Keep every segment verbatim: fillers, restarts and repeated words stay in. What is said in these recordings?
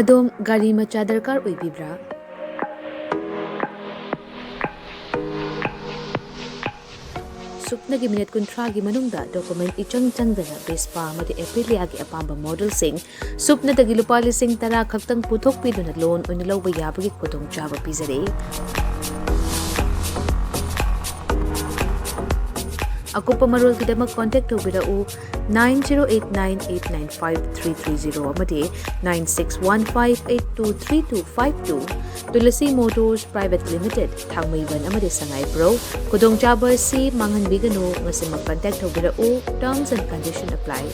ꯑꯗꯣꯝ ꯒꯥꯔꯤ ꯃꯆꯥ ꯗꯔꯀꯥꯔ ꯑꯣꯏꯕꯤꯕ꯭ꯔꯥ? ꯁꯨꯞꯅꯒꯤ ꯃꯤꯅꯤꯠ ꯀꯨꯟꯊ꯭ꯔꯥꯒꯤ ꯃꯅꯨꯡꯗ ꯗꯣꯀꯨꯃꯦꯟ ꯏꯆꯪ ꯆꯪꯗꯅ ꯚꯦꯁꯄꯥ ꯑꯃꯗꯤ ꯑꯦꯄ꯭ꯔꯤꯂꯤꯌꯥꯒꯤ ꯑꯄꯥꯝꯕ ꯃꯣꯗꯦꯜꯁꯤꯡ ꯁꯨꯞꯅꯗꯒꯤ ꯂꯨꯄꯥ ꯂꯤꯁꯤꯡ ꯇꯔꯥ ꯈꯛꯇꯪ ꯄꯨꯊꯣꯛꯄꯤꯗꯨꯅ ꯂꯣꯟ ꯑꯣꯏꯅ ꯂꯧꯕ ꯌꯥꯕꯒꯤ ꯈꯨꯗꯣꯡꯆꯥꯕ ꯄꯤꯖꯔꯤ꯫ ꯑꯀꯨꯞꯄ ꯃꯔꯣꯜꯒꯤꯗꯃꯛ ꯀꯣꯟꯇꯦꯛ ꯇꯧꯕꯤꯔꯛꯎ, nine zero eight nine eight nine five three three zero ꯑꯃꯗꯤ nine six one five eight two three two five two꯫ Tulsi motors private limited, Thangmeiband ꯑꯃꯗꯤ ꯁꯉꯥꯏꯄ꯭ꯔꯧ꯫ ꯈꯨꯗꯣꯡꯆꯥꯕ ꯑꯁꯤ ꯃꯥꯡꯍꯟꯕꯤꯒꯅꯨ꯫ ꯉꯁꯤꯃꯛ ꯀꯟꯇꯦꯛ ꯇꯧꯕꯤꯔꯛꯎ꯫ Terms and condition apply꯫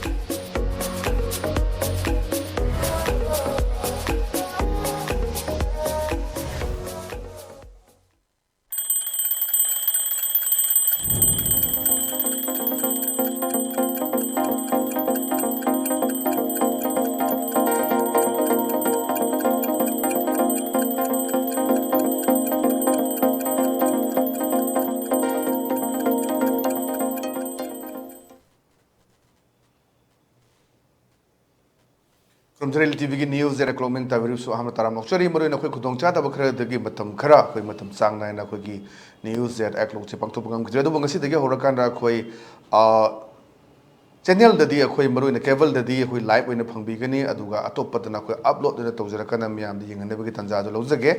ꯈꯨꯔꯨꯝꯖꯔꯤ ꯇꯤꯚꯤꯒꯤ ꯅ꯭ꯌꯨꯁ ꯑꯦꯠ ꯀ꯭ꯂꯣꯛꯃꯦꯟ ꯇꯥꯕꯤꯔꯤꯕꯁꯨ ꯑꯍꯥꯟꯕ ꯇꯔꯥꯝ ꯑꯣꯛꯆꯔꯤ꯫ ꯃꯔꯨꯑꯣꯏꯅ ꯑꯩꯈꯣꯏ ꯈꯨꯗꯣꯡꯆꯥꯗꯕ ꯈꯔꯗꯒꯤ ꯃꯇꯝ ꯈꯔ ꯑꯩꯈꯣꯏ ꯃꯇꯝ ꯆꯥꯡ ꯅꯥꯏꯅ ꯑꯩꯈꯣꯏꯒꯤ ꯅ꯭ꯌꯨꯁ ꯑꯦꯠ ꯀ꯭ꯂꯣꯛꯁꯦ ꯄꯥꯡꯊꯣꯛꯄ ꯉꯝꯈꯤꯗ꯭ꯔꯦ꯫ ꯑꯗꯨꯕꯨ ꯉꯁꯤꯗꯒꯤ ꯍꯧꯔꯀꯥꯟꯗ ꯑꯩꯈꯣꯏ, ꯑ, ꯆꯦꯅꯦꯜꯗꯗꯤ ꯑꯩꯈꯣꯏ ꯃꯔꯨꯑꯣꯏꯅ ꯀꯦꯕꯜꯗꯗꯤ ꯑꯩꯈꯣꯏ ꯂꯥꯏꯚ ꯑꯣꯏꯅ ꯐꯪꯕꯤꯒꯅꯤ, ꯑꯗꯨꯒ ꯑꯇꯣꯞꯄꯗꯅ ꯑꯩꯈꯣꯏ ꯑꯞꯂꯣꯗ ꯑꯣꯏꯅ ꯇꯧꯖꯔꯛꯀꯅ ꯃꯌꯥꯝꯗ ꯌꯦꯡꯍꯟꯅꯕꯒꯤ ꯇꯥꯟꯖꯥ ꯑꯗꯨ ꯂꯧꯖꯒꯦ꯫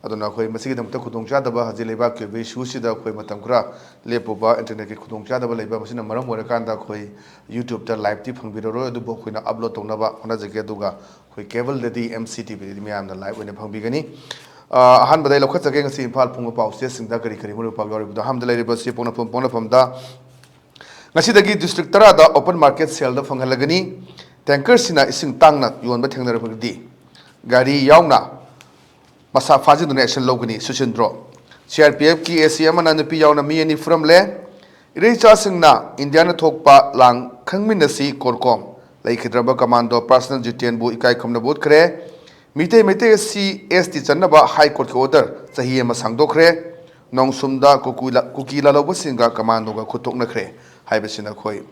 ꯑꯗꯨꯅ ꯑꯩꯈꯣꯏ ꯃꯁꯤꯒꯤꯗꯃꯛꯇ ꯈꯨꯗꯣꯡꯆꯥꯗꯕ ꯍꯧꯖꯤꯛ ꯂꯩꯕꯥꯛꯀꯤ ꯑꯣꯏꯕ ꯏꯁꯨꯁꯤꯗ ꯑꯩꯈꯣꯏ ꯃꯇꯝ ꯈꯔ ꯂꯦꯞꯄꯨꯕ, ꯏꯟꯇꯔꯅꯦꯠꯀꯤ ꯈꯨꯗꯣꯡꯆꯥꯗꯕ ꯂꯩꯕ, ꯃꯁꯤꯅ ꯃꯔꯝ ꯑꯣꯏꯔꯀꯥꯟꯗ ꯑꯩꯈꯣꯏ ꯌꯨꯇ꯭ꯌꯨꯕꯇ ꯂꯥꯏꯚꯇꯤ ꯐꯪꯕꯤꯔꯔꯣꯏ, ꯑꯗꯨꯕꯨ ꯑꯩꯈꯣꯏꯅ ꯑꯞꯂꯣꯗ ꯇꯧꯅꯕ ꯍꯣꯠꯅꯖꯒꯦ꯫ ꯑꯗꯨꯒ ꯑꯩꯈꯣꯏ ꯀꯦꯕꯜꯗꯗꯤ, ꯑꯦꯝ ꯁꯤ ꯇꯤ ꯚꯤꯗꯗꯤ ꯃꯌꯥꯝꯅ ꯂꯥꯏꯚ ꯑꯣꯏꯅ ꯐꯪꯕꯤꯒꯅꯤ꯫ ꯑ, ꯑꯍꯥꯟꯕꯗ ꯑꯩ ꯂꯧꯈꯠꯆꯒꯦ ꯉꯁꯤ ꯏꯝꯐꯥꯜ ꯐꯣꯡꯕ ꯄꯥꯎꯆꯦꯁꯤꯡꯗ ꯀꯔꯤ ꯀꯔꯤ ꯃꯔꯨ ꯄꯥꯎ ꯌꯥꯎꯔꯤꯕꯗꯣ꯫ ꯑꯍꯥꯟꯕꯗ ꯂꯩꯔꯤꯕꯁꯤ ꯄꯣꯛꯅꯐꯝ, ꯄꯣꯛꯅꯐꯝꯗ ꯉꯁꯤꯗꯒꯤ ꯗꯤꯁꯇ꯭ꯔꯤꯛ ꯇꯔꯥꯗ ꯑꯣꯄꯟ ꯃꯥꯔꯀꯦꯠ ꯁꯦꯜꯗ ꯐꯪꯍꯜꯂꯒꯅꯤ꯫ ꯇꯦꯡꯀꯔꯁꯤꯡꯅ ꯏꯁꯤꯡ ꯇꯥꯡꯅ ꯌꯣꯟꯕ ꯊꯦꯡꯅꯔꯕꯗꯤ ꯒꯥꯔꯤ ꯌꯥꯎꯅ ꯃꯁꯥ ꯐꯥꯖꯤꯟꯗꯨꯅ ꯑꯦꯛꯁꯟ ꯂꯧꯒꯅꯤ ꯁꯨꯁꯤꯟꯗ꯭ꯔꯣ꯫ ꯁꯤ ꯑꯥꯔ ꯄꯤ ꯑꯦꯐꯀꯤ ꯑꯦ ꯁꯤ ꯑꯃꯅ ꯅꯨꯄꯤ ꯌꯥꯎꯅ ꯃꯤ ꯑꯅꯤ ꯐꯨꯔꯝꯂꯦ꯫ ꯏꯔꯩꯆꯥꯁꯤꯡꯅ ꯏꯟꯗꯤꯌꯥꯅ ꯊꯣꯛꯄ ꯂꯥꯟ ꯈꯪꯃꯤꯟꯅꯁꯤ ꯀꯣꯔꯀꯣꯝ꯫ ꯂꯩꯈꯤꯗ꯭ꯔꯕ ꯀꯃꯥꯟꯗꯣ ꯄꯔꯁꯅꯦꯜ ꯖꯤꯇꯦꯟꯕꯨ ꯏꯀꯥꯏ ꯈꯨꯝꯅꯕ ꯎꯠꯈ꯭ꯔꯦ꯫ ꯃꯤꯇꯩ, ꯃꯩꯇꯩ ꯑꯦꯁ ꯁꯤ, ꯑꯦꯁ ꯇꯤ ꯆꯟꯅꯕ ꯍꯥꯏ ꯀꯣꯔꯠꯀꯤ ꯑꯣꯔꯗꯔ ꯆꯍꯤ ꯑꯃ ꯁꯥꯡꯗꯣꯛꯈ꯭ꯔꯦ꯫ ꯅꯣꯡꯁꯨꯝꯗ ꯀꯨꯀꯨ ꯂ-, ꯀꯨꯀꯤ ꯂꯥꯜꯍꯧꯕꯁꯤꯡꯒ ꯀꯃꯥꯟꯗꯣꯒ ꯈꯨꯠ ꯊꯣꯛꯅꯈ꯭ꯔꯦ ꯍꯥꯏꯕꯁꯤꯅ ꯑꯩꯈꯣꯏ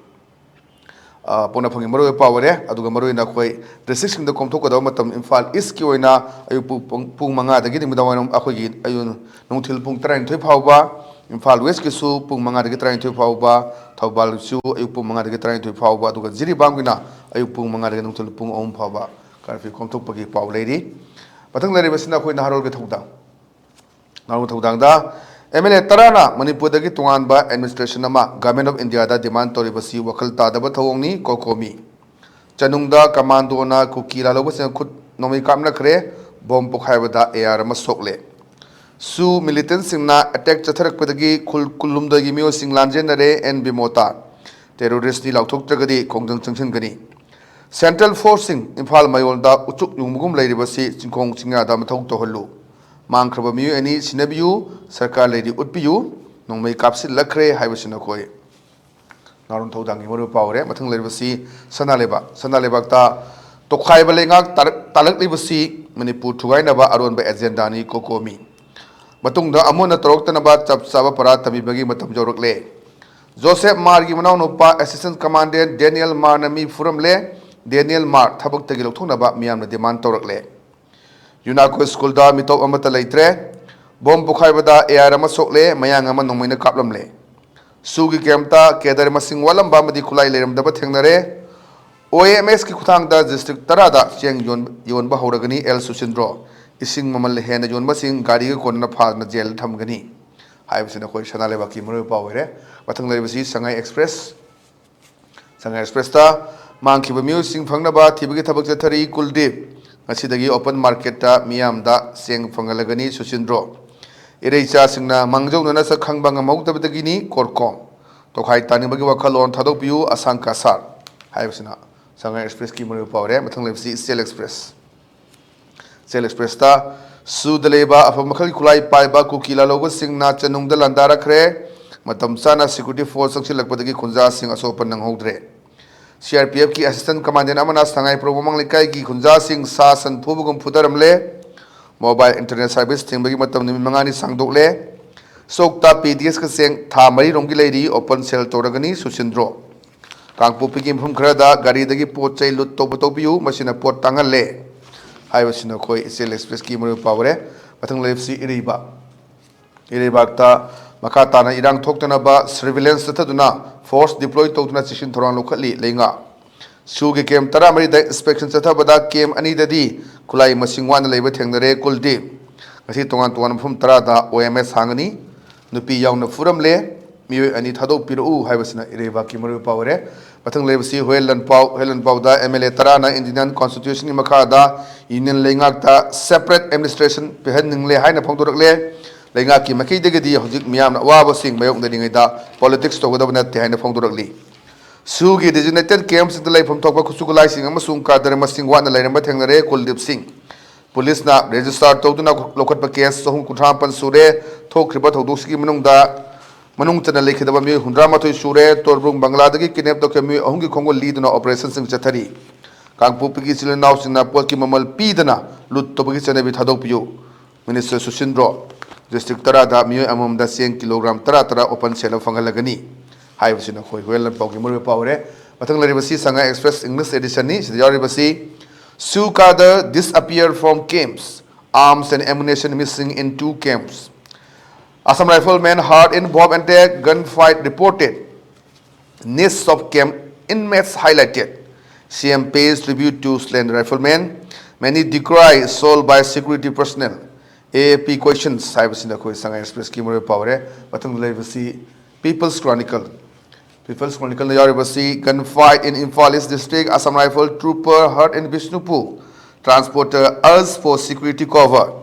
ꯑ, ꯄꯣꯛꯅꯐꯝꯒꯤ ꯃꯔꯨꯑꯣꯏꯕ ꯄꯥꯎ ꯑꯣꯏꯔꯦ꯫ ꯑꯗꯨꯒ ꯃꯔꯨꯑꯣꯏꯅ ꯑꯩꯈꯣꯏ districtꯁꯤꯡꯗ ꯀꯣꯝꯊꯣꯛꯀꯗꯕ ꯃꯇꯝ, ꯏꯝꯐꯥꯜ Eastꯀꯤ ꯑꯣꯏꯅ ꯑꯌꯨꯛ ꯄꯨ-, ꯄꯨꯡ, ꯄꯨꯡ ꯃꯉꯥꯗꯒꯤ ꯅꯨꯃꯤꯗꯥꯡ ꯋꯥꯏꯔꯝ ꯑꯩꯈꯣꯏꯒꯤ ꯑꯌꯨꯛ ꯅꯨꯡꯊꯤꯜ ꯄꯨꯡ ꯇꯔꯥꯅꯤꯊꯣꯏ ꯐꯥꯎꯕ, ꯏꯝꯐꯥꯜ Westꯀꯤꯁꯨ ꯄꯨꯡ ꯃꯉꯥꯗꯒꯤ ꯇꯔꯥꯅꯤꯊꯣꯏ ꯐꯥꯎꯕ, ꯊꯧꯕꯥꯜꯁꯨ ꯑꯌꯨꯛ ꯄꯨꯡ ꯃꯉꯥꯗꯒꯤ ꯇꯔꯥꯅꯤꯊꯣꯏ ꯐꯥꯎꯕ, ꯑꯗꯨꯒ ꯖꯤꯔꯤꯕꯥꯝꯒꯤꯅ ꯑꯌꯨꯛ ꯄꯨꯡ ꯃꯉꯥꯗꯒꯤ ꯅꯨꯡꯊꯤꯜ ꯄꯨꯡ ꯑꯍꯨꯝ ꯐꯥꯎꯕ curfew ꯀꯣꯝꯊꯣꯛꯄꯒꯤ ꯄꯥꯎ ꯂꯩꯔꯤ꯫ ꯃꯊꯪ ꯂꯩꯔꯤꯕꯁꯤꯅ ꯑꯩꯈꯣꯏ ꯅꯍꯥꯔꯣꯜꯒꯤ ꯊꯧꯗꯥꯡ꯫ ꯅꯍꯥꯔꯣꯜꯒꯤ ꯊꯧꯗꯥꯡꯗ, MLA ꯇꯔꯥꯅ ꯃꯅꯤꯄꯨꯔꯗꯒꯤ ꯇꯣꯉꯥꯟꯕ administration ꯑꯃ Government of Indiaꯗ demand ꯇꯧꯔꯤꯕꯁꯤ ꯋꯥꯈꯜ ꯇꯥꯗꯕ ꯊꯧꯑꯣꯡꯅꯤ, ꯀꯣꯀꯣꯃꯤ꯫ ꯆꯅꯨꯡꯗ commandoꯅ ꯀꯨꯀꯤ ꯂꯥꯜꯍꯧꯕꯁꯤꯡꯅ ꯈꯨꯠ ꯅꯣꯡꯃꯩ ꯀꯥꯞꯅꯈ꯭ꯔꯦ, bomb ꯄꯣꯈꯥꯏꯕꯗ AR ꯑꯃ ꯁꯣꯛꯂꯦ꯫ ꯁꯨ militantꯁꯤꯡꯅ attack ꯆꯠꯊꯔꯛꯄꯗꯒꯤ ꯈꯨꯜ ꯀꯨꯟꯍꯨꯝꯗꯣꯏꯒꯤ ꯃꯤꯑꯣꯏꯁꯤꯡ ꯂꯥꯟꯖꯦꯟꯅꯔꯦ, ꯑꯦꯟ ꯕꯤꯃꯣꯇꯥ꯫ Terroristꯅꯤ ꯂꯥꯎꯊꯣꯛꯇ꯭ꯔꯒꯗꯤ ꯈꯣꯡꯖꯪ ꯆꯪꯁꯤꯟꯒꯅꯤ꯫ Central Forceꯁꯤꯡ ꯏꯝꯐꯥꯜ ꯃꯌꯣꯜꯗ ꯎꯆꯨꯛ ꯌꯨꯡꯕꯒꯨꯝ ꯂꯩꯔꯤꯕꯁꯤ ꯆꯤꯡꯈꯣꯡ ꯆꯤꯡꯌꯥꯗ ꯃꯊꯧ ꯇꯧꯍꯜꯂꯨ꯫ ꯃꯥꯡꯈ꯭ꯔꯕ ꯃꯤꯑꯣꯏ ꯑꯅꯤ ꯁꯤꯟꯅꯕꯤꯌꯨ, ꯁꯔꯀꯥꯔ ꯂꯩꯔꯤ ꯎꯠꯄꯤꯌꯨ, ꯅꯣꯡꯃꯩ ꯀꯥꯞꯁꯤꯜꯂꯛꯈ꯭ꯔꯦ ꯍꯥꯏꯕꯁꯤ ꯅꯈꯣꯏ꯫ ꯅꯍꯥꯔꯣꯜ ꯊꯧꯗꯥꯡꯒꯤ ꯃꯔꯨꯑꯣꯏꯕ ꯄꯥꯎ ꯑꯣꯏꯔꯦ꯫ ꯃꯊꯪ ꯂꯩꯔꯤꯕꯁꯤ ꯁꯅꯥ ꯂꯩꯕꯥꯛ꯫ ꯁꯅꯥ ꯂꯩꯕꯥꯛꯇ ꯇꯣꯈꯥꯏꯕ ꯂꯩꯉꯥꯛ ꯇꯥꯔꯛ-, ꯇꯥꯂꯛꯂꯤꯕꯁꯤ ꯃꯅꯤꯄꯨꯔ ꯊꯨꯒꯥꯏꯅꯕ ꯑꯔꯣꯟꯕ agendaꯅꯤ, ꯀꯣꯀꯣꯃꯤ꯫ ꯃꯇꯨꯡꯗ ꯑꯃꯣꯟꯅ ꯇꯧꯔꯛꯇꯅꯕ ꯆꯞ ꯆꯥꯕ ꯄꯔꯥ ꯇꯝꯕꯤꯕꯒꯤ ꯃꯇꯝ ꯌꯧꯔꯛꯂꯦ꯫ ꯖꯣꯁꯦꯐ ꯃꯥꯔꯒꯤ ꯃꯅꯥꯎꯅꯨꯄꯥ Assistant Commandant ꯗꯦꯅꯤꯌꯦꯜ ꯃꯥꯔꯅ ꯃꯤ ꯐꯨꯔꯝꯂꯦ꯫ ꯗꯦꯅꯤꯌꯦꯜ ꯃꯥꯔ ꯊꯕꯛꯇꯒꯤ ꯂꯧꯊꯣꯛꯅꯕ ꯃꯤꯌꯥꯝꯅ demand ꯇꯧꯔꯛꯂꯦ꯫ ꯌꯨꯅꯥꯀꯣ ꯁ꯭ꯀꯨꯜꯗ ꯃꯤꯇꯣꯞ ꯑꯃꯠꯇ ꯂꯩꯇ꯭ꯔꯦ꯫ Bomb ꯄꯣꯈꯥꯏꯕꯗ AR ꯑꯃ ꯁꯣꯛꯂꯦ, ꯃꯌꯥꯡ ꯑꯃ ꯅꯣꯡꯃꯩꯅ ꯀꯥꯞꯂꯝꯂꯦ꯫ ꯁꯨꯒꯤ camp ꯇ cadre ꯃꯁꯤꯡ ꯋꯥꯠꯂꯝꯕ ꯑꯃꯗꯤ ꯈꯨꯠꯂꯥꯏ ꯂꯩꯔꯝꯗꯕ ꯊꯦꯡꯅꯔꯦ꯫ OMSꯀꯤ ꯈꯨꯠꯊꯥꯡꯗ district ꯇꯔꯥꯗ ꯆꯦꯡ ꯌꯣꯟ-, ꯌꯣꯟꯕ ꯍꯧꯔꯒꯅꯤ, ꯑꯦꯜ ꯁꯨꯁꯤꯟꯗ꯭ꯔꯣ꯫ ꯏꯁꯤꯡ ꯃꯃꯜ ꯍꯦꯟꯅ ꯌꯣꯟꯕꯁꯤꯡ ꯒꯥꯔꯤꯒ ꯀꯣꯟꯅꯅ ꯐꯥꯗꯅ jailꯗ ꯊꯝꯒꯅꯤ ꯍꯥꯏꯕꯁꯤꯅ ꯑꯩꯈꯣꯏ ꯁꯅꯥ ꯂꯩꯕꯥꯛꯀꯤ ꯃꯔꯨꯑꯣꯏꯕ ꯄꯥꯎ ꯑꯣꯏꯔꯦ꯫ ꯃꯊꯪ ꯂꯩꯔꯤꯕꯁꯤ ꯁꯉꯥꯏ Express꯫ ꯁꯉꯥꯏ Expressꯇ ꯃꯥꯡꯈꯤꯕ ꯃꯤꯑꯣꯏꯁꯤꯡ ꯐꯪꯅꯕ ꯊꯤꯕꯒꯤ ꯊꯕꯛ ꯆꯠꯊꯔꯤ꯫ ꯀꯨꯜꯗꯤꯞ, ꯉꯁꯤꯗꯒꯤ open marketꯇ ꯃꯤꯌꯥꯝꯗ ꯆꯦꯡ ꯐꯪꯍꯜꯂꯒꯅꯤ, ꯁꯨꯁꯤꯟꯗ꯭ꯔꯣ꯫ ꯏꯔꯩꯆꯥꯁꯤꯡꯅ ꯃꯥꯡꯖꯧꯅꯅ ꯁꯛ ꯈꯪꯕ ꯉꯝꯍꯧꯗꯕꯗꯒꯤꯅꯤ, ꯀꯣꯔꯀꯣꯝ꯫ ꯇꯣꯈꯥꯏ ꯇꯥꯅꯤꯡꯕꯒꯤ ꯋꯥꯈꯜꯂꯣꯟ ꯊꯥꯗꯣꯛꯄꯤꯌꯨ, ꯑꯁꯥꯡ ꯀꯁꯥꯔ꯫ ꯍꯥꯏꯕꯁꯤꯅ ꯁꯉꯥꯏ Expressꯀꯤ ꯃꯔꯨꯑꯣꯏꯕ ꯄꯥꯎ ꯑꯣꯏꯔꯦ꯫ ꯃꯊꯪ ꯂꯩꯕꯁꯤ ꯏꯆꯦꯜ Express꯫ ꯏꯆꯦꯜ Expressꯇ ꯁꯨꯗ ꯂꯩꯕ ꯑꯐꯕ ꯃꯈꯜꯒꯤ ꯈꯨꯠꯂꯥꯏ ꯄꯥꯏꯕ ꯀꯨꯀꯤ ꯂꯥꯜꯍꯧꯕꯁꯤꯡꯅ ꯆꯅꯨꯡꯗ ꯂꯥꯟꯗꯥꯔꯛꯈ꯭ꯔꯦ꯫ ꯃꯇꯝ ꯆꯥꯅ security force ꯆꯪꯁꯤꯜꯂꯛꯄꯗꯒꯤ ꯈꯨꯟꯖꯥꯁꯤꯡ ꯑꯁꯣꯛ ꯑꯄꯟ ꯅꯪꯍꯧꯗ꯭ꯔꯦ꯫ CRPFꯀꯤ Assistant Commandant ꯑꯃꯅ ꯁꯉꯥꯏꯄ꯭ꯔꯧ ꯃꯃꯥꯡ ꯂꯩꯀꯥꯏꯒꯤ ꯈꯨꯟꯖꯥꯁꯤꯡ ꯁꯥ ꯁꯟ ꯐꯨꯕꯒꯨꯝ ꯐꯨꯊꯔꯝꯂꯦ꯫ Mobile internet service ꯊꯤꯡꯕꯒꯤ ꯃꯇꯝ ꯅꯨꯃꯤꯠ ꯃꯉꯥꯅꯤ ꯁꯥꯡꯗꯣꯛꯂꯦ꯫ ꯆꯣꯛꯇ PDSꯀ ꯆꯦꯡ ꯊꯥ ꯃꯔꯤꯔꯣꯝꯒꯤ ꯂꯩꯔꯤ, open sale ꯇꯧꯔꯒꯅꯤ, ꯁꯨꯁꯤꯟꯗ꯭ꯔꯣ꯫ ꯀꯥꯡꯄꯣꯛꯄꯤꯒꯤ ꯃꯐꯝ ꯈꯔꯗ ꯒꯥꯔꯤꯗꯒꯤ ꯄꯣꯠ ꯆꯩ ꯂꯨꯠ ꯇꯧꯕ ꯇꯧꯕꯤꯌꯨ, ꯃꯁꯤꯅ ꯄꯣꯠ ꯇꯥꯡꯍꯜꯂꯦ ꯍꯥꯏꯕꯁꯤꯅ ꯑꯩꯈꯣꯏ ꯏꯆꯦꯜ ꯑꯦꯛꯁꯄ꯭ꯔꯦꯁꯀꯤ ꯃꯔꯨꯑꯣꯏꯕ ꯄꯥꯎ ꯑꯣꯏꯔꯦ꯫ ꯃꯊꯪ ꯂꯩꯔꯤꯕꯁꯤ ꯏꯔꯩꯕꯥꯛ꯫ ꯏꯔꯩꯕꯥꯛꯇ ꯃꯈꯥ ꯇꯥꯅ ꯏꯔꯥꯡ ꯊꯣꯛꯇꯅꯕ ꯁꯔꯚꯤꯂꯦꯟꯁ ꯆꯠꯊꯗꯨꯅ ꯐꯣꯔꯁ ꯗꯤꯄ꯭ꯂꯣꯏ ꯇꯧꯗꯨꯅ ꯆꯦꯛꯁꯤꯟ ꯊꯧꯔꯥꯡ ꯂꯧꯈꯠꯂꯤ ꯂꯩꯉꯥꯛ꯫ ꯁꯨꯒꯤ ꯀꯦꯝ ꯇꯔꯥꯃꯔꯤꯗ ꯏꯟꯁꯄꯦꯛꯁꯟ ꯆꯠꯊꯕꯗ ꯀꯦꯝ ꯑꯅꯤꯗꯗꯤ ꯈꯨꯠꯂꯥꯏ ꯃꯁꯤꯡ ꯋꯥꯠꯅ ꯂꯩꯕ ꯊꯦꯡꯅꯔꯦ ꯀꯨꯜꯗꯤꯞ꯫ ꯉꯁꯤ ꯇꯣꯉꯥꯟ ꯇꯣꯉꯥꯟꯕ ꯃꯐꯝ ꯇꯔꯥꯗ ꯑꯣ ꯑꯦꯝ ꯑꯦꯁ ꯍꯥꯡꯒꯅꯤ꯫ ꯅꯨꯄꯤ ꯌꯥꯎꯅ ꯐꯨꯔꯝꯂꯦ꯫ ꯃꯤꯑꯣꯏ ꯑꯅꯤ ꯊꯥꯗꯣꯛꯄꯤꯔꯛꯎ ꯍꯥꯏꯕꯁꯤꯅ ꯏꯔꯩꯕꯥꯛꯀꯤ ꯃꯔꯨꯑꯣꯏꯕ ꯄꯥꯎ ꯑꯣꯏꯔꯦ꯫ ꯃꯊꯪ ꯂꯩꯕꯁꯤ ꯍꯨꯌꯦꯟ ꯂꯥꯟꯄꯥꯎ꯫ ꯍꯨꯌꯦꯟ ꯂꯥꯟꯄꯥꯎꯗ ꯑꯦꯝ ꯑꯦꯜ ꯑꯦ ꯇꯔꯥꯅ ꯏꯟꯗꯤꯌꯟ ꯀꯣꯟꯁꯇꯤꯇ꯭ꯌꯨꯁꯟꯒꯤ ꯃꯈꯥꯗ ꯌꯨꯅꯤꯌꯟ ꯂꯩꯉꯥꯛꯇ ꯁꯦꯄꯔꯦꯠ ꯑꯦꯗꯃꯤꯅꯤꯁꯇ꯭ꯔꯦꯁꯟ ꯄꯤꯍꯟꯅꯤꯡꯂꯦ ꯍꯥꯏꯅ ꯐꯣꯡꯗꯣꯔꯛꯂꯦ꯫ ꯂꯩꯉꯥꯛꯀꯤ ꯃꯥꯏꯀꯩꯗꯒꯤꯗꯤ ꯍꯧꯖꯤꯛ ꯃꯤꯌꯥꯝꯅ ꯑꯋꯥꯕꯁꯤꯡ ꯃꯥꯌꯣꯛꯅꯔꯤꯉꯩꯗ ꯄꯣꯂꯤꯇꯤꯛꯁ ꯇꯧꯒꯗꯕ ꯅꯠꯇꯦ ꯍꯥꯏꯅ ꯐꯣꯡꯗꯣꯔꯛꯂꯤ꯫ ꯁꯨꯒꯤ ꯗꯤꯖꯤꯒꯅꯦꯇꯦꯠ ꯀꯦꯝꯞꯁꯤꯡꯗ ꯂꯩꯐꯝ ꯊꯣꯛꯄ ꯈꯨꯠꯁꯨ ꯈꯨꯠꯂꯥꯏꯁꯤꯡ ꯑꯃꯁꯨꯡ ꯀꯥꯗꯔ ꯃꯁꯤꯡ ꯋꯥꯠꯅ ꯂꯩꯔꯝꯕ ꯊꯦꯡꯅꯔꯦ ꯀꯨꯜꯗꯤꯞ ꯁꯤꯡ꯫ ꯄꯨꯂꯤꯁꯅ ꯔꯦꯖꯤꯁꯇꯥꯔ ꯇꯧꯗꯨꯅ ꯂꯧꯈꯠꯄ ꯀꯦꯁ ꯆꯍꯨꯝ ꯀꯨꯟꯊ꯭ꯔꯥ ꯃꯥꯄꯟ ꯁꯨꯔꯦ꯫ ꯊꯣꯛꯈ꯭ꯔꯤꯕ ꯊꯧꯗꯣꯛꯁꯤꯒꯤ ꯃꯅꯨꯡꯗ ꯃꯅꯨꯡ ꯆꯟꯅ ꯂꯩꯈꯤꯗꯕ ꯃꯤꯑꯣꯏ ꯍꯨꯝꯗ꯭ꯔꯥ ꯃꯥꯊꯣꯏ ꯁꯨꯔꯦ꯫ ꯇꯣꯔꯕꯨꯡ ꯕꯪꯒꯂꯥꯗꯒꯤ ꯀꯤꯗꯅꯦꯞ ꯇꯧꯈꯤꯕ ꯃꯤꯑꯣꯏ ꯑꯍꯨꯝꯒꯤ ꯈꯣꯡꯒꯨꯜ ꯂꯤꯗꯨꯅ ꯑꯣꯄꯔꯦꯁꯟꯁꯤꯡ ꯆꯠꯊꯔꯤ꯫ ꯀꯥꯡꯄꯣꯛꯄꯤꯒꯤ ꯏꯆꯤꯜ ꯏꯅꯥꯎꯁꯤꯡꯅ ꯄꯣꯠꯀꯤ ꯃꯃꯜ ꯄꯤꯗꯅ ꯂꯨꯠ ꯇꯧꯕꯒꯤ ꯆꯠꯅꯕꯤ ꯊꯥꯗꯣꯛꯄꯤꯌꯨ꯫ ꯃꯤꯅꯤꯁꯇꯔ ꯁꯨꯁꯤꯟꯗ꯭ꯔꯣ꯫ ꯗꯤꯁꯇ꯭ꯔꯤꯛ ꯇꯔꯥꯗ ꯃꯤꯑꯣꯏ ꯑꯃꯃꯝꯗ ꯆꯦꯡ ꯀꯤꯂꯣꯒ꯭ꯔꯥꯝ ꯇꯔꯥ ꯇꯔꯥ ꯑꯣꯄꯟ ꯁꯦꯜ ꯑꯃ ꯐꯪꯍꯜꯂꯒꯅꯤ ꯍꯥꯏꯕꯁꯤꯅ ꯑꯩꯈꯣꯏ ꯍꯨꯌꯦꯟ ꯂꯥꯟꯄꯥꯎꯒꯤ ꯃꯔꯨꯑꯣꯏꯕ ꯄꯥꯎ ꯑꯣꯏꯔꯦ꯫ ꯃꯊꯪ ꯂꯩꯔꯤꯕꯁꯤ ꯁꯉꯥꯏ ꯑꯦꯛꯁꯄ꯭ꯔꯦꯁ ꯏꯪꯂꯤꯁ ꯑꯦꯗꯤꯁꯟꯅꯤ꯫ ꯁꯤꯗ ꯌꯥꯎꯔꯤꯕꯁꯤ, Sue Kader disappear from camps, arms and ammunition missing in two camps. Assam Rifleman hurt in bomb attack, gunfight reported. Nests of camp inmates highlighted. C M pays tribute to slain riflemen. Many decry assault by security personnel. A A P questions ꯍꯥꯏꯕꯁꯤꯅ ꯑꯩꯈꯣꯏ ꯁꯉꯥꯏ ꯑꯦꯛꯁꯄ꯭ꯔꯦꯁꯀꯤ ꯃꯔꯨꯑꯣꯏꯕ ꯄꯥꯎ ꯑꯣꯏꯔꯦ꯫ ꯃꯊꯪꯗ ꯂꯩꯔꯤꯕꯁꯤ People's Chronicle꯫ People's Chronicleꯗ ꯌꯥꯎꯔꯤꯕꯁꯤ, gunfight in Imphal East District, Assam Rifle trooper hurt in Bishnupur, transporter urged for security cover.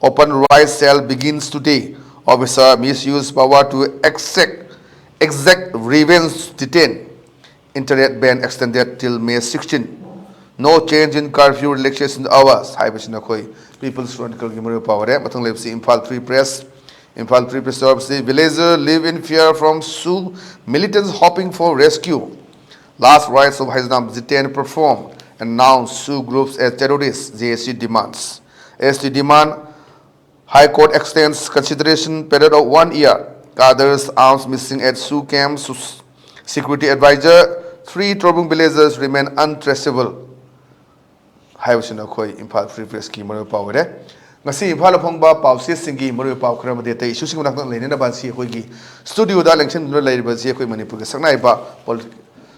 Open riot cell begins today. Officer misuse power to exact, exact revenge, detain. Internet ban extended till May sixteen. No change in curfew relaxation hours ꯍꯥꯏꯕꯁꯤꯅ ꯑꯩꯈꯣꯏ People's Chronicleꯒꯤ ꯃꯔꯨꯑꯣꯏꯕ ꯄꯥꯎ ꯑꯣꯏꯔꯦ꯫ ꯃꯊꯪ ꯂꯩꯕꯁꯤ Imphal Free Press꯫ Imphal Free Press ꯇ ꯌꯥꯎꯔꯤꯕꯁꯤ, villager live in fear from Sue militants hoping for rescue. Last rites of Haijnam Jiten performed and now Sue groups as terrorists, J A C demands. S T demand, High Court extends consideration period of one year. Cadres arms missing at Sue camp, Su-, security advisor Three Torbung villagers remain untraceable ꯍꯥꯏꯕꯁꯤꯅ ꯑꯩꯈꯣꯏ Imphal Free Pressꯀꯤ ꯃꯔꯨꯑꯣꯏꯕ ꯄꯥꯎ ꯑꯣꯏꯔꯦ꯫ ꯉꯁꯤ ꯏꯝꯐꯥꯜꯗ ꯐꯣꯡꯕ ꯄꯥꯎꯆꯦꯁꯤꯡꯒꯤ ꯃꯔꯨꯑꯣꯏꯕ ꯄꯥꯎ ꯈꯔ ꯑꯃꯗꯤ ꯑꯇꯩ ꯏꯁꯨꯁꯤꯡꯒ ꯃꯅꯥꯛ ꯅꯛꯅ ꯂꯩꯅꯅꯕ ꯉꯁꯤ ꯑꯩꯈꯣꯏꯒꯤ ꯁ꯭ꯇꯨꯗꯤꯑꯣꯗ ꯂꯦꯡꯁꯤꯟꯗꯨꯅ ꯂꯩꯔꯤꯕꯁꯤ ꯑꯩꯈꯣꯏ ꯃꯅꯤꯄꯨꯔꯒꯤ ꯁꯛꯅꯥꯏꯕ ꯄꯣꯂꯤ-,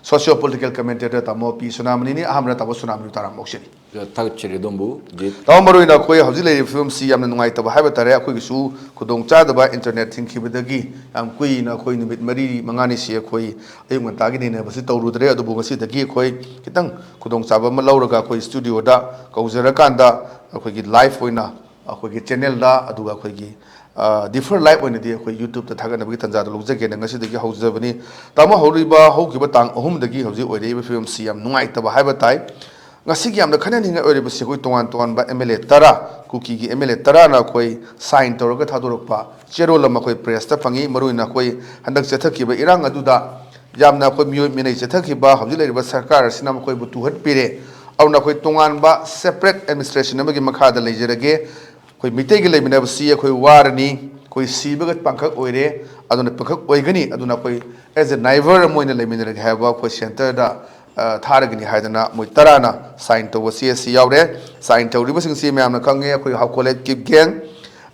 socio political commentator ꯇꯥꯃꯣ ꯄꯤ ꯁꯣꯅꯥꯃꯅꯤꯅꯤ꯫ ꯑꯍꯥꯟꯕꯗ ꯇꯥꯃꯣ ꯁꯣꯅꯥꯃꯅꯤ ꯇꯥꯔꯝ ꯃꯣꯛꯁꯤꯅꯤ꯫ ꯊꯥꯒꯠꯆꯔꯤ ꯑꯗꯣꯝꯕꯨ, ꯖꯤꯠ꯫ ꯇꯥꯃꯣ, ꯃꯔꯨꯑꯣꯏꯅ ꯑꯩꯈꯣꯏ ꯍꯧꯖꯤꯛ ꯂꯩꯔꯤꯕ ꯐꯤꯕꯝꯁꯤ ꯌꯥꯝꯅ ꯅꯨꯡꯉꯥꯏꯇꯕ ꯍꯥꯏꯕ ꯇꯥꯔꯦ꯫ ꯑꯩꯈꯣꯏꯒꯤꯁꯨ ꯈꯨꯗꯣꯡꯆꯥꯗꯕ internet ꯊꯤꯡꯈꯤꯕꯗꯒꯤ ꯌꯥꯝ ꯀꯨꯏꯅ ꯑꯩꯈꯣꯏ ꯅꯨꯃꯤꯠ ꯃꯔꯤ ꯃꯉꯥꯅꯤꯁꯤ ꯑꯩꯈꯣꯏ ꯑꯌꯨꯛ ꯉꯟꯇꯥꯒꯤ ꯅꯩꯅꯕꯁꯤ ꯇꯧꯔꯨꯗ꯭ꯔꯦ꯫ ꯑꯗꯨꯕꯨ ꯉꯁꯤꯗꯒꯤ ꯑꯩꯈꯣꯏ ꯈꯤꯇꯪ ꯈꯨꯗꯣꯡꯆꯥꯕ ꯑꯃ ꯂꯧꯔꯒ ꯑꯩꯈꯣꯏ ꯁ꯭ꯇꯨꯗꯤꯑꯣꯗ ꯀꯧꯖꯔꯀꯥꯟꯗ ꯑꯩꯈꯣꯏꯒꯤ live ꯑꯣꯏꯅ ꯑꯩꯈꯣꯏꯒꯤ channelꯗ, ꯑꯗꯨꯒ ꯑꯩꯈꯣꯏꯒꯤ, ꯑ, defer live ꯑꯣꯏꯅꯗꯤ ꯑꯩꯈꯣꯏ YouTubeꯇ ꯊꯥꯒꯠꯅꯕꯒꯤ ꯇꯥꯟꯖꯥꯗꯨ ꯂꯧꯖꯒꯦꯅ ꯉꯁꯤꯗꯒꯤ ꯍꯧꯖꯕꯅꯤ꯫ ꯇꯥꯃꯣ, ꯍꯧꯔꯤꯕ, ꯍꯧꯈꯤꯕ ꯇꯥꯡ ꯑꯍꯨꯝꯗꯒꯤ ꯍꯧꯖꯤꯛ ꯑꯣꯏꯔꯛꯏꯕ ꯐꯤꯕꯝꯁꯤ ꯌꯥꯝ ꯅꯨꯡꯉꯥꯏꯇꯕ ꯍꯥꯏꯕ ꯇꯥꯏ꯫ ꯉꯁꯤꯒꯤ ꯌꯥꯝꯅ ꯈꯟꯅꯅꯤꯡꯉꯥꯏ ꯑꯣꯏꯔꯤꯕꯁꯤ ꯑꯩꯈꯣꯏ ꯇꯣꯉꯥꯟ ꯇꯣꯉꯥꯟꯕ MLA ꯇꯔꯥ, ꯀꯨꯀꯤꯒꯤ MLA ꯇꯔꯥꯅ ꯑꯩꯈꯣꯏ sign ꯇꯧꯔꯒ ꯊꯥꯗꯣꯔꯛꯄ ꯆꯦꯔꯣꯜ ꯑꯃ ꯑꯩꯈꯣꯏ pressꯇ ꯐꯪꯉꯤ꯫ ꯃꯔꯨꯑꯣꯏꯅ ꯑꯩꯈꯣꯏ ꯍꯟꯗꯛ ꯆꯠꯊꯈꯤꯕ ꯏꯔꯥꯡ ꯑꯗꯨꯗ ꯌꯥꯝꯅ ꯑꯩꯈꯣꯏ ꯃꯤꯑꯣꯏ ꯃꯤꯅꯩ ꯆꯠꯊꯈꯤꯕ ꯍꯧꯖꯤꯛ ꯂꯩꯔꯤꯕ ꯁꯔꯀꯥꯔ ꯑꯁꯤꯅ ꯃꯈꯣꯏꯕꯨ ꯇꯨꯍꯠꯄꯤꯔꯦ꯫ ꯑꯗꯨꯅ ꯑꯩꯈꯣꯏ ꯇꯣꯉꯥꯟꯕ separate administration ꯑꯃꯒꯤ ꯃꯈꯥꯗ ꯂꯩꯖꯔꯒꯦ꯫ ꯑꯩꯈꯣꯏ ꯃꯤꯇꯩꯒꯤ ꯂꯩꯃꯤꯟꯅꯕꯁꯤ ꯑꯩꯈꯣꯏ ꯋꯥꯔꯅꯤ, ꯑꯩꯈꯣꯏ ꯁꯤꯕꯒ ꯄꯥꯡꯈꯛ ꯑꯣꯏꯔꯦ, ꯑꯗꯨꯅ ꯄꯥꯡꯈꯛ ꯑꯣꯏꯒꯅꯤ꯫ ꯑꯗꯨꯅ ꯑꯩꯈꯣꯏ as a neighbor ꯑꯃ ꯑꯣꯏꯅ ꯂꯩꯃꯤꯟꯅꯔꯒꯦ ꯍꯥꯏꯕ ꯑꯩꯈꯣꯏ centreꯗ, ꯑ, ꯊꯥꯔꯒꯅꯤ ꯍꯥꯏꯗꯅ ꯃꯣꯏ ꯇꯔꯥꯅ sign ꯇꯧꯕ ꯆꯦ ꯑꯁꯤ ꯌꯥꯎꯔꯦ꯫ Sign ꯇꯧꯔꯤꯕꯁꯤꯡꯁꯤ ꯃꯌꯥꯝꯅ ꯈꯪꯉꯦ, ꯑꯩꯈꯣꯏ ꯍꯥꯎꯀꯣꯂꯦꯠ ꯀꯤꯞꯒꯦꯟ,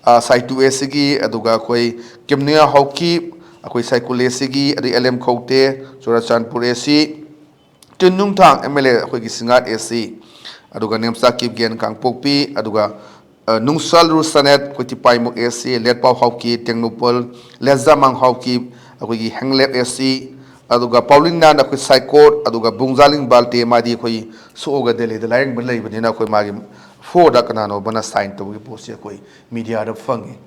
ꯑ, ꯁꯥꯏꯇꯨ ꯑꯦꯁꯤꯒꯤ, ꯑꯗꯨꯒ ꯑꯩꯈꯣꯏ ꯀꯤꯝꯅꯤꯌꯥ ꯍꯥꯎꯀꯤꯞ, ꯑꯩꯈꯣꯏ ꯁꯥꯏꯀꯨꯜ ꯑꯦꯁꯤꯒꯤ, ꯑꯗꯩ L M Khaute, Churachandpur AC, ꯇꯤꯟꯅꯨꯡꯊꯥꯡ MLA ꯑꯩꯈꯣꯏꯒꯤ ꯁꯤꯡꯉꯥꯠ ꯑꯦꯁꯤ, ꯑꯗꯨꯒ ꯅꯦꯝꯆꯥ ꯀꯤꯞꯒꯦꯟ ꯀꯥꯡꯄꯣꯛꯄꯤ, ꯑꯗꯨꯒ, ꯑ, ꯅꯨꯡꯁꯥꯜ ꯔꯨꯁꯅꯦꯠ ꯑꯩꯈꯣꯏ ꯇꯤꯄꯥꯏꯃꯨꯛ ꯑꯦꯁꯤ, ꯂꯦꯠꯄꯥꯎ ꯍꯥꯎꯀꯤ ꯇꯦꯡꯅꯧꯄꯜ, ꯂꯦꯖꯥꯃꯥꯡ ꯍꯥꯎꯀꯤ ꯑꯩꯈꯣꯏꯒꯤ ꯍꯦꯡꯂꯦꯞ ꯑꯦꯁꯤ, ꯑꯗꯨꯒ ꯄꯥꯎꯂꯤꯡꯅꯥꯟ ꯑꯩꯈꯣꯏ ꯁꯥꯏꯀꯣꯠ, ꯑꯗꯨꯒ ꯕꯨꯡꯖꯥꯂꯤꯡ ꯕꯥꯜꯇꯦ, ꯃꯥꯗꯤ ꯑꯩꯈꯣꯏ ꯁꯣꯛꯑꯒ ꯗꯦꯜꯂꯤꯗ ꯂꯥꯌꯦꯡꯕ ꯂꯩꯕꯅꯤꯅ ꯑꯩꯈꯣꯏ ꯃꯥꯒꯤ fourꯗ ꯀꯅꯥꯅꯣꯕꯅ sign ꯇꯧꯕꯒꯤ ꯄꯣꯠꯁꯤ ꯑꯩꯈꯣꯏ mediaꯗ ꯐꯪꯉꯤ꯫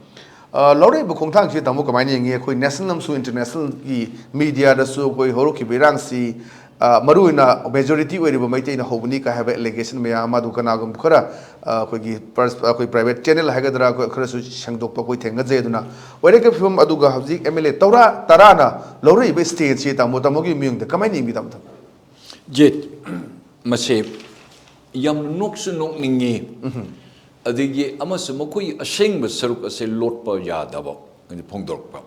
ꯑ, ꯂꯧꯔꯛꯏꯕ ꯈꯣꯡꯊꯥꯡꯁꯤ ꯇꯥꯃꯣ ꯀꯃꯥꯏꯅ ꯌꯦꯡꯉꯤ? ꯑꯩꯈꯣꯏ national ꯑꯃꯁꯨꯡ internationalꯒꯤ mediaꯗꯁꯨ ꯑꯩꯈꯣꯏ ꯍꯧꯔꯛꯈꯤꯕ ꯏꯔꯥꯡꯁꯤ, ꯑ, ꯃꯔꯨꯑꯣꯏꯅ majority ꯑꯣꯏꯔꯤꯕ ꯃꯩꯇꯩꯅ ꯍꯧꯕꯅꯤ ꯀꯥꯏ ꯍꯥꯏꯕ allegation ꯃꯌꯥꯝ ꯑꯃ, ꯑꯗꯨ ꯀꯅꯥꯒꯨꯝꯕ ꯈꯔ, ꯑ, ꯑꯩꯈꯣꯏꯒꯤ pers-, ꯑꯩꯈꯣꯏ private channel ꯍꯥꯏꯒꯗ꯭ꯔꯥ, ꯑꯩꯈꯣꯏ ꯈꯔꯁꯨ ꯁꯦꯡꯗꯣꯛꯄ ꯑꯩꯈꯣꯏ ꯊꯦꯡꯅꯖꯩ꯫ ꯑꯗꯨꯅ ꯑꯣꯏꯔꯛꯂꯤꯕ ꯐꯤꯕꯝ ꯑꯗꯨꯒ ꯍꯧꯖꯤꯛ MLA ꯇꯧꯔꯥ ꯇꯔꯥꯅ ꯂꯧꯔꯛꯏꯕ standꯁꯤ ꯇꯥꯃꯣ, ꯇꯥꯃꯣꯒꯤ ꯃꯤꯠꯌꯦꯡꯗ ꯀꯃꯥꯏꯅ ꯌꯦꯡꯕꯤ, ꯇꯥꯃꯣ? ꯖꯤꯠ, ꯃꯁꯤ ꯌꯥꯝ ꯅꯣꯛꯁꯨ ꯅꯣꯛꯅꯤꯡꯉꯤ꯫ ꯑꯗꯒꯤ ꯑꯃꯁꯨ ꯃꯈꯣꯏ ꯑꯁꯦꯡꯕ ꯁꯔꯨꯛ ꯑꯁꯦ ꯂꯣꯠꯄ ꯌꯥꯗꯕ ꯐꯣꯡꯗꯣꯔꯛꯄ꯫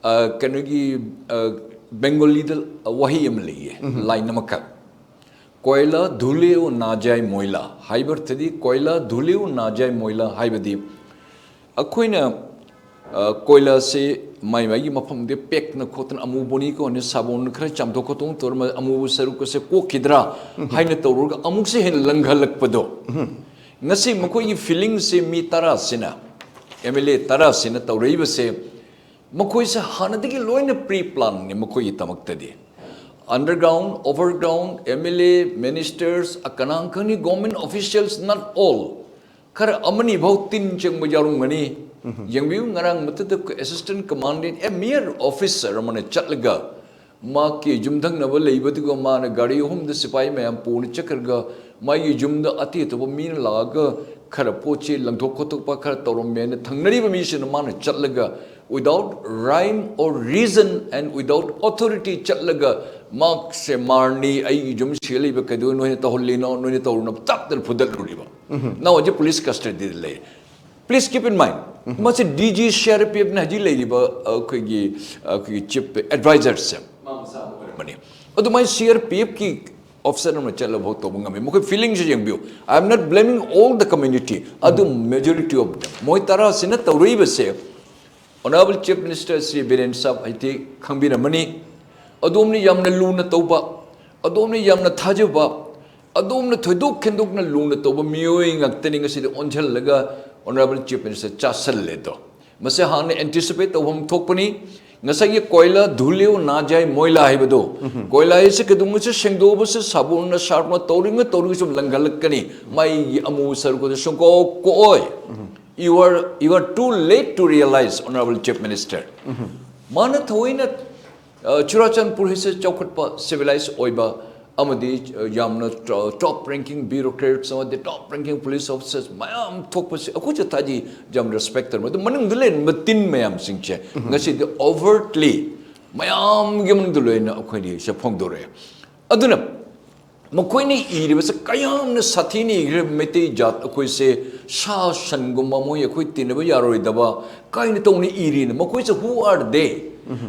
ꯑ, ꯀꯩꯅꯣꯒꯤ, ꯑ, ꯕꯦꯡꯒꯣꯂꯤꯗ ꯋꯥꯍꯩ ꯑꯃ ꯂꯩꯌꯦ, ꯂꯥꯏꯟ ꯑꯃꯈꯛ, "ꯀꯣꯏꯂꯥ ꯙꯨꯂꯦ ꯑꯣ ꯅꯥ ꯖꯥꯏ ꯃꯣꯏꯂꯥ" ꯍꯥꯏꯕ ꯑꯔꯊꯗꯤ, "ꯀꯣꯏꯂꯥ ꯙꯨꯂꯦ ꯑꯣ ꯅꯥ ꯖꯥꯏ ꯃꯣꯏꯂꯥ" ꯍꯥꯏꯕꯗꯤ ꯑꯩꯈꯣꯏꯅ, ꯑ, ꯀꯣꯏꯂꯥꯁꯦ ꯃꯥꯏ ꯃꯥꯏꯒꯤ ꯃꯐꯝꯗ ꯄꯦꯛꯇꯅ ꯈꯣꯠꯇꯅ ꯑꯃꯨꯕꯅꯤ ꯀꯣ, ꯁꯥꯕꯣꯟ ꯈꯔ ꯆꯥꯝꯊꯣꯛ ꯈꯣꯠꯇꯣꯛ ꯇꯧꯔꯒ ꯑꯃꯨꯕ ꯁꯔꯨꯛ ꯑꯁꯦ ꯀꯣꯛꯈꯤꯗ꯭ꯔꯥ ꯍꯥꯏꯅ ꯇꯧꯔꯒ ꯑꯃꯨꯛꯁꯨ ꯍꯦꯟꯅ ꯂꯪꯍꯜꯂꯛꯄꯗꯣ꯫ ꯉꯁꯤ ꯃꯈꯣꯏꯒꯤ ꯐꯤꯂꯤꯡꯁꯦ ꯃꯤ ꯇꯔꯥꯁꯤꯅ, ꯑꯦꯝ ꯑꯦꯜ ꯑꯦ ꯇꯔꯥꯁꯤꯅ ꯇꯧꯔꯛꯏꯕꯁꯦ, ꯃꯈꯣꯏꯁꯦ ꯍꯥꯟꯅꯗꯒꯤ ꯂꯣꯏꯅ ꯄ꯭ꯔꯤ ꯄ꯭ꯂꯥꯟꯅꯤ ꯃꯈꯣꯏꯒꯤꯗꯃꯛꯇꯗꯤ꯫ Underground, overground, M L A, ministers, ꯀꯅꯥ ꯈꯪꯅꯤ, ꯒꯣꯔꯃꯦꯟ ꯑꯣꯐꯤꯁꯤꯌꯦꯜꯁ, ꯅꯣꯠ ꯑꯣꯜ, ꯈꯔ ꯑꯃꯅꯤ ꯐꯥꯎ ꯇꯤꯟ ꯆꯪꯕ ꯌꯥꯎꯔꯝꯒꯅꯤ꯫ ꯌꯦꯡꯕꯤꯌꯨ, ꯉꯔꯥꯡ ꯃꯊꯛꯇ ꯑꯦꯁꯤꯁꯇꯦꯟ ꯀꯃꯥꯟꯗꯦꯟ, ꯑꯦ ꯃꯤꯌꯔ ꯑꯣꯐꯤꯁꯔ ꯑꯃꯅ ꯆꯠꯂꯒ ꯃꯍꯥꯛꯀꯤ ꯌꯨꯝꯊꯪꯅꯕ ꯂꯩꯕꯗꯨꯒ ꯃꯥꯅ ꯒꯥꯔꯤ ꯑꯍꯨꯝꯗ ꯁꯤꯐꯥꯏ ꯃꯌꯥꯝ ꯄꯨꯅ ꯆꯠꯈ꯭ꯔꯒ ꯃꯥꯒꯤ ꯌꯨꯝꯗ ꯑꯇꯩ ꯑꯇꯣꯞꯄ ꯃꯤꯅ ꯂꯥꯛꯑꯒ ꯈꯔ ꯄꯣꯠ ꯆꯩ ꯂꯪꯊꯣꯛ ꯈꯣꯠꯇꯣꯛꯄ ꯈꯔ ꯇꯧꯔꯝꯃꯦꯅ ꯊꯪꯅꯔꯤꯕ ꯃꯤꯁꯤꯅ ꯃꯥꯅ ꯆꯠꯂꯒ without rhyme or reason and without authority ꯆꯠꯂꯒ ꯃꯍꯥꯛꯁꯦ ꯃꯥꯔꯅꯤ, ꯑꯩꯒꯤ ꯌꯨꯝ ꯁꯤꯒ ꯂꯩꯕ ꯀꯩꯗꯧ ꯅꯣꯏꯅ ꯇꯧꯍꯜꯂꯤꯅꯣ, ꯅꯣꯏꯅ ꯇꯧꯔꯨꯅꯕ ꯇꯞꯇꯅ ꯐꯨꯗꯠꯂꯨꯔꯤꯕ꯫ ꯅꯥꯎ ꯍꯧꯖꯤꯛ ꯄꯨꯂꯤꯁ ꯀꯁꯇꯗꯤꯗ ꯂꯩ꯫ Please keep in mind, ꯃꯁꯤ D G C R P ꯑꯦꯐꯅ ꯍꯧꯖꯤꯛ ꯂꯩꯔꯤꯕ ꯑꯩꯈꯣꯏꯒꯤ, ꯑꯩꯈꯣꯏꯒꯤ ꯆꯤꯐ ꯑꯦꯗꯚꯥꯏꯖꯔꯁꯦ ꯑꯣꯏꯔꯝꯕꯅꯤ꯫ ꯑꯗꯨꯃꯥꯏꯅ ꯁꯤ ꯑꯥꯔ ꯄꯤ ꯑꯦꯐꯀꯤ ꯑꯣꯐꯤꯁꯥꯔ ꯑꯃ ꯆꯠꯂꯐꯥꯎ ꯇꯧꯕ ꯉꯝꯃꯤ꯫ ꯃꯈꯣꯏ ꯐꯤꯂꯤꯡꯁꯦ ꯌꯦꯡꯕꯤꯌꯨ꯫ I am not blaming all the community, ꯑꯗꯨ majority of them, ꯃꯣꯏ ꯇꯔꯥꯁꯤꯅ ꯇꯧꯔꯛꯏꯕꯁꯦ, honourable chief minister Shri Biren ꯁꯥꯍꯕ ꯍꯥꯏꯗꯤ ꯈꯪꯕꯤꯔꯝꯃꯅꯤ꯫ ꯑꯗꯣꯝꯅ ꯌꯥꯝꯅ ꯂꯨꯅ ꯇꯧꯕ, ꯑꯗꯣꯝꯅ ꯌꯥꯝꯅ ꯊꯥꯖꯕ, ꯑꯗꯣꯝꯅ ꯊꯣꯏꯗꯣꯛ ꯍꯦꯟꯗꯣꯛꯅ ꯂꯨꯅ ꯇꯧꯕ ꯃꯤꯑꯣꯏ ꯉꯥꯛꯇꯅꯤ ꯉꯁꯤꯗꯤ ꯑꯣꯟꯁꯤꯜꯂꯒ ꯑꯣꯅꯔꯦꯕꯜ ꯆꯤꯐ ꯃꯤꯅꯤꯁꯇꯔ ꯆꯥꯁꯜꯂꯦꯗꯣ꯫ ꯃꯁꯤ ꯍꯥꯟꯅ ꯑꯦꯟꯇꯤꯁꯤꯄꯦꯠ ꯇꯧꯐꯝ ꯊꯣꯛꯄꯅꯤ꯫ ꯉꯁꯥꯏꯒꯤ ꯀꯣꯏꯂꯥ ꯙꯨꯂꯦ ꯑꯣ ꯅꯥ ꯖꯥꯏ ꯃꯣꯏꯂꯥ ꯍꯥꯏꯕꯗꯣ, ꯀꯣꯏꯂꯥ ꯍꯥꯏꯁꯦ ꯀꯩꯗꯧꯉꯩꯁꯨ ꯁꯦꯡꯗꯣꯛꯑꯕꯁꯨ ꯁꯥꯕꯣꯟꯅ ꯁꯥꯔꯞꯅ ꯇꯧꯔꯤꯉꯩ ꯇꯧꯔꯤꯉꯩꯁꯨ ꯂꯪꯈꯠꯂꯛꯀꯅꯤ꯫ ꯃꯩꯒꯤ ꯑꯃꯨꯕ ꯁꯔꯨꯛ ꯑꯗꯨ ꯁꯨꯡꯀꯣꯛ ꯀꯣꯛꯑꯣꯏ꯫ You are, you are too late to realize, Honorable Chief Minister. ꯃꯥꯅ ꯊꯑꯣꯏꯅ, ꯑ, ꯆꯨꯔꯥꯆꯥꯟꯄꯨꯔ ꯍꯥꯏꯁꯦ ꯆꯥꯎꯈꯠꯄ, ꯁꯤꯚꯤꯂꯥꯏꯖ ꯑꯣꯏꯕ ꯑꯃꯗꯤ, ꯑ, ꯌꯥꯝꯅ ꯇ-, ꯇꯣꯞ ꯔꯦꯡꯀꯤꯡ ꯕ꯭ꯌꯨꯔꯣꯀ꯭ꯔꯦꯠꯁ ꯑꯃꯗꯤ ꯇꯣꯞ ꯔꯦꯡꯀꯤꯡ ꯄꯨꯂꯤꯁ ꯑꯣꯐꯤꯁꯔꯁ ꯃꯌꯥꯝ ꯊꯣꯛꯄꯁꯦ ꯑꯩꯈꯣꯏꯁꯨ ꯊꯥꯖꯩ, ꯌꯥꯝ ꯔꯦꯁꯄꯦꯛ ꯇꯧꯔꯝꯃꯤ꯫ ꯑꯗꯨ ꯃꯅꯨꯡꯗ ꯂꯩꯔꯝꯕ ꯇꯤꯟ ꯃꯌꯥꯝꯁꯤꯡꯁꯦ ꯉꯁꯤꯗꯤ ꯑꯣꯚꯔꯠꯂꯤ ꯃꯌꯥꯝꯒꯤ ꯃꯅꯨꯡꯗ ꯂꯣꯏꯅ ꯑꯩꯈꯣꯏꯅ ꯁꯦ ꯐꯣꯡꯗꯣꯔꯛꯑꯦ꯫ ꯑꯗꯨꯅ ꯃꯈꯣꯏꯅ ꯏꯔꯤꯕꯁꯦ ꯀꯌꯥꯝꯅ ꯁꯥꯊꯤꯅ ꯏꯈ꯭ꯔꯦ꯫ ꯃꯩꯇꯩ ꯖꯥꯠ ꯑꯩꯈꯣꯏꯁꯦ ꯁꯥ ꯁꯟꯒꯨꯝꯕ, ꯃꯣꯏ ꯑꯩꯈꯣꯏ ꯇꯤꯟꯅꯕ ꯌꯥꯔꯣꯏꯗꯕ ꯀꯥꯏꯅ ꯇꯧꯅ ꯏꯔꯤꯅ꯫ ꯃꯈꯣꯏꯁꯦ who are they?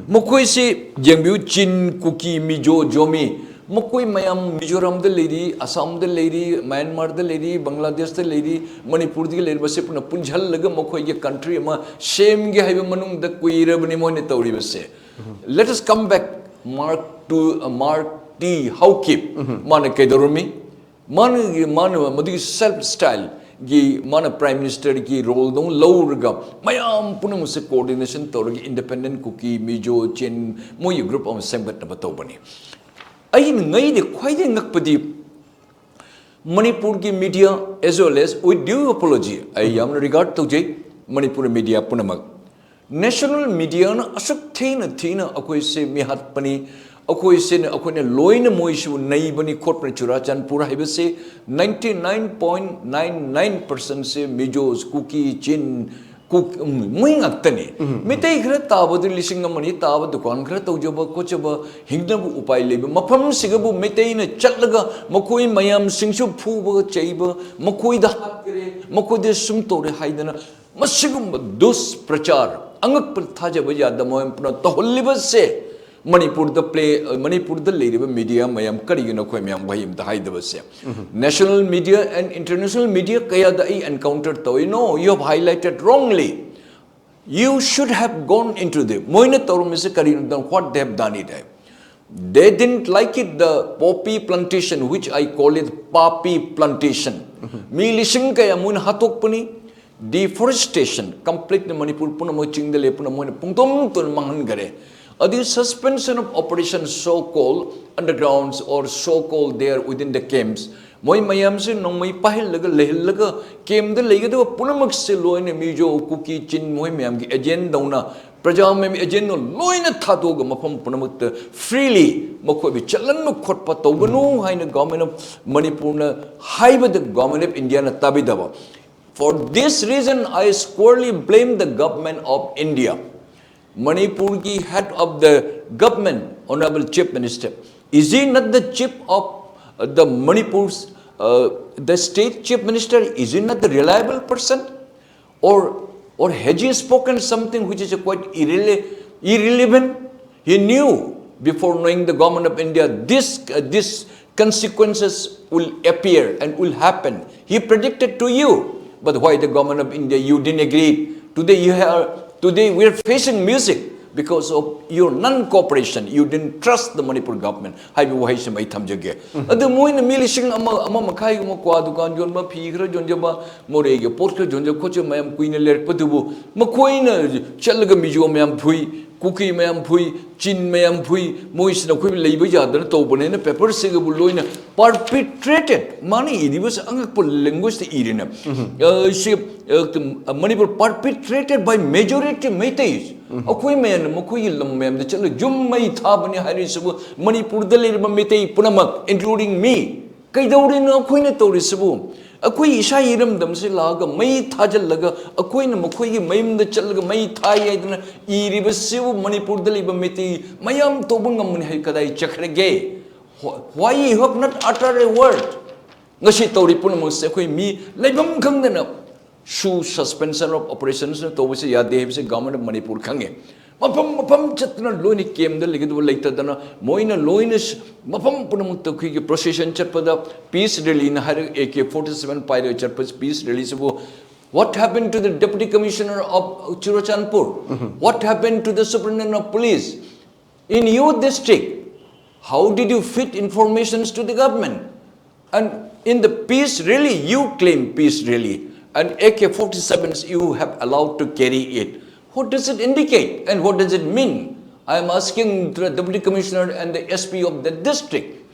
ꯃꯈꯣꯏꯁꯤ ꯌꯦꯡꯕꯤꯌꯨ, ꯆꯤꯟ, ꯀꯨꯀꯤ, ꯃꯤꯖꯣ, ꯖꯣꯃꯤ, ꯃꯈꯣꯏ ꯃꯌꯥꯝ ꯃꯤꯖꯣꯔꯥꯝꯗ ꯂꯩꯔꯤ, ꯑꯁꯥꯝꯗ ꯂꯩꯔꯤ, ꯃ꯭ꯌꯥꯟꯃꯥꯔꯗ ꯂꯩꯔꯤ, ꯕꯪꯒ꯭ꯂꯥꯗꯦꯁꯇ ꯂꯩꯔꯤ, ꯃꯅꯤꯄꯨꯔꯗꯒꯤ ꯂꯩꯔꯤꯕꯁꯦ ꯄꯨꯟꯅ ꯄꯨꯟꯁꯤꯜꯂꯒ ꯃꯈꯣꯏꯒꯤ country ꯑꯃ ꯁꯦꯝꯒꯦ ꯍꯥꯏꯕ ꯃꯅꯨꯡꯗ ꯀꯨꯏꯔꯕꯅꯤ ꯃꯣꯏꯅ ꯇꯧꯔꯤꯕꯁꯦ꯫ Let us come back Mark to, uh, Mark T Haokip. ꯃꯥꯅ ꯀꯩꯗꯧꯔꯝꯃꯤ? ꯃꯥꯅ, ꯃꯥꯅ ꯃꯗꯨꯒꯤ self style ꯒꯤ, ꯃꯥꯅ Prime Minister ꯒꯤ role ꯗꯧ ꯂꯧꯔꯒ ꯃꯌꯥꯝ ꯄꯨꯝꯅꯃꯛꯁꯦ coordination ꯇꯧꯔꯒ independent ꯀꯨꯀꯤ, ꯃꯤꯖꯣ, ꯆꯤꯟ, ꯃꯣꯏꯒꯤ group ꯑꯃ ꯁꯦꯝꯒꯠꯅꯕ ꯇꯧꯕꯅꯤ꯫ ꯑꯩꯅ ꯉꯩꯗꯤ ꯈ꯭ꯋꯥꯏꯗꯒꯤ ꯉꯛꯄꯗꯤ ꯃꯅꯤꯄꯨꯔꯒꯤ media, as well as with due apology, ꯑꯩ ꯌꯥꯝꯅ regard ꯇꯧꯖꯩ ꯃꯅꯤꯄꯨꯔ media ꯄꯨꯝꯅꯃꯛ꯫ National media ꯅ ꯑꯁꯨꯛ ꯊꯤꯅ ꯊꯤꯅ ꯑꯩꯈꯣꯏꯁꯦ ꯃꯤꯍꯥꯠꯄꯅꯤ, ꯑꯩꯈꯣꯏꯁꯦ, ꯑꯩꯈꯣꯏꯅ ꯂꯣꯏꯅ ꯃꯣꯏꯁꯨ ꯅꯩꯕꯅꯤ ꯈꯣꯠꯄꯅꯤ꯫ ꯆꯨꯔꯥꯆꯥꯟꯄꯨꯔ ꯍꯥꯏꯕꯁꯦ ninety nine point nine nine percent ꯁꯦ ꯃꯤꯖꯣꯁ, ꯀꯨꯀꯤ, ꯆꯤꯟ, ꯀꯨꯛ, ꯎꯝ, ꯃꯣꯏ ꯉꯥꯛꯇꯅꯤ꯫ ꯃꯤꯇꯩ ꯈꯔ ꯇꯥꯕꯗꯨ ꯂꯤꯁꯤꯡ ꯑꯃꯅꯤ ꯇꯥꯕ, ꯗꯨꯀꯥꯟ ꯈꯔ ꯇꯧꯖꯕ ꯈꯣꯠꯆꯕ, ꯍꯤꯡꯅꯕ ꯎꯄꯥꯏ ꯂꯩꯕ ꯃꯐꯝꯁꯤꯒꯕꯨ ꯃꯩꯇꯩꯅ ꯆꯠꯂꯒ ꯃꯈꯣꯏ ꯃꯌꯥꯝꯁꯤꯡꯁꯨ ꯐꯨꯕ ꯆꯩꯕ, ꯃꯈꯣꯏꯗ ꯍꯥꯠꯈ꯭ꯔꯦ, ꯃꯈꯣꯏꯗ ꯁꯨꯝ ꯇꯧꯔꯦ ꯍꯥꯏꯗꯅ ꯃꯁꯤꯒꯨꯝꯕ ꯗꯨꯁꯄ꯭ꯔꯆꯥꯔ, ꯑꯉꯛꯄ ꯊꯥꯖꯕ ꯌꯥꯗꯕ ꯃꯌꯥꯝ ꯄꯨꯝꯅꯃꯛ ꯇꯧꯍꯜꯂꯤꯕꯁꯦ ꯃꯅꯤꯄꯨꯔꯗ play, ꯃꯅꯤꯄꯨꯔꯗ ꯂꯩꯔꯤꯕ media ꯃꯌꯥꯝ ꯀꯔꯤꯒꯤꯅꯣ? ꯑꯩꯈꯣꯏ ꯃꯌꯥꯝ ꯋꯥꯍꯩ ꯑꯝꯇ ꯍꯥꯏꯗꯕꯁꯦ꯫ National media and international media ꯀꯌꯥꯗ ꯑꯩ encounter ꯇꯧꯏ꯫ No, you have highlighted wrongly. You should have gone into the, ꯃꯣꯏꯅ ꯇꯧꯔꯝꯃꯤꯁꯦ ꯀꯔꯤꯅꯣ? What they have done it high. They didn't like it, the poppy plantation, which I call it poppy plantation. ꯃꯤ ꯂꯤꯁꯤꯡ ꯀꯌꯥ ꯃꯣꯏꯅ ꯍꯥꯠꯇꯣꯛꯄꯅꯤ꯫ Deforestation, complete ꯅ ꯃꯅꯤꯄꯨꯔ ꯄꯨꯝꯅꯃꯛ ꯆꯤꯡꯗ ꯂꯩ ꯄꯨꯝꯅꯃꯛ ꯃꯣꯏꯅ ꯄꯨꯡꯇꯨꯝ ꯇꯨꯝ ꯃꯥꯡꯍꯟꯈꯔꯦ꯫ ꯑꯗꯨ suspension of operation so called undergrounds or so called there within the camps, ꯃꯣꯏ ꯃꯌꯥꯝꯁꯦ ꯅꯣꯡꯃꯩ ꯄꯥꯏꯍꯜꯂꯒ ꯂꯩꯍꯜꯂꯒ camp ꯇ ꯂꯩꯒꯗꯕ ꯄꯨꯝꯅꯃꯛꯁꯦ ꯂꯣꯏꯅ ꯃꯤꯖꯣ, ꯀꯨꯀꯤ, ꯆꯤꯟ ꯃꯣꯏ ꯃꯌꯥꯝꯒꯤ agent ꯗꯧꯅ, ꯄ꯭ꯔꯖꯥ ꯃꯌꯥꯝꯒꯤ agent ꯅ ꯂꯣꯏꯅ ꯊꯥꯗꯣꯛꯑꯒ ꯃꯐꯝ ꯄꯨꯝꯅꯃꯛꯇ freely ꯃꯈꯣꯏꯕꯨ ꯆꯠꯍꯟꯕ ꯈꯣꯠꯄ ꯇꯧꯒꯅꯨ ꯍꯥꯏꯅ Government of ꯃꯅꯤꯄꯨꯔꯅ ꯍꯥꯏꯕꯗ Government of India ꯅ ꯇꯥꯕꯤꯗꯕ꯫ For this reason, I squarely blame the Government of India. ꯃꯅꯤꯄꯨꯔꯒꯤ head of the government, Honorable Chief Minister, is he not the chief of, uh, the Manipur's uh, the state chief minister, is he not the reliable person? Or, or has he spoken something which is quite irrele- irrelevant? He knew before knowing the government of India, this, uh, these consequences will appear and will happen. He predicted to you. But why the government of India, you didn't agree? Today you have, today we are facing music because of your non-cooperation. You didn't trust the Manipur government. ꯍꯥꯏꯕ ꯋꯥꯍꯩꯁꯤꯃ ꯑꯩ ꯊꯝꯖꯒꯦ꯫ ꯑꯗꯨ ꯃꯣꯏꯅ ꯃꯤ ꯂꯤꯁꯤꯡ ꯑꯃ, ꯑꯃ ꯃꯈꯥꯏꯒꯨꯝꯕ ꯀ꯭ꯋꯥ ꯗꯨꯀꯥꯟ ꯌꯣꯟꯕ, ꯐꯤ ꯈꯔ ꯌꯣꯟꯖꯕ, ꯃꯣꯔꯦꯒꯤ ꯄꯣꯠ ꯈꯔ ꯌꯣꯟꯖꯕ ꯈꯣꯠꯆꯕ ꯃꯌꯥꯝ ꯀꯨꯏꯅ ꯂꯩꯔꯛꯄꯗꯨꯕꯨ ꯃꯈꯣꯏꯅ ꯆꯠꯂꯒ ꯃꯤꯖꯣ ꯃꯌꯥꯝ ꯐꯨꯏ, ꯀꯨꯀꯤ ꯃꯌꯥꯝ ꯐꯨꯏ, ꯆꯤꯟ ꯃꯌꯥꯝ ꯐꯨꯏ, ꯃꯣꯏꯁꯤꯅ ꯑꯩꯈꯣꯏ ꯂꯩꯕ ꯌꯥꯗꯅ ꯇꯧꯕꯅꯦꯅ ꯄꯦꯄꯔꯁꯤꯒꯕꯨ ꯂꯣꯏꯅ perpetrated, ꯃꯥꯅ ꯏꯔꯤꯕꯁꯦ ꯑꯉꯛꯄ languageetꯇ ꯏꯔꯤꯅ꯫ ꯑ, ꯁꯤ, ꯑ, ꯀ-, Manipur perpetrated by majority Meiteis꯫ ꯑꯩꯈꯣꯏ ꯃꯌꯥꯝꯅ ꯃꯈꯣꯏꯒꯤ ꯂꯝ ꯃꯌꯥꯝꯗ ꯆꯠꯂ ꯌꯨꯝ ꯃꯩ ꯊꯥꯕꯅꯤ ꯍꯥꯏꯔꯤꯁꯤꯕꯨ ꯃꯅꯤꯄꯨꯔꯗ ꯂꯩꯔꯤꯕ ꯃꯩꯇꯩ ꯄꯨꯝꯅꯃꯛ, including me, ꯀꯩꯗꯧꯔꯤꯅꯣ ꯑꯩꯈꯣꯏꯅ ꯇꯧꯔꯤꯁꯤꯕꯨ? ꯑꯩꯈꯣꯏ ꯏꯁꯥ ꯏꯔꯝꯗꯝꯁꯤ ꯂꯥꯛꯑꯒ ꯃꯩ ꯊꯥꯖꯤꯜꯂꯒ ꯑꯩꯈꯣꯏꯅ ꯃꯈꯣꯏꯒꯤ ꯃꯌꯨꯝꯗ ꯆꯠꯂꯒ ꯃꯩ ꯊꯥꯏ ꯍꯥꯏꯗꯅ ꯏꯔꯤꯕꯁꯤꯕꯨ ꯃꯅꯤꯄꯨꯔꯗ ꯂꯩꯕ ꯃꯩꯇꯩ ꯃꯌꯥꯝ ꯇꯧꯕ ꯉꯝꯃꯅꯤ ꯍꯥꯏ ꯀꯗꯥꯏ ꯆꯠꯈ꯭ꯔꯒꯦ? Why you have not uttered a word? ꯉꯁꯤ ꯇꯧꯔꯤ ꯄꯨꯝꯅꯃꯛꯁꯦ ꯑꯩꯈꯣꯏ ꯃꯤ ꯂꯩꯐꯝ ꯈꯪꯗꯅ ꯁꯨ suspension of operationsꯅ ꯇꯧꯕꯁꯦ ꯌꯥꯗꯦ ꯍꯥꯏꯕꯁꯦ government of Manipur ꯈꯪꯉꯦ꯫ ꯃꯐꯝ ꯃꯐꯝ ꯆꯠꯇꯅ ꯂꯣꯏꯅ campꯇ ꯂꯩꯒꯗꯕ ꯂꯩꯇꯗꯅ ꯃꯣꯏꯅ ꯂꯣꯏꯅ ꯁ-, ꯃꯐꯝ ꯄꯨꯝꯅꯃꯛꯇ ꯑꯩꯈꯣꯏꯒꯤ procession ꯆꯠꯄꯗ peace rallyꯅ ꯍꯥꯏꯔꯒ AK forty seven ꯄꯥꯏꯔꯒ ꯆꯠꯄ peace rallyꯁꯤꯕꯨ, what happened to the deputy commissioner of Churachandpur? What happened to the superintendent of police? In your district, how did you feed informations to the government? And in the peace rally, you claim peace rally, and AK forty sevens you have allowed to carry it. What does it indicate and what does it mean? I am asking the deputy commissioner and the SP of the district.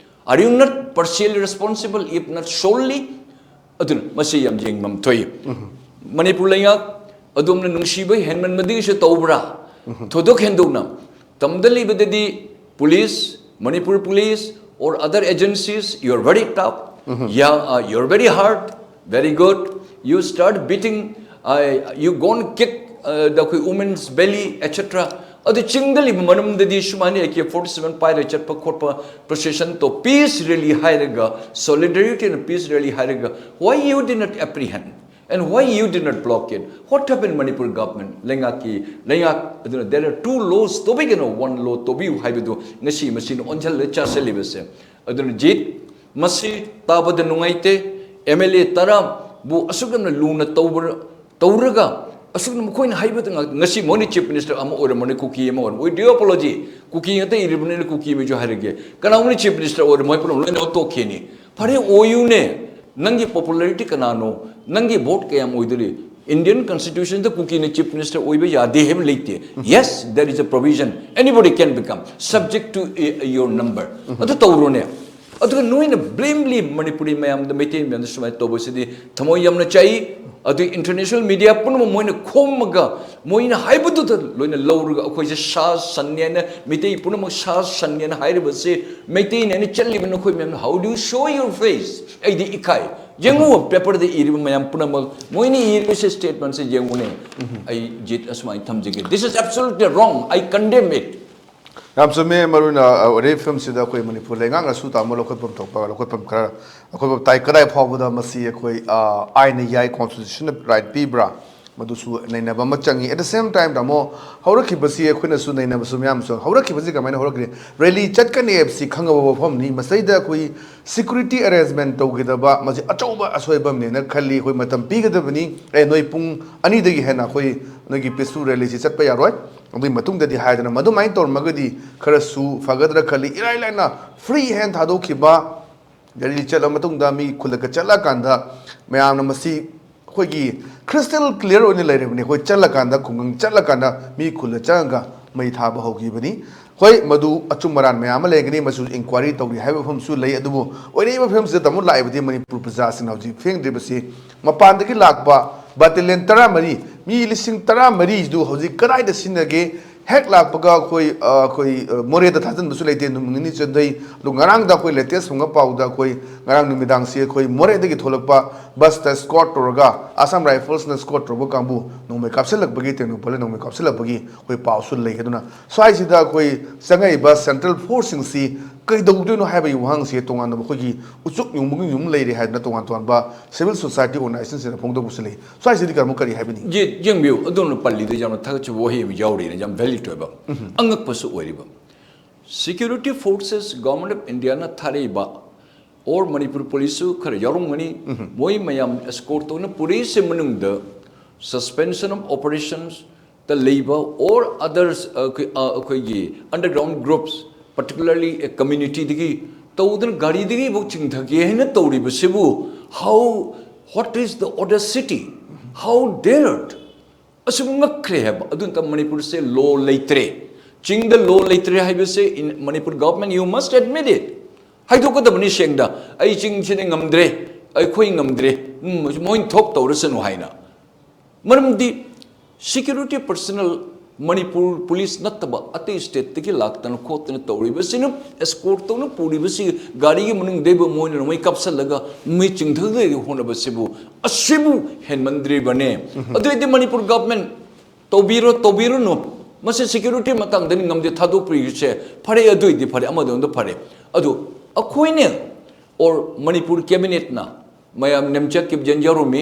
Are you not partially responsible, if not solely? ꯑꯗꯨꯅ ꯃꯁꯤ ꯌꯥꯝ ꯌꯦꯡꯐꯝ ꯊꯣꯛꯏ꯫ ꯃꯅꯤꯄꯨꯔ ꯂꯩꯉꯥꯛ ꯑꯗꯣꯝꯅ ꯅꯨꯡꯁꯤꯕ ꯍꯦꯟꯃꯟꯕꯗꯒꯤꯁꯨ ꯇꯧꯕ꯭ꯔꯥ? ꯊꯣꯏꯗꯣꯛ ꯍꯦꯟꯗꯣꯛꯅ ꯇꯝꯗ ꯂꯩꯕꯗꯗꯤ police, Manipur police or other agencies, you are very tough. Yeah, uh, you are very hard, very good. You start beating, uh, you go and kick, uh, the ꯑꯩꯈꯣꯏ women's belly, et cetera. ꯑꯗꯨ ꯆꯤꯡꯗ ꯂꯩꯕ ꯃꯔꯝꯗꯗꯤ ꯁꯨꯃꯥꯏꯅ A K forty seven ꯄꯥꯏꯔꯒ ꯆꯠꯄ ꯈꯣꯠꯄ, procession ꯇꯧ, ꯄꯤꯁ ꯔꯦꯂꯤ ꯍꯥꯏꯔꯒ, ꯁꯣꯂꯤꯗꯥꯔꯤꯇꯤ ꯑꯦꯟ ꯄꯤꯁ ꯔꯦꯂꯤ ꯍꯥꯏꯔꯒ, why you did not apprehend? And why you did not block it? What happened, Manipur government? ꯂꯩꯉꯥꯛꯀꯤ, ꯂꯩꯉꯥꯛ ꯑꯗꯨꯅ there are two laws ꯇꯧꯕꯤꯒꯅꯨ, one law ꯇꯧꯕꯤꯌꯨ ꯍꯥꯏꯕꯗꯨ ꯉꯁꯤ ꯃꯁꯤꯅ ꯑꯣꯟꯁꯤꯜꯂ ꯆꯥꯁꯤꯜꯂꯤꯕꯁꯦ꯫ ꯑꯗꯨꯅ ꯖꯤꯠ, ꯃꯁꯤ ꯇꯥꯕꯗ ꯅꯨꯡꯉꯥꯏꯇꯦ꯫ ꯑꯦꯝ ꯑꯦꯜ ꯑꯦ ꯇꯔꯥꯕꯨ ꯑꯁꯨꯛ ꯌꯥꯝꯅ ꯂꯨꯅ ꯇꯧꯕ, ꯇꯧꯔꯒ ꯑꯁꯨꯛ ꯌꯥꯝꯅ ꯃꯈꯣꯏꯅ ꯍꯥꯏꯕꯗ ꯉꯥꯛ-, ꯉꯁꯤ ꯃꯣꯏꯅ ꯆꯤꯐ ꯃꯤꯅꯤꯁꯇꯔ ꯑꯃ ꯑꯣꯏꯔꯝꯃꯅꯤ, ꯀꯨꯀꯤ ꯑꯃ ꯑꯣꯏꯔꯝꯃꯅꯤ, with due apology, ꯀꯨꯀꯤ ꯉꯥꯛꯇ ꯏꯔꯤꯕꯅꯤꯅ ꯀꯨꯀꯤ ꯃꯤꯁꯨ ꯍꯥꯏꯔꯒꯦ, ꯀꯅꯥꯒꯨꯝꯕꯅ ꯆꯤꯐ ꯃꯤꯅꯤꯁꯇꯔ ꯑꯣꯏꯔꯝꯃꯣꯏ, ꯄꯨꯝꯅꯃꯛ ꯂꯣꯏꯅꯃꯛ ꯇꯣꯛꯈꯤꯅꯤ꯫ ꯐꯔꯦ, ꯑꯣꯏꯌꯨꯅꯦ꯫ ꯅꯪꯒꯤ ꯄꯣꯄꯨꯂꯔꯤꯇꯤ ꯀꯅꯥꯅꯣ? ꯅꯪꯒꯤ ꯚꯣꯠ ꯀꯌꯥꯝ ꯑꯣꯏꯗꯣꯔꯤ? ꯏꯟꯗꯤꯌꯟ ꯀꯟꯁꯇꯤꯇ꯭ꯌꯨꯁꯟꯗ ꯀꯨꯀꯤꯅ ꯆꯤꯐ ꯃꯤꯅꯤꯁꯇꯔ ꯑꯣꯏꯕ ꯌꯥꯗꯦ ꯍꯥꯏꯕ ꯂꯩꯇꯦ꯫ Yes, there is a provision, anybody can become, subject to, uh, your number. ꯑꯗꯨ ꯇꯧꯔꯣꯅꯦ꯫ ꯑꯗꯨꯒ ꯅꯣꯏꯅ ꯕ꯭ꯂꯦꯝꯂꯤ ꯃꯅꯤꯄꯨꯔꯤ ꯃꯌꯥꯝꯗ, ꯃꯩꯇꯩ ꯃꯌꯥꯝꯗ ꯁꯨꯃꯥꯏꯅ ꯇꯧꯕꯁꯤꯗꯤ ꯊꯃꯣꯏ ꯌꯥꯝꯅ ꯆꯥꯛꯏ꯫ ꯑꯗꯨ ꯏꯟꯇꯔꯅꯦꯁꯅꯦꯜ ꯃꯤꯗꯤꯌꯥ ꯄꯨꯝꯅꯃꯛ ꯃꯣꯏꯅ ꯈꯣꯝꯃꯒ, ꯃꯣꯏꯅ ꯍꯥꯏꯕꯗꯨꯗ ꯂꯣꯏꯅ ꯂꯧꯔꯒ ꯑꯩꯈꯣꯏꯁꯦ ꯁꯥ ꯁꯟꯅꯤ ꯍꯥꯏꯅ, ꯃꯩꯇꯩ ꯄꯨꯝꯅꯃꯛ ꯁꯥ ꯁꯟꯅꯤ ꯍꯥꯏꯅ ꯍꯥꯏꯔꯤꯕꯁꯤ ꯃꯩꯇꯩꯅꯤ ꯍꯥꯏꯅ ꯆꯠꯂꯤꯕ ꯅꯈꯣꯏ ꯃꯌꯥꯝꯅ, how do you show your face? ꯑꯩꯗꯤ ꯏꯀꯥꯏ꯫ ꯌꯦꯡꯉꯨ, ꯄꯦꯄꯔꯗ ꯏꯔꯤꯕ ꯃꯌꯥꯝ ꯄꯨꯝꯅꯃꯛ, ꯃꯣꯏꯅ ꯏꯔꯤꯕꯁꯦ, ꯁ꯭ꯇꯦꯠꯃꯦꯟꯁꯦ ꯌꯦꯡꯉꯨꯅꯦ꯫ ꯑꯩ ꯖꯤꯠ ꯑꯁꯨꯃꯥꯏꯅ ꯊꯝꯖꯒꯦ, this is absolutely wrong, I condemn it. ꯌꯥꯝ ꯆꯨꯝꯃꯦ꯫ ꯃꯔꯨ ꯑꯣꯏꯅ, ꯑ, ꯑꯣꯏꯔꯛꯏ ꯐꯤꯕꯝꯁꯤꯗ ꯑꯩꯈꯣꯏ ꯃꯅꯤꯄꯨꯔ ꯂꯩꯉꯥꯛꯅꯁꯨ ꯇꯥꯃꯣ ꯂꯧꯈꯠꯐꯝ ꯊꯣꯛꯄ ꯂꯧꯈꯠꯐꯝ ꯈꯔ ꯂꯧꯈꯠꯐꯝ ꯇꯥꯏ꯫ ꯀꯗꯥꯏ ꯐꯥꯎꯕꯗ ꯃꯁꯤ ꯑꯩꯈꯣꯏ, ꯑ, ꯑꯥꯏꯟꯅ ꯌꯥꯏ, ꯀꯣꯟꯁꯇꯤꯇ꯭ꯌꯨꯁꯟꯅ ꯔꯥꯏꯠ ꯄꯤꯕ꯭ꯔꯥ? ꯃꯗꯨꯁꯨ ꯅꯩꯅꯕ ꯑꯃ ꯆꯪꯉꯤ꯫ At the same time, ꯇꯥꯃꯣ, ꯍꯧꯔꯛꯈꯤꯕꯁꯤ ꯑꯩꯈꯣꯏꯅꯁꯨ ꯅꯩꯅꯕꯁꯨ ꯃꯌꯥꯝ ꯆꯪꯉꯤ꯫ ꯍꯧꯔꯛꯈꯤꯕꯁꯤ ꯀꯃꯥꯏꯅ ꯍꯧꯔꯛꯈ꯭ꯔꯤ? ꯔꯦꯂꯤ ꯆꯠꯀꯅꯤ ꯍꯥꯏꯕꯁꯤ ꯈꯪꯉꯕ ꯋꯥꯐꯝꯅꯤ꯫ ꯃꯁꯤꯗꯩꯗ ꯑꯩꯈꯣꯏ ꯁꯤꯀ꯭ꯌꯨꯔꯤꯇꯤ ꯑꯦꯔꯦꯟꯖꯃꯦꯟ ꯇꯧꯒꯗꯕ, ꯃꯁꯤ ꯑꯆꯧꯕ ꯑꯁꯣꯏꯕ ꯑꯃꯅꯦꯅ ꯈꯜꯂꯤ꯫ ꯑꯩꯈꯣꯏ ꯃꯇꯝ ꯄꯤꯒꯗꯕꯅꯤ꯫ ꯑꯦ, ꯅꯣꯏ ꯄꯨꯡ ꯑꯅꯤꯗꯒꯤ ꯍꯦꯟꯅ ꯑꯩꯈꯣꯏ ꯅꯣꯏꯒꯤ ꯄꯤꯁꯐꯨꯜ ꯔꯦꯂꯤꯁꯤ ꯆꯠꯄ ꯌꯥꯔꯣꯏ꯫ ꯑꯗꯨꯒꯤ ꯃꯇꯨꯡꯗꯗꯤ ꯍꯥꯏꯗꯅ ꯃꯗꯨꯃꯥꯏꯅ ꯇꯧꯔꯝꯃꯒꯗꯤ ꯈꯔꯁꯨ ꯐꯒꯗ꯭ꯔꯥ ꯈꯜꯂꯤ꯫ ꯏꯔꯥꯏ ꯂꯥꯏꯅ ꯐ꯭ꯔꯤ ꯍꯦꯟ ꯊꯥꯗꯣꯛꯈꯤꯕ, ꯔꯦꯂꯤ ꯆꯠꯂ ꯃꯇꯨꯡꯗ ꯃꯤ ꯈꯨꯜꯂꯒ ꯆꯠꯂꯀꯥꯟꯗ ꯃꯌꯥꯝꯅ ꯃꯁꯤ ꯑꯩꯈꯣꯏꯒꯤ ꯀ꯭ꯔꯤꯁꯇꯦꯜ ꯀ꯭ꯂꯤꯌꯥꯔ ꯑꯣꯏꯅ ꯂꯩꯔꯕꯅꯤ꯫ ꯑꯩꯈꯣꯏ ꯆꯠꯂꯀꯥꯟꯗ, ꯈꯨꯡꯒꯪ ꯆꯠꯂꯀꯥꯟꯗ ꯃꯤ ꯈꯨꯜꯗ ꯆꯪꯉꯒ ꯃꯩ ꯊꯥꯕ ꯍꯧꯈꯤꯕꯅꯤ꯫ ꯍꯣꯏ, ꯃꯗꯨ ꯑꯆꯨꯝ ꯑꯔꯥꯟ ꯃꯌꯥꯝ ꯑꯃ ꯂꯩꯒꯅꯤ, ꯃꯁꯤꯁꯨ ꯏꯟꯀ꯭ꯋꯥꯏꯔꯤ ꯇꯧꯔꯤ ꯍꯥꯏꯕ ꯃꯐꯝꯁꯨ ꯂꯩ꯫ ꯑꯗꯨꯕꯨ ꯑꯣꯏꯔꯛꯏꯕ ꯐꯤꯕꯝꯁꯤꯗ ꯇꯥꯃꯣ ꯂꯥꯛꯏꯕꯗꯤ ꯃꯅꯤꯄꯨꯔ ꯄ꯭ꯔꯖꯥꯁꯤꯡꯅ ꯍꯧꯖꯤꯛ ꯐꯦꯡꯗ꯭ꯔꯤꯕꯁꯤ ꯃꯄꯥꯟꯗꯒꯤ ꯂꯥꯛꯄ ꯕꯥꯇꯥꯂꯤꯌꯟ ꯇꯔꯥꯃꯔꯤ, ꯃꯤ ꯂꯤꯁꯤꯡ ꯇꯔꯥꯃꯔꯤꯗꯨ ꯍꯧꯖꯤꯛ ꯀꯗꯥꯏꯗ ꯁꯤꯖꯤꯟꯅꯒꯦ? ꯍꯦꯛ ꯂꯥꯛꯄꯒ ꯑꯩꯈꯣꯏ ꯑ, ꯑꯩꯈꯣꯏ ꯑ, ꯃꯣꯔꯦꯗ ꯊꯥꯖꯤꯟꯕꯁꯨ ꯂꯩꯇꯦ, ꯅꯨꯃꯤꯠ ꯅꯤꯅꯤ ꯆꯠꯊꯩ꯫ ꯑꯗꯨ ꯉꯔꯥꯡꯗ ꯑꯩꯈꯣꯏ ꯂꯦꯇꯦꯁ ꯐꯪꯕ ꯄꯥꯎꯗ ꯑꯩꯈꯣꯏ ꯉꯔꯥꯡ ꯅꯨꯃꯤꯗꯥꯡꯁꯤ ꯑꯩꯈꯣꯏ ꯃꯣꯔꯦꯗꯒꯤ ꯊꯣꯛꯂꯛꯄ ꯕꯁꯇ ꯁ꯭ꯀꯣꯠ ꯇꯧꯔꯒ, ꯑꯁꯥꯝ ꯔꯥꯏꯐꯜꯁꯅ ꯁ꯭ꯀꯣꯠ ꯇꯧꯔꯛꯄ ꯀꯥꯡꯕꯨ ꯅꯣꯡꯃꯩ ꯀꯥꯞꯁꯤꯜꯂꯛꯄꯒꯤ, ꯇꯦꯡꯅꯧꯄꯜꯗ ꯅꯣꯡꯃꯩ ꯀꯥꯞꯁꯤꯜꯂꯛꯄꯒꯤ ꯑꯩꯈꯣꯏ ꯄꯥꯎꯁꯨ ꯂꯩ꯫ ꯑꯗꯨꯅ ꯁ꯭ꯋꯥꯏꯁꯤꯗ ꯑꯩꯈꯣꯏ ꯆꯪꯉꯛꯏꯕ ꯁꯦꯟꯇ꯭ꯔꯦꯜ ꯐꯣꯔꯁꯁꯤꯡꯁꯤ ꯀꯩꯗꯧꯗꯣꯏꯅꯣ ꯍꯥꯏꯕꯒꯤ ꯋꯥꯍꯪꯁꯤ ꯇꯣꯉꯥꯟꯅ ꯃꯈꯣꯏꯒꯤ ꯎꯆꯨꯛ ꯌꯨꯡꯕꯒꯤ ꯌꯨꯝ ꯂꯩꯔꯦ ꯍꯥꯏꯗꯅ ꯇꯣꯉꯥꯟ ꯇꯣꯉꯥꯟꯕ ꯁꯤꯚꯤꯜ ꯁꯣꯁꯥꯏꯇꯤ ꯑꯣꯔꯒꯅꯥꯏꯖꯦꯁꯟꯁꯤꯡꯅ ꯐꯣꯡꯗꯣꯛꯄꯁꯨ ꯂꯩ꯫ ꯁ꯭ꯋꯥꯏꯁꯤꯗꯤ ꯀꯔꯝ ꯀꯔꯤ ꯍꯥꯏꯕꯤꯅꯤꯡꯉꯤ? ꯌꯦ- ꯌꯦꯡꯕꯤꯌꯨ, ꯑꯗꯣꯝꯅ ꯄꯜꯂꯤꯗꯣ ꯌꯥꯝꯅ ꯊꯥꯒꯠꯆꯕ ꯋꯥꯍꯩ ꯑꯃ ꯌꯥꯎꯔꯤꯅ, ꯌꯥꯝ ꯚꯦꯂꯤꯗ ꯑꯣꯏꯕ, ꯑꯉꯛꯄꯁꯨ ꯑꯣꯏꯔꯤꯕ꯫ ꯁꯦꯀ꯭ꯌꯨꯔꯤꯇꯤ ꯐꯣꯔꯁꯦꯁ ꯒꯚꯔꯟꯃꯦꯟꯠ ꯑꯣꯐ ꯏꯟꯗꯤꯌꯥꯅ ꯊꯥꯔꯛꯏꯕ, ꯑꯣꯔ ꯃꯅꯤꯄꯨꯔ ꯄꯨꯂꯤꯁꯁꯨ ꯈꯔ ꯌꯥꯎꯔꯝꯒꯅꯤ, ꯃꯣꯏ ꯃꯌꯥꯝ ꯑꯦꯁꯀꯣꯔꯠ ꯇꯧꯅ ꯄꯨꯔꯛꯏꯁꯦ ꯃꯅꯨꯡꯗ ꯁꯁꯄꯦꯟꯁꯟ ꯑꯣꯐ ꯑꯣꯄꯔꯦꯁꯟꯁꯇ ꯂꯩꯕ ꯑꯣꯔ ꯑꯗꯔꯁ ꯑꯩꯈꯣꯏꯒꯤ ꯑꯟꯗꯔꯒ꯭ꯔꯥꯎꯟ ꯒ꯭ꯔꯨꯞꯁ, ꯄꯥꯔꯇꯤꯀꯨꯂꯔꯂꯤ ꯀꯝꯃ꯭ꯌꯨꯅꯤꯇꯤꯗꯒꯤ ꯇꯧꯗꯅ ꯒꯥꯔꯤꯗꯒꯤꯐꯥꯎ ꯆꯤꯡꯊꯒꯦ ꯍꯥꯏꯅ ꯇꯧꯔꯤꯕꯁꯤꯕꯨ, how, what is the audacity? How dared? ꯑꯁꯨꯝ ꯉꯛꯈ꯭ꯔꯦ ꯍꯥꯏꯕ꯫ ꯑꯗꯨ ꯅꯠꯇ ꯃꯅꯤꯄꯨꯔꯁꯦ ꯂꯣ ꯂꯩꯇ꯭ꯔꯦ꯫ ꯆꯤꯡꯗ ꯂꯣ ꯂꯩꯇ꯭ꯔꯦ ꯍꯥꯏꯕꯁꯦ, in Manipur government, you must admit it. ꯍꯥꯏꯗꯣꯛꯀꯗꯕꯅꯤ ꯁꯦꯡꯅ, "ꯑꯩ ꯆꯤꯡꯁꯤꯗ ꯉꯝꯗ꯭ꯔꯦ, ꯑꯩꯈꯣꯏ ꯉꯝꯗ꯭ꯔꯦ, ꯎꯝ, ꯃꯣꯏꯅ ꯊꯣꯛ ꯇꯧꯔꯁꯅꯨ" ꯍꯥꯏꯅ꯫ ꯃꯔꯝꯗꯤ ꯁꯦꯀ꯭ꯌꯨꯔꯤꯇꯤ ꯄꯔꯁꯅꯦꯜ ꯃꯅꯤꯄꯨꯔ ꯄꯨꯂꯤꯁ ꯅꯠꯇꯕ ꯑꯇꯩ ꯁ꯭ꯇꯦꯠꯇꯒꯤ ꯂꯥꯛꯇꯅ ꯈꯣꯠꯇꯅ ꯇꯧꯔꯤꯕꯁꯤꯅ, ꯑꯦꯁꯀꯣꯔꯠ ꯇꯧꯅ ꯄꯨꯔꯤꯕꯁꯤ, ꯒꯥꯔꯤꯒꯤ ꯃꯅꯨꯡꯗꯩꯕꯨ ꯃꯣꯏꯅ ꯅꯣꯡꯃꯩ ꯀꯥꯞꯁꯤꯜꯂꯒ ꯃꯤ ꯆꯤꯡꯊꯗꯒꯤ ꯍꯣꯠꯅꯕꯁꯤꯕꯨ, ꯑꯁꯤꯕꯨ ꯍꯦꯟꯃꯟꯗ꯭ꯔꯤꯕꯅꯦ꯫ ꯑꯗꯨ ꯑꯣꯏꯗꯤ ꯃꯅꯤꯄꯨꯔ ꯒꯚꯔꯟꯃꯦꯟꯠ ꯇꯧꯕꯤꯔꯣ, ꯇꯧꯕꯤꯔꯨꯅꯨ꯫ ꯃꯁꯤ ꯁꯦꯀ꯭ꯌꯨꯔꯤꯇꯤ ꯃꯇꯥꯡꯗꯅꯤ, ꯉꯝꯗꯦ, ꯊꯥꯗꯣꯛꯄꯤꯔꯤꯁꯦ ꯐꯔꯦ, ꯑꯗꯨꯏꯗꯤ ꯐꯔꯦ, ꯑꯃꯗꯣꯝꯗ ꯐꯔꯦ꯫ ꯑꯗꯨ ꯑꯩꯈꯣꯏꯅ, ꯑꯣꯔ ꯃꯅꯤꯄꯨꯔ ꯀꯦꯕꯤꯅꯦꯠꯅ, ꯃꯌꯥꯝ ꯅꯦꯝꯆꯥ ꯀꯤꯞꯖꯦꯟ ꯌꯥꯎꯔꯝꯃꯤ,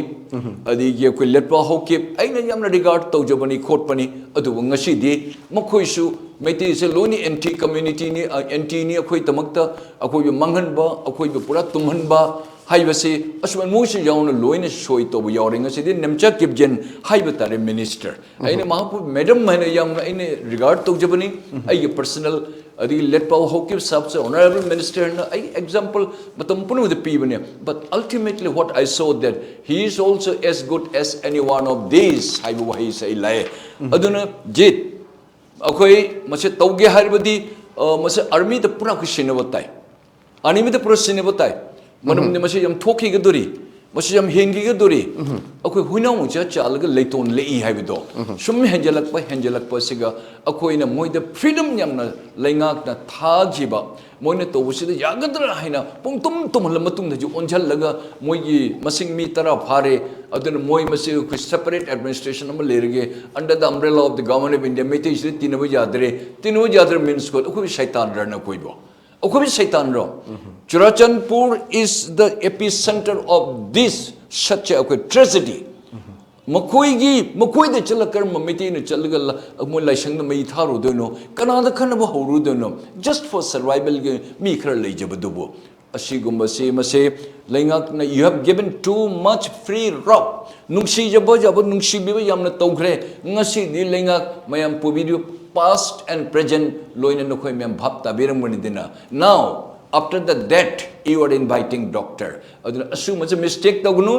ꯑꯗꯒꯤ ꯑꯩꯈꯣꯏ ꯂꯦꯠꯄꯥ ꯍꯧꯀꯤꯞ, ꯑꯩꯅ ꯌꯥꯝꯅ ꯔꯤꯒꯥꯔꯗ ꯇꯧꯖꯕꯅꯤ ꯈꯣꯠꯄꯅꯤ꯫ ꯑꯗꯨꯕꯨ ꯉꯁꯤꯗꯤ ꯃꯈꯣꯏꯁꯨ, ꯃꯩꯇꯩꯁꯦ ꯂꯣꯏꯅ ꯑꯦꯟꯇꯤ ꯀꯝꯃ꯭ꯌꯨꯅꯤꯇꯤꯅꯤ, ꯑ, ꯑꯦꯟꯇꯤꯅꯤ, ꯑꯩꯈꯣꯏꯗꯃꯛꯇ ꯑꯩꯈꯣꯏꯕꯨ ꯃꯥꯡꯍꯟꯕ, ꯑꯩꯈꯣꯏꯕꯨ ꯄꯨꯔꯥ ꯇꯨꯝꯍꯟꯕ ꯍꯥꯏꯕꯁꯤ, ꯑꯁꯨꯝ ꯃꯣꯏꯁꯨ ꯌꯥꯎꯅ ꯂꯣꯏꯅ ꯁꯣꯏ ꯇꯧꯕ ꯌꯥꯎꯔꯦ꯫ ꯉꯁꯤꯗꯤ ꯅꯦꯝꯆꯥ ꯀꯤꯞꯖꯦꯟ ꯍꯥꯏꯕ ꯇꯥꯔꯦ, ꯃꯤꯅꯤꯁꯇꯔ, ꯑꯩꯅ ꯃꯍꯥꯛꯄꯨ ꯃꯦꯗꯝ ꯍꯥꯏꯅ ꯌꯥꯝꯅ ꯑꯩꯅ ꯔꯤꯒꯥꯔꯗ ꯇꯧꯖꯕꯅꯤ꯫ ꯑꯩꯒꯤ ꯄꯔꯁꯅꯦꯜ, ꯑꯗꯒꯤ ꯂꯦꯠꯄꯥ ꯍꯧꯀꯤꯞ ꯁꯥꯕꯁꯦ ꯑꯣꯅꯔꯦꯕꯜ ꯃꯤꯅꯤꯁꯇꯔꯅ ꯑꯩ ꯑꯦꯛꯖꯥꯝꯄꯜ ꯃꯇꯝ ꯄꯨꯝꯅꯃꯛꯇ ꯄꯤꯕꯅꯦ꯫ But ultimately what I saw that he is also as good as any one of these ꯍꯥꯏꯕ ꯋꯥꯍꯩꯁꯦ ꯑꯩ ꯂꯥꯛꯑꯦ꯫ ꯑꯗꯨꯅ ꯖꯤꯠ, ꯑꯩꯈꯣꯏ ꯃꯁꯤ ꯇꯧꯒꯦ ꯍꯥꯏꯔꯕꯗꯤ, ꯑ, ꯃꯁꯤ ꯑꯥꯔꯃꯤꯗ ꯄꯨꯔꯥ ꯑꯩꯈꯣꯏ ꯁꯤꯟꯅꯕ ꯇꯥꯏ꯫ ꯑꯥꯔꯃꯤꯗ ꯄꯨꯔꯥ ꯁꯤꯟꯅꯕ ꯇꯥꯏ꯫ ꯃꯔꯝꯗꯤ ꯃꯁꯤ ꯌꯥꯝ ꯊꯣꯛꯈꯤꯒꯗꯣꯔꯤ꯫ ꯃꯁꯤ ꯌꯥꯝ ꯍꯦꯟꯈꯤꯒꯗꯣꯔꯤ꯫ ꯑꯩꯈꯣꯏ ꯍꯨꯏꯅꯥꯎ ꯃꯆꯥ ꯆꯥꯜꯂꯒ ꯂꯩꯇꯣꯟ ꯂꯦꯛꯏ ꯍꯥꯏꯕꯗꯣ ꯁꯨꯝ ꯍꯦꯟꯖꯜꯂꯛꯄ ꯍꯦꯟꯖꯜꯂꯛꯄ ꯑꯁꯤꯒ ꯑꯩꯈꯣꯏꯅ ꯃꯣꯏꯗ freedom ꯌꯥꯝꯅ ꯂꯩꯉꯥꯛꯅ ꯊꯥꯈꯤꯕ, ꯃꯣꯏꯅ ꯇꯧꯕꯁꯤꯗ ꯌꯥꯒꯗ꯭ꯔꯥ ꯍꯥꯏꯅ ꯄꯨꯡꯇꯨꯝ ꯇꯨꯝꯍꯜꯂ ꯃꯇꯨꯡꯗ ꯍꯧꯖꯤꯛ ꯑꯣꯟꯁꯤꯜꯂꯒ ꯃꯣꯏꯒꯤ ꯃꯁꯤꯡ ꯃꯤ ꯇꯔꯥ ꯐꯥꯔꯦ, ꯑꯗꯨꯅ ꯃꯣꯏ ꯃꯁꯤ ꯑꯩꯈꯣꯏ separate administration ꯑꯃ ꯂꯩꯔꯒꯦ, under the umbrella of the Government of India, ꯃꯩꯇꯩꯁꯤꯗ ꯇꯤꯟꯅꯕ ꯌꯥꯗ꯭ꯔꯦ꯫ ꯇꯤꯟꯅꯕ ꯌꯥꯗ꯭ꯔꯦ means what? ꯑꯩꯈꯣꯏ ꯁꯩꯇꯥꯟꯔ ꯅꯈꯣꯏꯕꯣ? ꯑꯩꯈꯣꯏ ꯁꯩꯇꯥꯟꯔꯣ? Churachandpur is the epicenter of this such a ꯑꯩꯈꯣꯏ tragedy꯫ ꯃꯈꯣꯏꯒꯤ ꯃꯈꯣꯏꯗ ꯆꯠꯂ ꯀꯔꯝꯕ ꯃꯩꯇꯩꯅ ꯆꯠꯂꯒ ꯂ- ꯃꯣꯏ ꯂꯥꯏꯁꯪꯗ ꯃꯩ ꯊꯥꯔꯨꯗꯣꯏꯅꯣ? ꯀꯅꯥꯗ ꯈꯠꯅꯕ ꯍꯧꯔꯨꯗꯣꯏꯅꯣ? Just for survivalꯒꯤ ꯃꯤ ꯈꯔ ꯂꯩꯖꯕꯗꯨꯕꯨ꯫ ꯑꯁꯤꯒꯨꯝꯕꯁꯤ ꯃꯁꯦ ꯂꯩꯉꯥꯛꯅ, you have given too much free rough, ꯅꯨꯡꯁꯤꯖꯕ ꯌꯥꯕ ꯅꯨꯡꯁꯤꯕꯤꯕ ꯌꯥꯝꯅ ꯇꯧꯈ꯭ꯔꯦ꯫ ꯉꯁꯤꯗꯤ ꯂꯩꯉꯥꯛ ꯃꯌꯥꯝ ꯄꯨꯕꯤꯔꯤꯕ past and present ꯂꯣꯏꯅ ꯅꯈꯣꯏ ꯃꯌꯥꯝ ꯚꯥꯞ ꯇꯥꯕꯤꯔꯝꯒꯅꯤꯗꯅ꯫ Now after the death you are inviting doctor꯫ ꯑꯗꯨꯅ ꯑꯁꯤꯒꯨꯝꯕꯁꯦ mistake ꯇꯧꯒꯅꯨ꯫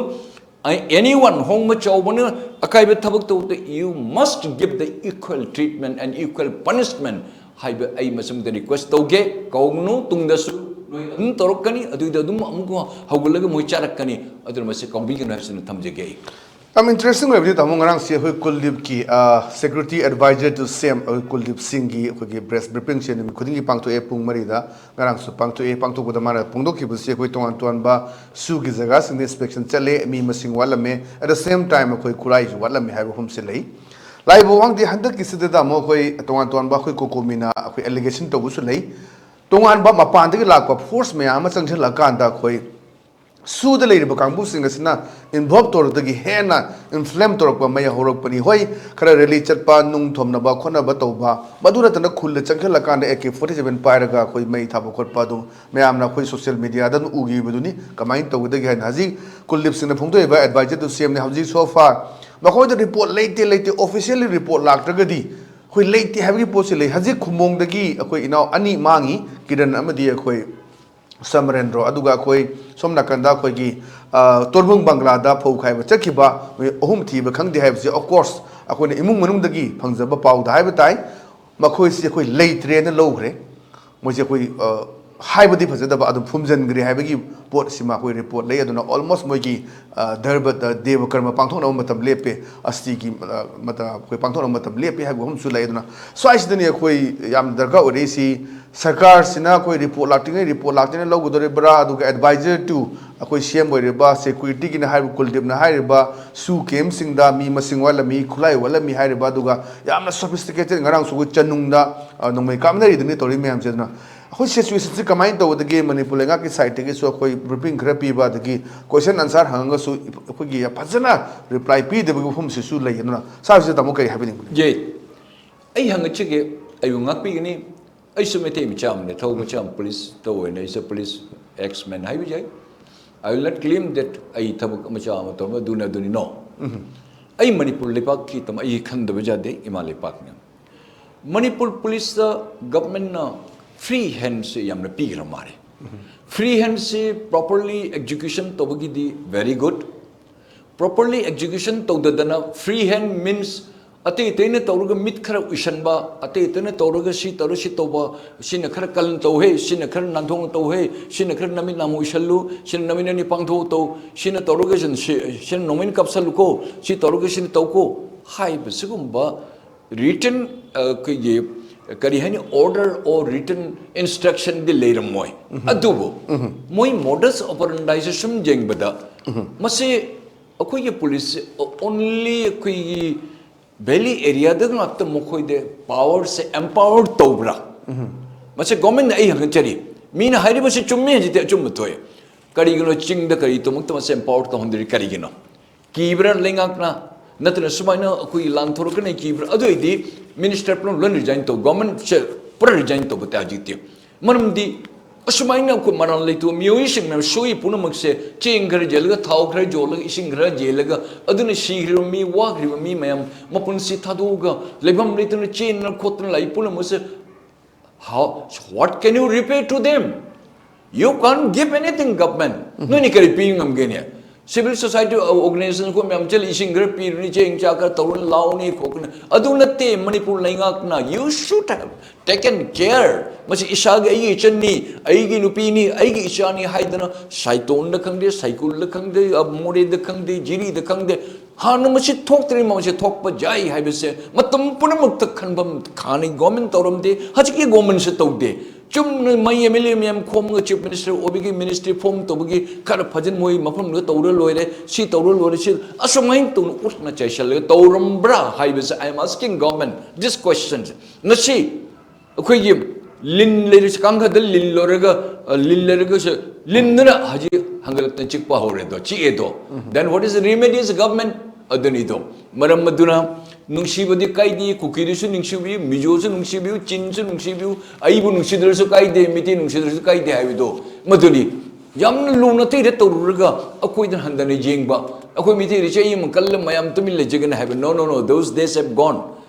ꯑꯩ, anyone, ꯍꯣꯡꯕ ꯆꯥꯎꯕꯅ ꯑꯀꯥꯏꯕ ꯊꯕꯛ ꯇꯧꯕꯗ you must give the equal treatment and equal punishment ꯍꯥꯏꯕ ꯑꯩ ꯃꯁꯤꯃꯗ request ꯇꯧꯒꯦ꯫ ꯀꯧꯒꯅꯨ, ꯇꯨꯡꯗꯁꯨ ꯅꯣꯏ ꯑꯗꯨꯝ ꯇꯧꯔꯛꯀꯅꯤ, ꯑꯗꯨꯏꯗ ꯑꯗꯨꯝ ꯑꯃꯨꯛ ꯍꯧꯒꯠꯂꯒ ꯃꯣꯏ ꯆꯥꯔꯛꯀꯅꯤ꯫ ꯑꯗꯨꯅ ꯃꯁꯤ ꯀꯥꯎꯕꯤꯒꯅꯨ ꯍꯥꯏꯕꯁꯤꯅ ꯊꯝꯖꯒꯦ ꯑꯩ꯫ ꯌꯥꯝ interesting ꯑꯣꯏꯕꯗꯤ, ꯇꯥꯃꯣ, ꯉꯔꯥꯡꯁꯤ ꯑꯩꯈꯣꯏ ꯀꯨꯜꯗꯤꯞꯀꯤ, ꯑ, security advisor to C M, ꯑꯩꯈꯣꯏ ꯀꯨꯜꯗꯤꯞ ꯁꯤꯡꯒꯤ ꯑꯩꯈꯣꯏꯒꯤ press briefingꯁꯦ ꯅꯨꯃꯤꯠ ꯈꯨꯗꯤꯡꯒꯤ ꯄꯥꯡꯊꯣꯛꯑꯦ, ꯄꯨꯡ ꯃꯔꯤꯗ꯫ ꯉꯔꯥꯡꯁꯨ ꯄꯥꯡꯊꯣꯛꯑꯦ꯫ ꯄꯥꯡꯊꯣꯛꯄꯗ ꯃꯥꯅ ꯐꯣꯡꯗꯣꯛꯈꯤꯕꯁꯤ ꯑꯩꯈꯣꯏ ꯇꯣꯉꯥꯟ ꯇꯣꯉꯥꯟꯕ ꯁꯨꯒꯤ ꯖꯒꯥꯁꯤꯡꯗ inspection ꯆꯠꯂꯦ, ꯃꯤ ꯃꯁꯤꯡ ꯋꯥꯠꯂꯝꯃꯦ, at the same time ꯑꯩꯈꯣꯏ ꯈꯨꯠꯂꯥꯏꯁꯨ ꯋꯥꯠꯂꯝꯃꯦ ꯍꯥꯏꯕ ꯑꯍꯨꯝꯁꯤ ꯂꯩ꯫ ꯂꯥꯛꯏꯕ ꯋꯥꯡꯗꯤ ꯍꯟꯗꯛꯀꯤꯁꯤꯗ ꯑꯃꯨꯛ ꯑꯩꯈꯣꯏ ꯇꯣꯉꯥꯟ ꯇꯣꯉꯥꯟꯕ ꯑꯩꯈꯣꯏ ꯀꯣꯀꯣꯃꯤꯅ ꯑꯩꯈꯣꯏ allegation ꯇꯧꯕꯁꯨ ꯂꯩ꯫ ꯇꯣꯉꯥꯟꯕ ꯃꯄꯥꯟꯗꯒꯤ ꯂꯥꯛꯄ force ꯃꯌꯥꯝ ꯑꯃ ꯆꯪꯁꯤꯜꯂꯀꯥꯟꯗ ꯑꯩꯈꯣꯏ ꯁꯨꯗ ꯂꯩꯔꯤꯕ ꯀꯥꯡꯕꯨꯁꯤꯡ ꯑꯁꯤꯅ involve ꯇꯧꯔꯛꯇꯒꯤ ꯍꯦꯟꯅ inflame ꯇꯧꯔꯛꯄ, ꯃꯩ ꯍꯧꯔꯛꯄꯅꯤ꯫ ꯍꯣꯏ, ꯈꯔ rally ꯆꯠꯄ, ꯅꯨꯡ ꯊꯣꯝꯅꯕ ꯈꯣꯠꯅꯕ ꯇꯧꯕ, ꯃꯗꯨ ꯅꯠꯇꯅ ꯈꯨꯜꯗ ꯆꯪꯁꯤꯜꯂꯀꯥꯟꯗ AK forty seven ꯄꯥꯏꯔꯒ ꯑꯩꯈꯣꯏ ꯃꯩ ꯊꯥꯕ ꯈꯣꯠꯄ ꯑꯗꯨ ꯃꯌꯥꯝꯅ ꯑꯩꯈꯣꯏ social media ꯗ ꯑꯗꯨꯝ ꯎꯈꯤꯕꯗꯨꯅꯤ꯫ ꯀꯃꯥꯏꯅ ꯇꯧꯒꯗꯒꯦ ꯍꯥꯏꯅ ꯍꯧꯖꯤꯛ ꯀꯨꯜꯗꯤꯞꯁꯤꯡꯅ ꯐꯣꯡꯗꯣꯛꯏꯕ advisor to C M ꯅꯤ꯫ ꯍꯧꯖꯤꯛ so far ꯃꯈꯣꯏꯗ report ꯂꯩꯇꯦ, ꯂꯩꯇꯦ, officially report ꯂꯥꯛꯇ꯭ꯔꯒꯗꯤ ꯑꯩꯈꯣꯏ ꯂꯩꯇꯦ ꯍꯥꯏꯕꯒꯤ ꯄꯣꯠꯁꯤ ꯂꯩ꯫ ꯍꯧꯖꯤꯛ ꯈꯨꯝꯃꯣꯡꯗꯒꯤ ꯑꯩꯈꯣꯏ ꯏꯅꯥꯎ ꯑꯅꯤ ꯃꯥꯡꯉꯤ, ꯀꯤꯔꯟ ꯑꯃꯗꯤ ꯑꯩꯈꯣꯏ ꯁꯃꯔꯦꯟꯗ꯭ꯔꯣ꯫ ꯑꯗꯨꯒ ꯑꯩꯈꯣꯏ ꯁꯣꯝ ꯅꯥꯀꯟꯗ ꯑꯩꯈꯣꯏꯒꯤ, ꯑ, ꯇꯣꯔꯕꯨꯡ ꯕꯪꯒ꯭ꯂꯥꯗ ꯐꯧ ꯈꯥꯏꯕ ꯆꯠꯈꯤꯕ ꯃꯤ ꯑꯍꯨꯝ ꯊꯤꯕ ꯈꯪꯗꯦ ꯍꯥꯏꯕꯁꯤ, of course, ꯑꯩꯈꯣꯏꯅ ꯏꯃꯨꯡ ꯃꯅꯨꯡꯗꯒꯤ ꯐꯪꯖꯕ ꯄꯥꯎꯗ ꯍꯥꯏꯕ ꯇꯥꯏ꯫ ꯃꯈꯣꯏꯁꯤ ꯑꯩꯈꯣꯏ ꯂꯩꯇ꯭ꯔꯦꯅ ꯂꯧꯈ꯭ꯔꯦ꯫ ꯃꯣꯏꯁꯦ ꯑꯩꯈꯣꯏ, ꯑ, ꯍꯥꯏꯕꯗꯤ ꯐꯖꯗꯕ ꯑꯗꯨꯝ ꯐꯨꯝꯖꯤꯟꯈ꯭ꯔꯦ ꯍꯥꯏꯕꯒꯤ ꯄꯣꯠꯁꯤꯃ ꯑꯩꯈꯣꯏ ꯔꯤꯄꯣꯔꯠ ꯂꯩ꯫ ꯑꯗꯨꯅ ꯑꯣꯜꯃꯣꯁ ꯃꯣꯏꯒꯤ ꯗꯔꯕ ꯗꯦꯕ ꯀꯔꯃ ꯄꯥꯡꯊꯣꯛꯅꯕ ꯃꯇꯝ ꯂꯦꯞꯄꯦ, ꯑꯁꯇꯤꯒꯤ ꯃꯇꯝ ꯑꯩꯈꯣꯏ ꯄꯥꯡꯊꯣꯛꯅꯕ ꯃꯇꯝ ꯂꯦꯞꯄꯦ ꯍꯥꯏꯕ ꯑꯃꯁꯨ ꯂꯩ꯫ ꯑꯗꯨꯅ ꯁ꯭ꯋꯥꯏꯁꯤꯗꯅꯤ ꯑꯩꯈꯣꯏ ꯌꯥꯝ ꯗꯔꯀꯥꯔ ꯑꯣꯏꯔꯛꯏꯁꯤ꯫ ꯁꯔꯀꯥꯔꯁꯤꯅ ꯑꯩꯈꯣꯏ ꯔꯤꯄꯣꯔꯠ ꯂꯥꯛꯇ꯭ꯔꯤꯉꯩ ꯔꯤꯄꯣꯔꯠ ꯂꯥꯛꯇ꯭ꯔꯤꯉꯩ ꯂꯧꯒꯗꯧꯔꯤꯕ꯭ꯔꯥ? ꯑꯗꯨꯒ ꯑꯦꯗꯚꯥꯏꯖꯔ ꯇꯨ ꯑꯩꯈꯣꯏ ꯁꯤ ꯑꯦꯝ ꯑꯣꯏꯔꯤꯕ ꯁꯦꯀ꯭ꯌꯨꯔꯤꯇꯤꯒꯤꯅ ꯍꯥꯏꯔꯤꯕ ꯀꯨꯜꯗꯤꯞꯅ ꯍꯥꯏꯔꯤꯕ ꯁꯨ ꯀꯦꯝꯁꯤꯡꯗ ꯃꯤ ꯃꯁꯤꯡ ꯋꯥꯠꯂꯝꯃꯤ, ꯈꯨꯠꯂꯥꯏ ꯋꯥꯠꯂꯝꯃꯤ ꯍꯥꯏꯔꯤꯕ, ꯑꯗꯨꯒ ꯌꯥꯝꯅ ꯁꯣꯐꯤꯁꯇꯤꯀꯦꯇꯦꯠ ꯉꯔꯥꯡꯁꯨ ꯑꯩꯈꯣꯏ ꯆꯅꯨꯡꯗ ꯅꯣꯡꯃꯩ ꯀꯥꯞꯅꯔꯤꯗꯨꯅꯤ ꯇꯧꯔꯤ ꯃꯌꯥꯝꯁꯦ꯫ ꯑꯗꯨꯅ ꯑꯩꯈꯣꯏ ꯁꯤꯆꯨꯋꯦꯁꯟꯁꯤ ꯀꯃꯥꯏꯅ ꯇꯧꯒꯗꯒꯦ? ꯃꯅꯤꯄꯨꯔ ꯂꯩꯉꯥꯛꯀꯤ ꯁꯥꯏꯠꯇꯒꯤꯁꯨ ꯑꯩꯈꯣꯏ ꯕ꯭ꯔꯤꯐꯤꯡ ꯈꯔ ꯄꯤꯕ, ꯑꯗꯒꯤ ꯀꯣꯏꯁꯟ ꯑꯟꯁꯥꯔ ꯍꯪꯉꯒꯁꯨ ꯑꯩꯈꯣꯏꯒꯤ ꯐꯖꯅ ꯔꯤꯄ꯭ꯂꯥꯏ ꯄꯤꯗꯕꯒꯤ ꯃꯐꯝꯁꯤꯁꯨ ꯂꯩ꯫ ꯑꯗꯨꯅ ꯁꯥꯔꯁꯤꯗ ꯇꯥꯃꯣ ꯀꯔꯤ ꯍꯥꯏꯕꯤꯅꯤꯡꯕꯅꯤ? ꯌꯦ, ꯑꯩ ꯍꯪꯒꯠꯆꯒꯦ, ꯑꯩꯕꯨ ꯉꯥꯛꯄꯤꯒꯅꯤ꯫ ꯑꯩꯁꯨ ꯃꯩꯇꯩ ꯃꯆꯥ ꯑꯃꯅꯤ, ꯊꯧ ꯃꯆꯥ ꯑꯃ ꯄꯨꯂꯤꯁ ꯇꯧꯕ ꯑꯣꯏꯅ ꯑꯩꯁꯨ ꯄꯨꯂꯤꯁ ꯑꯦꯛꯁ ꯃꯦꯟ ꯍꯥꯏꯕ ꯌꯥꯏ꯫ I will not claim that ꯑꯩ ꯊꯕꯛ ꯃꯆꯥ ꯑꯃ ꯇꯧꯔꯝꯕ ꯑꯗꯨꯅ ꯑꯗꯨꯅꯤ, ꯅꯣ꯫ ꯑꯩ ꯃꯅꯤꯄꯨꯔ ꯂꯩꯄꯥꯛꯀꯤ ꯇꯝ ꯑꯩ ꯈꯟꯗꯕ ꯌꯥꯗꯦ, ꯏꯃꯥ ꯂꯩꯄꯥꯛꯅ꯫ ꯃꯅꯤꯄꯨꯔ ꯄꯨꯂꯤꯁꯇ ꯒꯚꯔꯟꯃꯦꯟꯠꯅ ꯐ꯭ꯔꯤ ꯍꯦꯟꯁꯦ ꯌꯥꯝꯅ ꯄꯤꯈ꯭ꯔ ꯃꯥꯜꯂꯦ꯫ ꯐ꯭ꯔꯤ ꯍꯦꯟꯁꯦ ꯄ꯭ꯔꯣꯄꯔꯂꯤ ꯑꯦꯛꯖꯤꯀ꯭ꯌꯨꯁꯟ ꯇꯧꯕꯒꯤꯗꯤ ꯚꯦꯔꯤ ꯒꯨꯗ꯫ ꯄ꯭ꯔꯣꯄꯔꯂꯤ ꯑꯦꯛꯖꯤꯀ꯭ꯌꯨꯁꯟ ꯇꯧꯗꯗꯅ ꯐ꯭ꯔꯤ ꯍꯦꯟ ꯃꯤꯟꯁ ꯑꯇꯩ ꯑꯇꯩꯅ ꯇꯧꯔꯒ ꯃꯤꯠ ꯈꯔ ꯎꯏꯁꯟꯕ, ꯑꯇꯩ ꯑꯇꯩꯅ ꯇꯧꯔꯒ ꯁꯤ ꯇꯧꯔ ꯁꯤ ꯇꯧꯕ, ꯁꯤꯅ ꯈꯔ ꯀꯜꯅ ꯇꯧꯍꯦ, ꯁꯤꯅ ꯈꯔ ꯅꯥꯟꯊꯣꯛꯅ ꯇꯧꯍꯦ, ꯁꯤꯅ ꯈꯔ ꯅꯃꯤꯠ ꯅꯥꯝꯃ ꯎꯏꯁꯜꯂꯨ, ꯁꯤꯅ ꯅꯃꯤꯠ ꯑꯅꯤ ꯄꯥꯡꯊꯣꯛꯑ ꯇꯧ, ꯁꯤꯅ ꯇꯧꯔꯒ ꯁꯤ- ꯁꯤꯅ ꯅꯣꯡꯃꯩꯅ ꯀꯥꯞꯁꯜꯂꯨꯀꯣ, ꯁꯤ ꯇꯧꯔꯒ ꯁꯤꯅ ꯇꯧꯀꯣ ꯍꯥꯏꯕ ꯁꯤꯒꯨꯝꯕ ꯔꯤꯇꯟ ꯑꯩꯈꯣꯏꯒꯤ ꯀꯔꯤ ꯍꯥꯏꯅꯤ, ꯑꯣꯔꯗꯔ ꯑꯣꯔ ꯔꯤꯇꯟ ꯏꯟꯁꯇ꯭ꯔꯛꯁꯟꯗꯤ ꯂꯩꯔꯝꯃꯣꯏ꯫ ꯑꯗꯨꯕꯨ ꯃꯣꯏ ꯃꯣꯗꯁ ꯑꯣꯄꯔꯟꯗꯥꯏꯁꯦ ꯁꯨꯝ ꯌꯦꯡꯕꯗ ꯃꯁꯤ ꯑꯩꯈꯣꯏꯒꯤ ꯄꯨꯂꯤꯁꯁꯦ ꯑꯣꯟꯂꯤ ꯑꯩꯈꯣꯏꯒꯤ ꯚꯦꯂꯤ ꯑꯦꯔꯤꯌꯥꯗ ꯉꯥꯛꯇ ꯃꯈꯣꯏꯗ ꯄꯥꯋꯔꯁꯦ ꯑꯦꯝꯄꯥꯋꯔ ꯇꯧꯕ꯭ꯔꯥ? ꯃꯁꯤ ꯒꯣꯔꯃꯦꯟꯅ ꯑꯩ ꯍꯪꯒꯠꯆꯔꯤ꯫ ꯃꯤꯅ ꯍꯥꯏꯔꯤꯕꯁꯤ ꯆꯨꯝꯃꯤ, ꯍꯧꯖꯤꯛꯇꯤ ꯑꯆꯨꯝꯕ ꯊꯣꯛꯑꯦ꯫ ꯀꯔꯤꯒꯤꯅꯣ ꯆꯤꯡꯗ ꯀꯔꯤꯗꯃꯛꯇ ꯃꯁꯤ ꯑꯦꯝꯄꯥꯋꯔ ꯇꯧꯍꯟꯗ꯭ꯔꯤ ꯀꯔꯤꯒꯤꯅꯣ? ꯀꯤꯕ꯭ꯔꯥ ꯂꯩꯉꯥꯛꯅ? ꯅꯠꯇ꯭ꯔꯒ ꯁꯨꯃꯥꯏꯅ ꯑꯩꯈꯣꯏ ꯂꯥꯟꯊꯣꯔꯛꯀꯅꯤ ꯀꯤꯕ꯭ꯔꯥ? ꯑꯗꯨ ꯑꯣꯏꯗꯤ ꯃꯤꯅꯤꯁꯇꯔ ꯄꯨꯝꯅꯃꯛ ꯂꯣꯏꯅ ꯔꯤꯖꯥꯏꯟ ꯇꯧ, ꯒꯣꯔꯃꯦꯟꯁꯦ ꯄꯨꯔꯥ ꯔꯤꯖꯥꯏꯟ ꯇꯧꯕ ꯇꯥꯏ ꯍꯧꯖꯤꯛꯇꯤ꯫ ꯃꯔꯝꯗꯤ ꯑꯁꯨꯃꯥꯏꯅ ꯑꯩꯈꯣꯏ ꯃꯔꯥꯜ ꯂꯩꯇꯕ ꯃꯤꯑꯣꯏꯁꯤꯡꯅ ꯁꯣꯏ ꯄꯨꯝꯅꯃꯛꯁꯦ ꯆꯦꯡ ꯈꯔ ꯌꯦꯜꯂꯒ, ꯊꯥꯎ ꯈꯔ ꯌꯣꯜꯂꯒ, ꯏꯁꯤꯡ ꯈꯔ ꯌꯦꯜꯂꯒ, ꯑꯗꯨꯅ ꯁꯤꯈ꯭ꯔꯤꯕ ꯃꯤ, ꯋꯥꯈ꯭ꯔꯤꯕ ꯃꯤ ꯃꯌꯥꯝ ꯃꯄꯨꯟꯁꯤ ꯊꯥꯗꯣꯛꯑꯒ ꯂꯩꯐꯝ ꯂꯩꯇꯅ ꯆꯦꯟꯗꯅ ꯈꯣꯠꯇꯅ ꯂꯥꯛꯏ ꯄꯨꯝꯅꯃꯛꯁꯦ, how, what can you repay to them? You can't give anything, government. ꯅꯣꯏꯅ ꯀꯔꯤ ꯄꯤ ꯉꯝꯒꯦꯅꯦ? Civil society organization ꯑꯩꯈꯣꯏ ꯃꯌꯥꯝ ꯆꯠꯂꯤ, ꯏꯁꯤꯡ ꯈꯔ ꯄꯤꯔꯨꯅꯤ, ꯆꯦꯡ ꯆꯥꯛ ꯈꯔ ꯇꯧꯔꯨꯅꯤ, ꯂꯥꯎꯅꯤ ꯈꯣꯠꯀꯅꯤ꯫ ꯑꯗꯨ ꯅꯠꯇꯦ, ꯃꯅꯤꯄꯨꯔ ꯂꯩꯉꯥꯛꯅ, you should have taken care. ꯃꯁꯤ ꯏꯁꯥꯒꯤ, ꯑꯩꯒꯤ ꯏꯆꯟꯅꯤ, ꯑꯩꯒꯤ ꯅꯨꯄꯤꯅꯤ, ꯑꯩꯒꯤ ꯏꯆꯥꯅꯤ ꯍꯥꯏꯗꯅ ꯁꯥꯏꯇꯣꯟꯗ ꯈꯪꯗꯦ, ꯁꯥꯏꯀꯨꯜꯗ ꯈꯪꯗꯦ, ꯃꯣꯔꯦꯗ ꯈꯪꯗꯦ, ꯖꯤꯔꯤꯗ ꯈꯪꯗꯦ, ꯍꯥꯟꯅ ꯃꯁꯤ ꯊꯣꯛꯇ꯭ꯔꯤ, ꯃꯁꯤ ꯊꯣꯛꯄ ꯌꯥꯏ ꯍꯥꯏꯕꯁꯦ ꯃꯇꯝ ꯄꯨꯝꯅꯃꯛꯇ ꯈꯟꯐꯝ ꯊꯥꯅꯤ꯫ ꯒꯣꯔꯃꯦꯟ ꯇꯧꯔꯝꯗꯦ, ꯍꯧꯖꯤꯛꯀꯤ ꯒꯣꯔꯃꯦꯟꯁꯦ ꯇꯧꯗꯦ꯫ ꯆꯨꯝꯅ ꯃꯩ ꯑꯦꯝ ꯑꯦꯜ ꯑꯦ ꯃꯌꯥꯝ ꯈꯣꯝꯃꯒ ꯆꯤꯐ ꯃꯤꯅꯤꯁꯇꯔ ꯑꯣꯏꯕꯒꯤ, ꯃꯤꯅꯤꯁꯇ꯭ꯔꯤ ꯐꯣꯝ ꯇꯧꯕꯒꯤ ꯈꯔ ꯐꯖꯅ ꯃꯣꯏ ꯃꯐꯝꯗꯨꯗ ꯇꯧꯔ ꯂꯣꯏꯔꯦ, ꯁꯤ ꯇꯧꯔ ꯂꯣꯏꯔꯦ, ꯁꯤ ꯑꯁꯨꯃꯥꯏꯅ ꯇꯧꯅ ꯎꯠꯅ ꯆꯥꯏꯁꯤꯜꯂꯒ ꯇꯧꯔꯝꯕ꯭ꯔꯥ ꯍꯥꯏꯕꯁꯦ, I am asking government this question. ꯉꯁꯤ ꯑꯩꯈꯣꯏꯒꯤ ꯂꯤꯟ ꯂꯩꯔꯤꯁꯦ, ꯀꯥꯡꯈꯗ ꯂꯤꯟ ꯂꯣꯏꯔꯒ, ꯑ, ꯂꯤꯟ ꯂꯩꯔꯒꯁꯨ ꯂꯤꯟꯗꯨꯅ ꯍꯧꯖꯤꯛ ꯍꯪꯒꯠꯂꯛꯇꯅ ꯆꯤꯛꯄ ꯍꯧꯔꯦꯗꯣ, ꯆꯤꯛꯑꯦꯗꯣ꯫ Then what is the remedies, government? ꯑꯗꯨꯅꯤꯗꯣ꯫ ꯃꯔꯝ ꯑꯗꯨꯅ ꯅꯨꯡꯁꯤꯕꯗꯤ ꯀꯥꯏꯗꯦ, ꯀꯨꯀꯤꯗꯨꯁꯨ ꯅꯨꯡꯁꯤꯕꯤꯌꯨ, ꯃꯤꯖꯣꯁꯨ ꯅꯨꯡꯁꯤꯕꯤꯌꯨ, ꯆꯤꯟꯁꯨ ꯅꯨꯡꯁꯤꯕꯤꯌꯨ, ꯑꯩꯕꯨ ꯅꯨꯡꯁꯤꯗ꯭ꯔꯁꯨ ꯀꯥꯏꯗꯦ, ꯃꯤꯇꯩ ꯅꯨꯡꯁꯤꯗ꯭ꯔꯁꯨ ꯀꯥꯏꯗꯦ ꯍꯥꯏꯕꯗꯣ ꯃꯗꯨꯅꯤ꯫ ꯌꯥꯝꯅ ꯂꯨꯅ ꯇꯩꯔ ꯇꯧꯔꯨꯔꯒ ꯑꯩꯈꯣꯏꯗ ꯍꯟꯊꯅ ꯌꯦꯡꯕ, ꯑꯩꯈꯣꯏ ꯃꯤꯇꯩꯗꯤ ꯆꯍꯤ ꯑꯃ ꯀꯜꯂ ꯃꯌꯥꯝ ꯇꯨꯃꯤꯟ ꯂꯩꯖꯒꯅꯤ ꯍꯥꯏꯕ, no, no, no, those days have gone.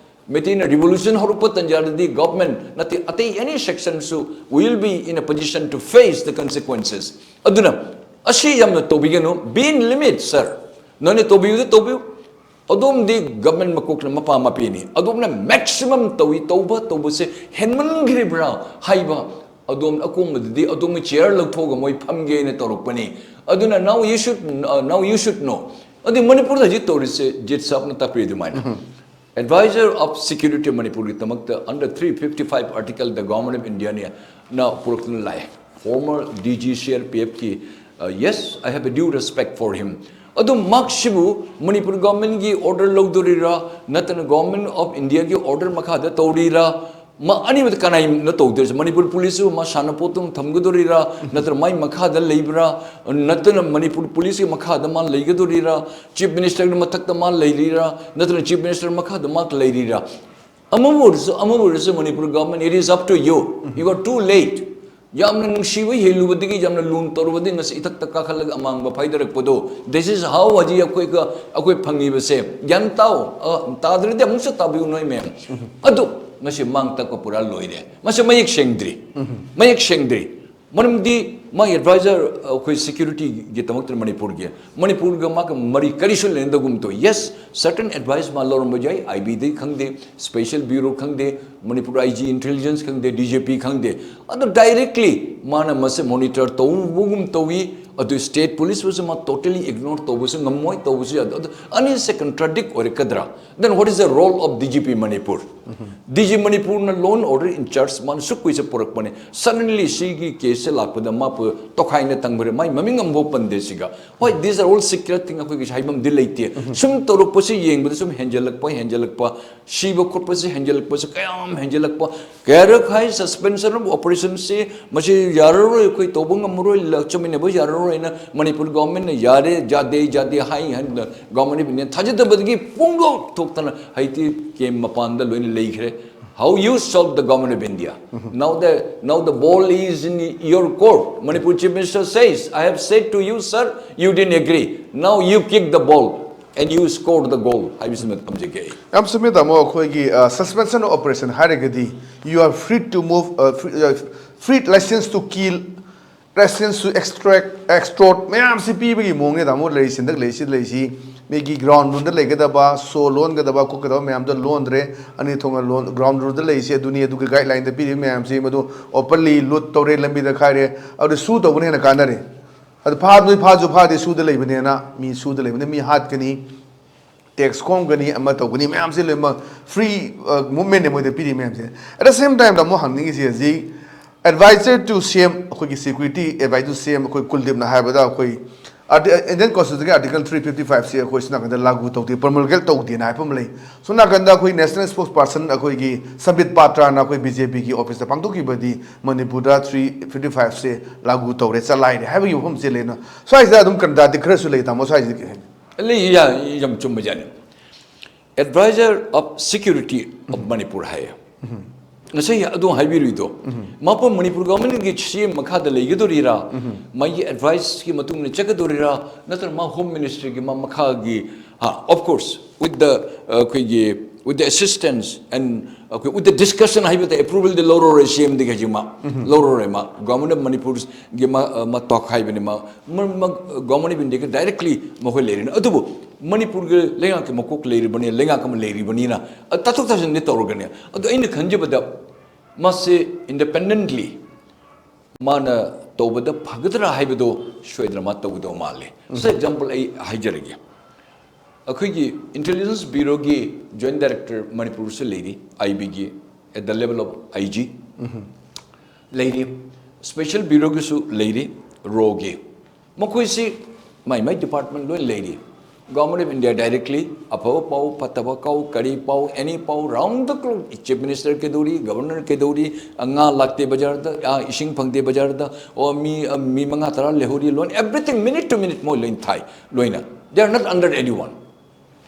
ꯃꯩꯇꯩꯅ revolution ꯍꯧꯔꯛꯄ ꯇꯟꯖꯥꯗꯗꯤ government ꯅꯠꯇꯦ, ꯑꯇꯩ any section ꯁꯨ will be in a position to face the consequences. ꯑꯗꯨꯅ ꯑꯁꯤ ꯌꯥꯝꯅ ꯇꯧꯕꯤꯒꯅꯨ, be in limit, sir. ꯅꯣꯏꯅ ꯇꯧꯕꯤꯌꯨꯗꯤ ꯇꯧꯕꯤꯌꯨ, ꯑꯗꯣꯝꯗꯤ government ꯃꯀꯣꯛꯅ ꯃꯄꯥ ꯃꯄꯤꯅꯤ, ꯑꯗꯣꯝꯅ maximum ꯇꯧꯏ, ꯇꯧꯕ ꯇꯧꯕꯁꯦ ꯍꯦꯟꯃꯟꯈ꯭ꯔꯤꯕ꯭ꯔꯥ ꯍꯥꯏꯕ, ꯑꯗꯣꯝ ꯑꯀꯣꯡꯕꯗꯗꯤ ꯑꯗꯣꯝꯒꯤ chair ꯂꯧꯊꯣꯛꯑꯒ ꯃꯣꯏ ꯐꯝꯒꯦꯅ ꯇꯧꯔꯛꯄꯅꯤ꯫ ꯑꯗꯨꯅ now you should, uh, now you should know. ꯑꯗꯨ ꯃꯅꯤꯄꯨꯔꯗ ꯍꯧꯖꯤꯛ ꯇꯧꯔꯤꯁꯦ, ꯖꯤꯠ ꯁꯥꯕꯅ ꯇꯥꯛꯄꯤ ꯑꯗꯨꯃꯥꯏꯅ꯫ Advisor of Security ꯃꯅꯤꯄꯨꯔꯒꯤꯗꯃꯛꯇ under three fifty five article the Government of India ꯅ ꯄꯨꯔꯛꯇꯨꯅ ꯂꯥꯛꯑꯦ꯫ Former D G C R P F ꯀꯤ, uh, yes, I have a due respect for him. ꯑꯗꯨ ꯃꯍꯥꯛꯁꯤꯕꯨ ꯃꯅꯤꯄꯨꯔ government ꯀꯤ order ꯂꯧꯗꯣꯔꯤꯔꯥ, ꯅꯠꯇꯅ Government of India ꯒꯤ order ꯃꯈꯥꯗ ꯇꯧꯔꯤꯔꯥ? ꯃꯥ ꯑꯅꯤꯃꯛꯇ ꯀꯅꯥꯅ ꯇꯧꯗꯣꯏꯁꯦ? ꯃꯅꯤꯄꯨꯔ police ꯁꯨ ꯃꯥ ꯁꯥꯟꯅꯄꯣꯠꯇꯨ ꯊꯝꯒꯗꯣꯔꯤꯔꯥ, ꯅꯠꯇ꯭ꯔꯒ ꯃꯥꯏ ꯃꯈꯥꯗ ꯂꯩꯕ꯭ꯔꯥ, ꯅꯠꯇꯅ ꯃꯅꯤꯄꯨꯔ police ꯀꯤ ꯃꯈꯥꯗ ꯃꯥ ꯂꯩꯒꯗꯣꯔꯤꯔꯥ, chief minister ꯒꯤ ꯃꯊꯛꯇ ꯃꯥ ꯂꯩꯔꯤꯔꯥ, ꯅꯠꯇ꯭ꯔꯒ chief minister ꯃꯈꯥꯗ ꯃꯥ ꯂꯩꯔꯤꯔꯥ? ꯑꯃꯕꯨ ꯑꯣꯏꯔꯁꯨ, ꯑꯃꯕꯨ ꯑꯣꯏꯔꯁꯨ, Manipur government, it is up to you. You are too late. ꯌꯥꯝꯅ ꯅꯨꯡꯁꯤꯕ ꯍꯦꯜꯂꯨꯕꯗꯒꯤ, ꯌꯥꯝꯅ ꯂꯨꯅ ꯇꯧꯔꯨꯕꯗꯒꯤ ꯉꯁꯤ ꯏꯊꯛꯇ ꯀꯥꯈꯠꯂꯒ ꯑꯃꯥꯡꯕ ꯐꯥꯏꯗꯔꯛꯄꯗꯣ, this is how ꯍꯧꯖꯤꯛ ꯑꯩꯈꯣꯏꯒ, ꯑꯩꯈꯣꯏ ꯐꯪꯉꯤꯕꯁꯦ꯫ ꯒ꯭ꯌꯥꯟ ꯇꯥꯎ꯫ ꯑ, ꯇꯥꯗ꯭ꯔꯗꯤ ꯑꯃꯨꯛꯁꯨ ꯇꯥꯕꯤꯌꯨ ꯅꯣꯏ ꯃꯌꯥꯝ꯫ ꯑꯗꯨ ꯉꯁꯤ ꯃꯥꯡ ꯇꯥꯛꯄ ꯄꯨꯔꯥ ꯂꯣꯏꯔꯦ꯫ ꯃꯁꯤ ꯃꯌꯦꯛ ꯁꯦꯡꯗ꯭ꯔꯤ꯫ ꯃꯌꯦꯛ ꯁꯦꯡꯗ꯭ꯔꯤ꯫ ꯃꯔꯝꯗꯤ ꯃꯥꯒꯤ ꯑꯦꯗꯚꯥꯏꯖꯔ ꯑꯩꯈꯣꯏ ꯁꯦꯀ꯭ꯌꯨꯔꯤꯇꯤꯒꯤꯗꯃꯛꯇ ꯃꯅꯤꯄꯨꯔꯒꯤ, ꯃꯅꯤꯄꯨꯔꯒ ꯃꯥꯒ ꯃꯔꯤ ꯀꯔꯤꯁꯨ ꯂꯩꯅꯗꯒꯨꯝ ꯇꯧꯏ꯫ ꯌꯦꯁ, ꯁꯔꯇꯟ ꯑꯦꯗꯚꯥꯏꯁ ꯃꯥ ꯂꯧꯔꯝꯕ ꯌꯥꯏ, ꯑꯥꯏ ꯕꯤꯗꯒꯤ ꯈꯪꯗꯦ, ꯁ꯭ꯄꯦꯁꯦꯜ ꯕ꯭ꯌꯨꯔꯣ ꯈꯪꯗꯦ, ꯃꯅꯤꯄꯨꯔ ꯑꯥꯏ ꯖꯤ ꯏꯟꯇꯦꯂꯤꯖꯦꯟꯁ ꯈꯪꯗꯦ, ꯗꯤ ꯖꯤ ꯄꯤ ꯈꯪꯗꯦ, ꯑꯗꯨ ꯗꯥꯏꯔꯦꯛꯂꯤ ꯃꯥꯅ ꯃꯁꯦ ꯃꯣꯅꯤꯇꯔ ꯇꯧꯕꯒꯨꯝ ꯇꯧꯏ꯫ ꯑꯗꯨ ꯁ꯭ꯇꯦꯠ ꯄꯨꯂꯤꯁꯄꯨꯁꯨ ꯃꯥ ꯇꯣꯇꯦꯂꯤ ꯏꯒꯅꯣꯔ ꯇꯧꯕꯁꯨ ꯉꯝꯃꯣꯏ, ꯇꯧꯕꯁꯨ ꯌꯥꯗꯦ꯫ ꯑꯗꯨ ꯑꯅꯤꯁꯦ ꯀꯟꯇ꯭ꯔꯥꯗꯤꯛ ꯑꯣꯏꯔꯛꯀꯗ꯭ꯔꯥ? Then what is the role of D G P Manipur? D G ꯃꯅꯤꯄꯨꯔꯅ law and order in charge ꯃꯥꯅ ꯁꯨꯛ ꯀꯨꯏꯁꯦ ꯄꯨꯔꯛꯄꯅꯦ꯫ Suddenly ꯁꯤꯒꯤ ꯀꯦꯁꯁꯦ ꯂꯥꯛꯄꯗ ꯃꯥꯕꯨ ꯇꯣꯈꯥꯏꯅ ꯇꯪꯕꯔꯦ, ꯃꯥꯏ ꯃꯃꯤꯡ ꯑꯃꯐꯥꯎ ꯄꯟꯗꯦ ꯁꯤꯒ꯫ ꯍꯣꯏ, these are all secret thing, ꯑꯩꯈꯣꯏꯒꯤꯁꯨ ꯍꯥꯏꯐꯝꯗꯤ ꯂꯩꯇꯦ꯫ ꯁꯨꯝ ꯇꯧꯔꯛꯄꯁꯤ ꯌꯦꯡꯕꯗ ꯁꯨꯝ ꯍꯦꯟꯖꯜꯂꯛꯄ, ꯍꯦꯟꯖꯜꯂꯛꯄ, ꯁꯤꯕ ꯈꯣꯠꯄꯁꯤ ꯍꯦꯟꯖꯜꯂꯛꯄꯁꯤ ꯀꯌꯥꯝ ꯍꯦꯟꯖꯜꯂꯛꯄ, ꯀꯌꯥꯔꯛ ꯍꯥꯏ ꯁꯁꯄꯦꯟꯁꯟ ꯑꯣꯐ ꯑꯣꯄꯔꯦꯁꯟꯁꯤ ꯃꯁꯤ ꯌꯥꯔꯔꯣꯏ, ꯑꯩꯈꯣꯏ ꯇꯧꯕ ꯉꯝꯃꯔꯣꯏ, ꯂ-, ꯆꯨꯃꯤꯟꯅꯕ ꯌꯥꯔꯔꯣꯏꯅ ꯃꯅꯤꯄꯨꯔ ꯒꯣꯚꯔꯟꯃꯦꯟꯠꯅ ꯌꯥꯔꯦ, ꯌꯥꯗꯦ, ꯌꯥꯗꯦ ꯍꯥꯏ ꯍꯥꯏꯅ ꯒꯣꯚꯔꯟꯃꯦꯟꯠ ꯑꯣꯐ ꯏꯟꯗꯤꯌꯥ ꯊꯥꯖꯗꯕꯗꯒꯤ ꯄꯨꯡꯂꯣꯛ ꯊꯣꯛꯇꯅ ꯍꯧꯖꯤꯛꯇꯤ ꯀꯦꯝ ꯃꯄꯥꯟꯗ ꯂꯣꯏꯅ ꯂꯩꯈ꯭ꯔꯦ꯫ How you solve the government of India? Now the, now the ball is in your court. Manipur Chief Minister says, "I have said to you, sir, you didn't agree. Now you kick the ball and you score the goal." ꯍꯥꯏꯕꯁꯤꯃ ꯊꯝꯖꯒꯦ ꯑꯩ꯫ ꯌꯥꯝ ꯆꯨꯝꯃꯤ ꯇꯥꯃꯣ, ꯑꯩꯈꯣꯏꯒꯤ suspension of operation ꯍꯥꯏꯔꯒꯗꯤ you are free to move, free, free license to kill, license to extract, extort ꯃꯌꯥꯝꯁꯤ ꯄꯤꯕꯒꯤ ꯃꯑꯣꯡꯅꯦ ꯇꯥꯃꯣ ꯂꯩꯔꯤꯁꯤ, ꯍꯟꯗꯛ ꯂꯩꯔꯤꯁꯤ ꯂꯩꯔꯤꯁꯤ꯫ ꯃꯤꯒꯤ ꯒ꯭ꯔꯥꯎꯟ ꯔꯨꯜꯗ ꯂꯩꯒꯗꯕ, ꯁꯣ ꯂꯣꯟꯒꯗꯕ ꯈꯣꯠꯀꯗꯕ ꯃꯌꯥꯝꯗꯣ ꯂꯣꯟꯗ꯭ꯔꯦ, ꯑꯅꯤ ꯊꯣꯛꯅ ꯂꯣꯟ, ꯒ꯭ꯔꯥꯎꯟ ꯔꯨꯜꯗ ꯂꯩꯔꯤꯁꯤ ꯑꯗꯨꯅꯤ, ꯑꯗꯨꯒꯤ ꯒꯥꯏꯗꯂꯥꯏꯟꯗ ꯄꯤꯔꯤꯕ ꯃꯌꯥꯝꯁꯤ ꯃꯗꯨ ꯑꯣꯄꯟꯂꯤ ꯂꯨꯠ ꯇꯧꯔꯦ, ꯂꯝꯕꯤꯗ ꯈꯥꯏꯔꯦ, ꯑꯗꯨ ꯁꯨ ꯇꯧꯕꯅ ꯍꯦꯟꯅ ꯀꯥꯟꯅꯔꯦ꯫ ꯑꯗꯨ ꯐꯥ-, ꯅꯣꯏ ꯐꯥꯁꯨ ꯐꯥꯗꯦ, ꯁꯨꯗ ꯂꯩꯕꯅꯦꯅ ꯃꯤ ꯁꯨꯗ ꯂꯩꯕꯅꯦ, ꯃꯤ ꯍꯥꯠꯀꯅꯤ, ꯇꯦꯛꯁ ꯈꯣꯝꯒꯅꯤ, ꯑꯃ ꯇꯧꯒꯅꯤ, ꯃꯌꯥꯝꯁꯦ ꯂꯣꯏꯅꯃꯛ ꯐ꯭ꯔꯤ ꯃꯨꯞꯃꯦꯟꯅꯦ ꯃꯣꯏꯗ ꯄꯤꯔꯤ ꯃꯌꯥꯝꯁꯦ꯫ At the same time ꯑꯃꯨꯛ ꯍꯪꯅꯤꯡꯉꯤꯁꯦ ꯍꯧꯖꯤꯛ advisor to C M, ꯑꯩꯈꯣꯏꯒꯤ security advisor to C M ꯑꯩꯈꯣꯏ ꯀꯨꯜꯗꯤꯞꯅ ꯍꯥꯏꯕꯗ ꯑꯩꯈꯣꯏ ꯑꯥꯔꯇꯤ-, Indian Constitution ꯒꯤ Article three fifty five ꯁꯤ ꯑꯩꯈꯣꯏ ꯁꯣꯝ ꯅꯥꯀꯟꯗ ꯂꯥꯒꯨ ꯇꯧꯗꯦ, ꯄ꯭ꯔꯣꯃꯜꯒꯦꯠ ꯇꯧꯗꯦꯅ ꯍꯥꯏꯕ ꯑꯃ ꯂꯩ꯫ ꯁꯣꯝ ꯅꯥꯀꯟꯗ ꯑꯩꯈꯣꯏ National Spokesperson ꯑꯩꯈꯣꯏꯒꯤ ꯁꯝꯕꯤꯠ ꯄꯥꯇ꯭ꯔꯥꯅ ꯑꯩꯈꯣꯏ B J P ꯒꯤ ꯑꯣꯐꯤꯁꯇ ꯄꯥꯡꯊꯣꯛꯈꯤꯕꯗꯤ ꯃꯅꯤꯄꯨꯔꯗ three fifty five ꯁꯦ ꯂꯥꯒꯨ ꯇꯧꯔꯦ, ꯆꯂꯥꯏꯔꯦ ꯍꯥꯏꯕꯒꯤ ꯋꯥꯐꯝꯁꯦ ꯂꯩꯅ ꯁ꯭ꯋꯥꯏꯁꯤꯗ ꯑꯗꯨꯝ ꯀꯟꯇ꯭ꯔꯥꯗꯤꯛ ꯈꯔꯁꯨ ꯂꯩ ꯇꯥꯃꯣ, ꯁ꯭ꯋꯥꯏꯁꯤꯗꯤ ꯀꯩ ꯍꯥꯏꯅꯤ? ꯂꯩ, ꯌꯥ-, ꯌꯥꯝ ꯆꯨꯝꯕꯖꯥꯠꯅꯤ꯫ Advisor of Security of Manipur ꯍꯥꯏꯌꯦ꯫ ꯉꯁꯥꯏ ꯑꯗꯨ ꯍꯥꯏꯕꯤꯔꯨꯏꯗꯣ, ꯃꯥꯄꯨ ꯃꯅꯤꯄꯨꯔ ꯒꯣꯚꯔꯟꯃꯦꯟꯠꯀꯤ C M ꯃꯈꯥꯗ ꯂꯩꯒꯗꯧꯔꯤꯔꯥ, ꯃꯥꯒꯤ ꯑꯦꯗꯚꯥꯏꯁꯀꯤ ꯃꯇꯨꯡ ꯏꯟꯅ ꯆꯠꯀꯗꯧꯔꯤꯔꯥ, ꯅꯠꯇ꯭ꯔꯒ ꯃꯥ ꯍꯣꯝ ꯃꯤꯅꯤꯁꯇ꯭ꯔꯤꯒꯤ ꯃꯥ ꯃꯈꯥꯒꯤ, ꯍꯥ, of course, with the, ꯑ, ꯑꯩꯈꯣꯏꯒꯤ with the assistance and ꯑꯩꯈꯣꯏ with the discussion ꯍꯥꯏꯕꯗ approvalꯗꯤ ꯂꯧꯔꯔꯣꯏ ꯁꯤ ꯑꯦꯝꯗꯒꯤ ꯍꯧꯖꯤꯛ ꯃꯥ ꯂꯧꯔꯔꯣꯏ ꯃꯥ Government of Manipurꯒꯤ ꯃꯥ ꯃꯥ talk ꯍꯥꯏꯕꯅꯤ ꯃꯥ ꯃ- ꯃ- Government of Indiaꯒ directly ꯃꯈꯣꯏ ꯂꯩꯔꯤꯅꯤ ꯑꯗꯨꯕꯨ ꯃꯅꯤꯄꯨꯔꯒꯤ ꯂꯩꯉꯥꯛꯀꯤ ꯃꯀꯣꯛ ꯂꯩꯔꯤꯕꯅꯤ ꯂꯩꯉꯥꯛ ꯑꯃ ꯂꯩꯔꯤꯕꯅꯤꯅ ꯑ, ꯇꯥꯊꯣꯛ ꯇꯥꯁꯤꯟꯗꯤ ꯇꯧꯔꯒꯅꯤ ꯑꯗꯣ ꯑꯩꯅ ꯈꯟꯖꯕꯗ ꯃꯥꯁꯦ independently ꯃꯥꯅ ꯇꯧꯕꯗ ꯐꯒꯗ꯭ꯔꯥ ꯍꯥꯏꯕꯗꯣ ꯁꯣꯏꯗꯅ ꯃꯥ ꯇꯧꯒꯗꯧ ꯃꯥꯜꯂꯦ ꯁꯤ example ꯑꯩ ꯍꯥꯏꯖꯔꯒꯦ ꯑꯩꯈꯣꯏꯒꯤ Intelligence Bureauꯒꯤ Joint Director ꯃꯅꯤꯄꯨꯔꯁꯨ ꯂꯩꯔꯤ ꯑꯥꯏ ꯕꯤꯒꯤ at the level of I G ꯂꯩꯔꯤ Special Bureauꯒꯤꯁꯨ ꯂꯩꯔꯤ ꯔꯣꯒꯤ ꯃꯈꯣꯏꯁꯤ ꯃꯥꯏ ꯃꯥꯏ department ꯂꯣꯏ ꯂꯩꯔꯤ Government of India directly ꯑꯐꯕ ꯄꯥꯎ ꯐꯠꯇꯕ ꯀꯥꯎ ꯀꯔꯤ ꯄꯥꯎ any ꯄꯥꯎ round the clock Chief Minister ꯀꯩꯗꯧꯔꯤ Governor ꯀꯩꯗꯧꯔꯤ ꯉꯥ ꯂꯥꯛꯇꯦ ꯕꯖꯥꯔꯗ ꯏꯁꯤꯡ ꯐꯪꯗꯦ ꯕꯖꯥꯔꯗ ꯑꯣ ꯃꯤ ꯃꯤ ꯃꯉꯥ ꯇꯔꯥ ꯂꯩꯍꯧꯔꯤ ꯂꯣꯏꯅ everything minute to minute ꯃꯣꯏ ꯂꯣꯏꯅ ꯊꯥꯏ ꯂꯣꯏꯅ they are not under anyone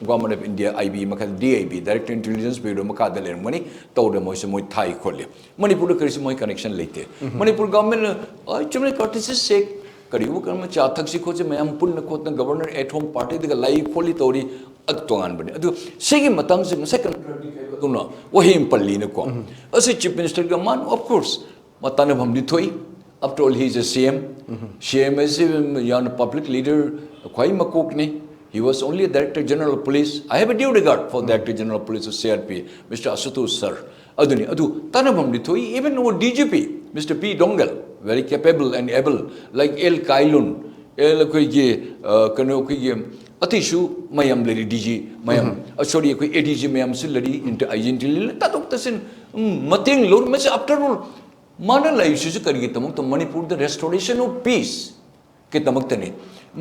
Government of India I B ꯃꯈꯜ D I B Director Intelligence Bureau ꯃꯈꯥꯗ ꯂꯩꯔꯝꯒꯅꯤ ꯇꯧꯔꯦ ꯃꯣꯏꯁꯨ ꯃꯣꯏ ꯊꯥꯏ ꯈꯣꯠꯂꯤ ꯃꯅꯤꯄꯨꯔꯗ ꯀꯔꯤꯁꯨ ꯃꯣꯏ connection ꯂꯩꯇꯦ ꯃꯅꯤꯄꯨꯔ government ꯑꯩ ꯆꯨꯝꯅ courtesy sake ꯀꯔꯤꯒꯨꯝꯕ ꯀꯔꯝꯕ ꯆꯥ ꯊꯛꯁꯤ ꯈꯣꯠꯁꯤ ꯃꯌꯥꯝ ꯄꯨꯟꯅ ꯈꯣꯠꯅ Governor at home partyꯗꯒ ꯂꯥꯛꯏ ꯈꯣꯠꯂꯤ ꯇꯧꯔꯤ ꯑꯗꯨ ꯇꯣꯉꯥꯟꯕꯅꯤ ꯑꯗꯨ ꯁꯤꯒꯤ ꯃꯇꯥꯡꯁꯦ ꯉꯁꯥꯏ ꯀꯩꯅꯣ ꯑꯗꯨꯅ ꯋꯥꯍꯩ ꯑꯃ ꯄꯜꯂꯤꯅꯀꯣ ꯑꯁꯤ Chief Ministerꯒ ꯃꯥꯅ of course ꯃꯥ ꯇꯥꯟꯅꯐꯝꯗꯤ ꯊꯣꯛꯏ after all he is a C M C M ꯑꯁꯤ ꯌꯥꯝꯅ public leader ꯈ꯭ꯋꯥꯏ ꯃꯀꯣꯛꯅꯤ He was only a Director General of Police. I have a due regard for Director General of Police of C R P, Mister Ashutosh sir. ꯑꯗꯨꯅꯤ ꯑꯗꯨ ꯇꯥꯟꯅꯐꯝꯗꯤ ꯊꯣꯛꯏ even our D G P Mister P Dongel very capable and able like L Kailun L ꯑꯩꯈꯣꯏꯒꯤ ꯀꯩꯅꯣ ꯑꯩꯈꯣꯏꯒꯤ ꯑꯇꯩꯁꯨ ꯃꯌꯥꯝ ꯂꯩꯔꯤ D G ꯃꯌꯥꯝ sorry ꯑꯩꯈꯣꯏ A D G ꯃꯌꯥꯝꯁꯨ ꯂꯩꯔꯤ inter I G intelligence ꯇꯥꯊꯣꯛ ꯇꯥꯁꯤꯟ ꯃꯇꯦꯡ ꯂꯧꯔ ꯃꯁꯤ after all ꯃꯥꯅ ꯂꯩꯔꯤꯁꯤꯁꯨ ꯀꯔꯤꯒꯤꯗꯃꯛꯇ ꯃꯅꯤꯄꯨꯔꯗ restoration of peace ꯀꯤꯗꯃꯛꯇꯅꯤ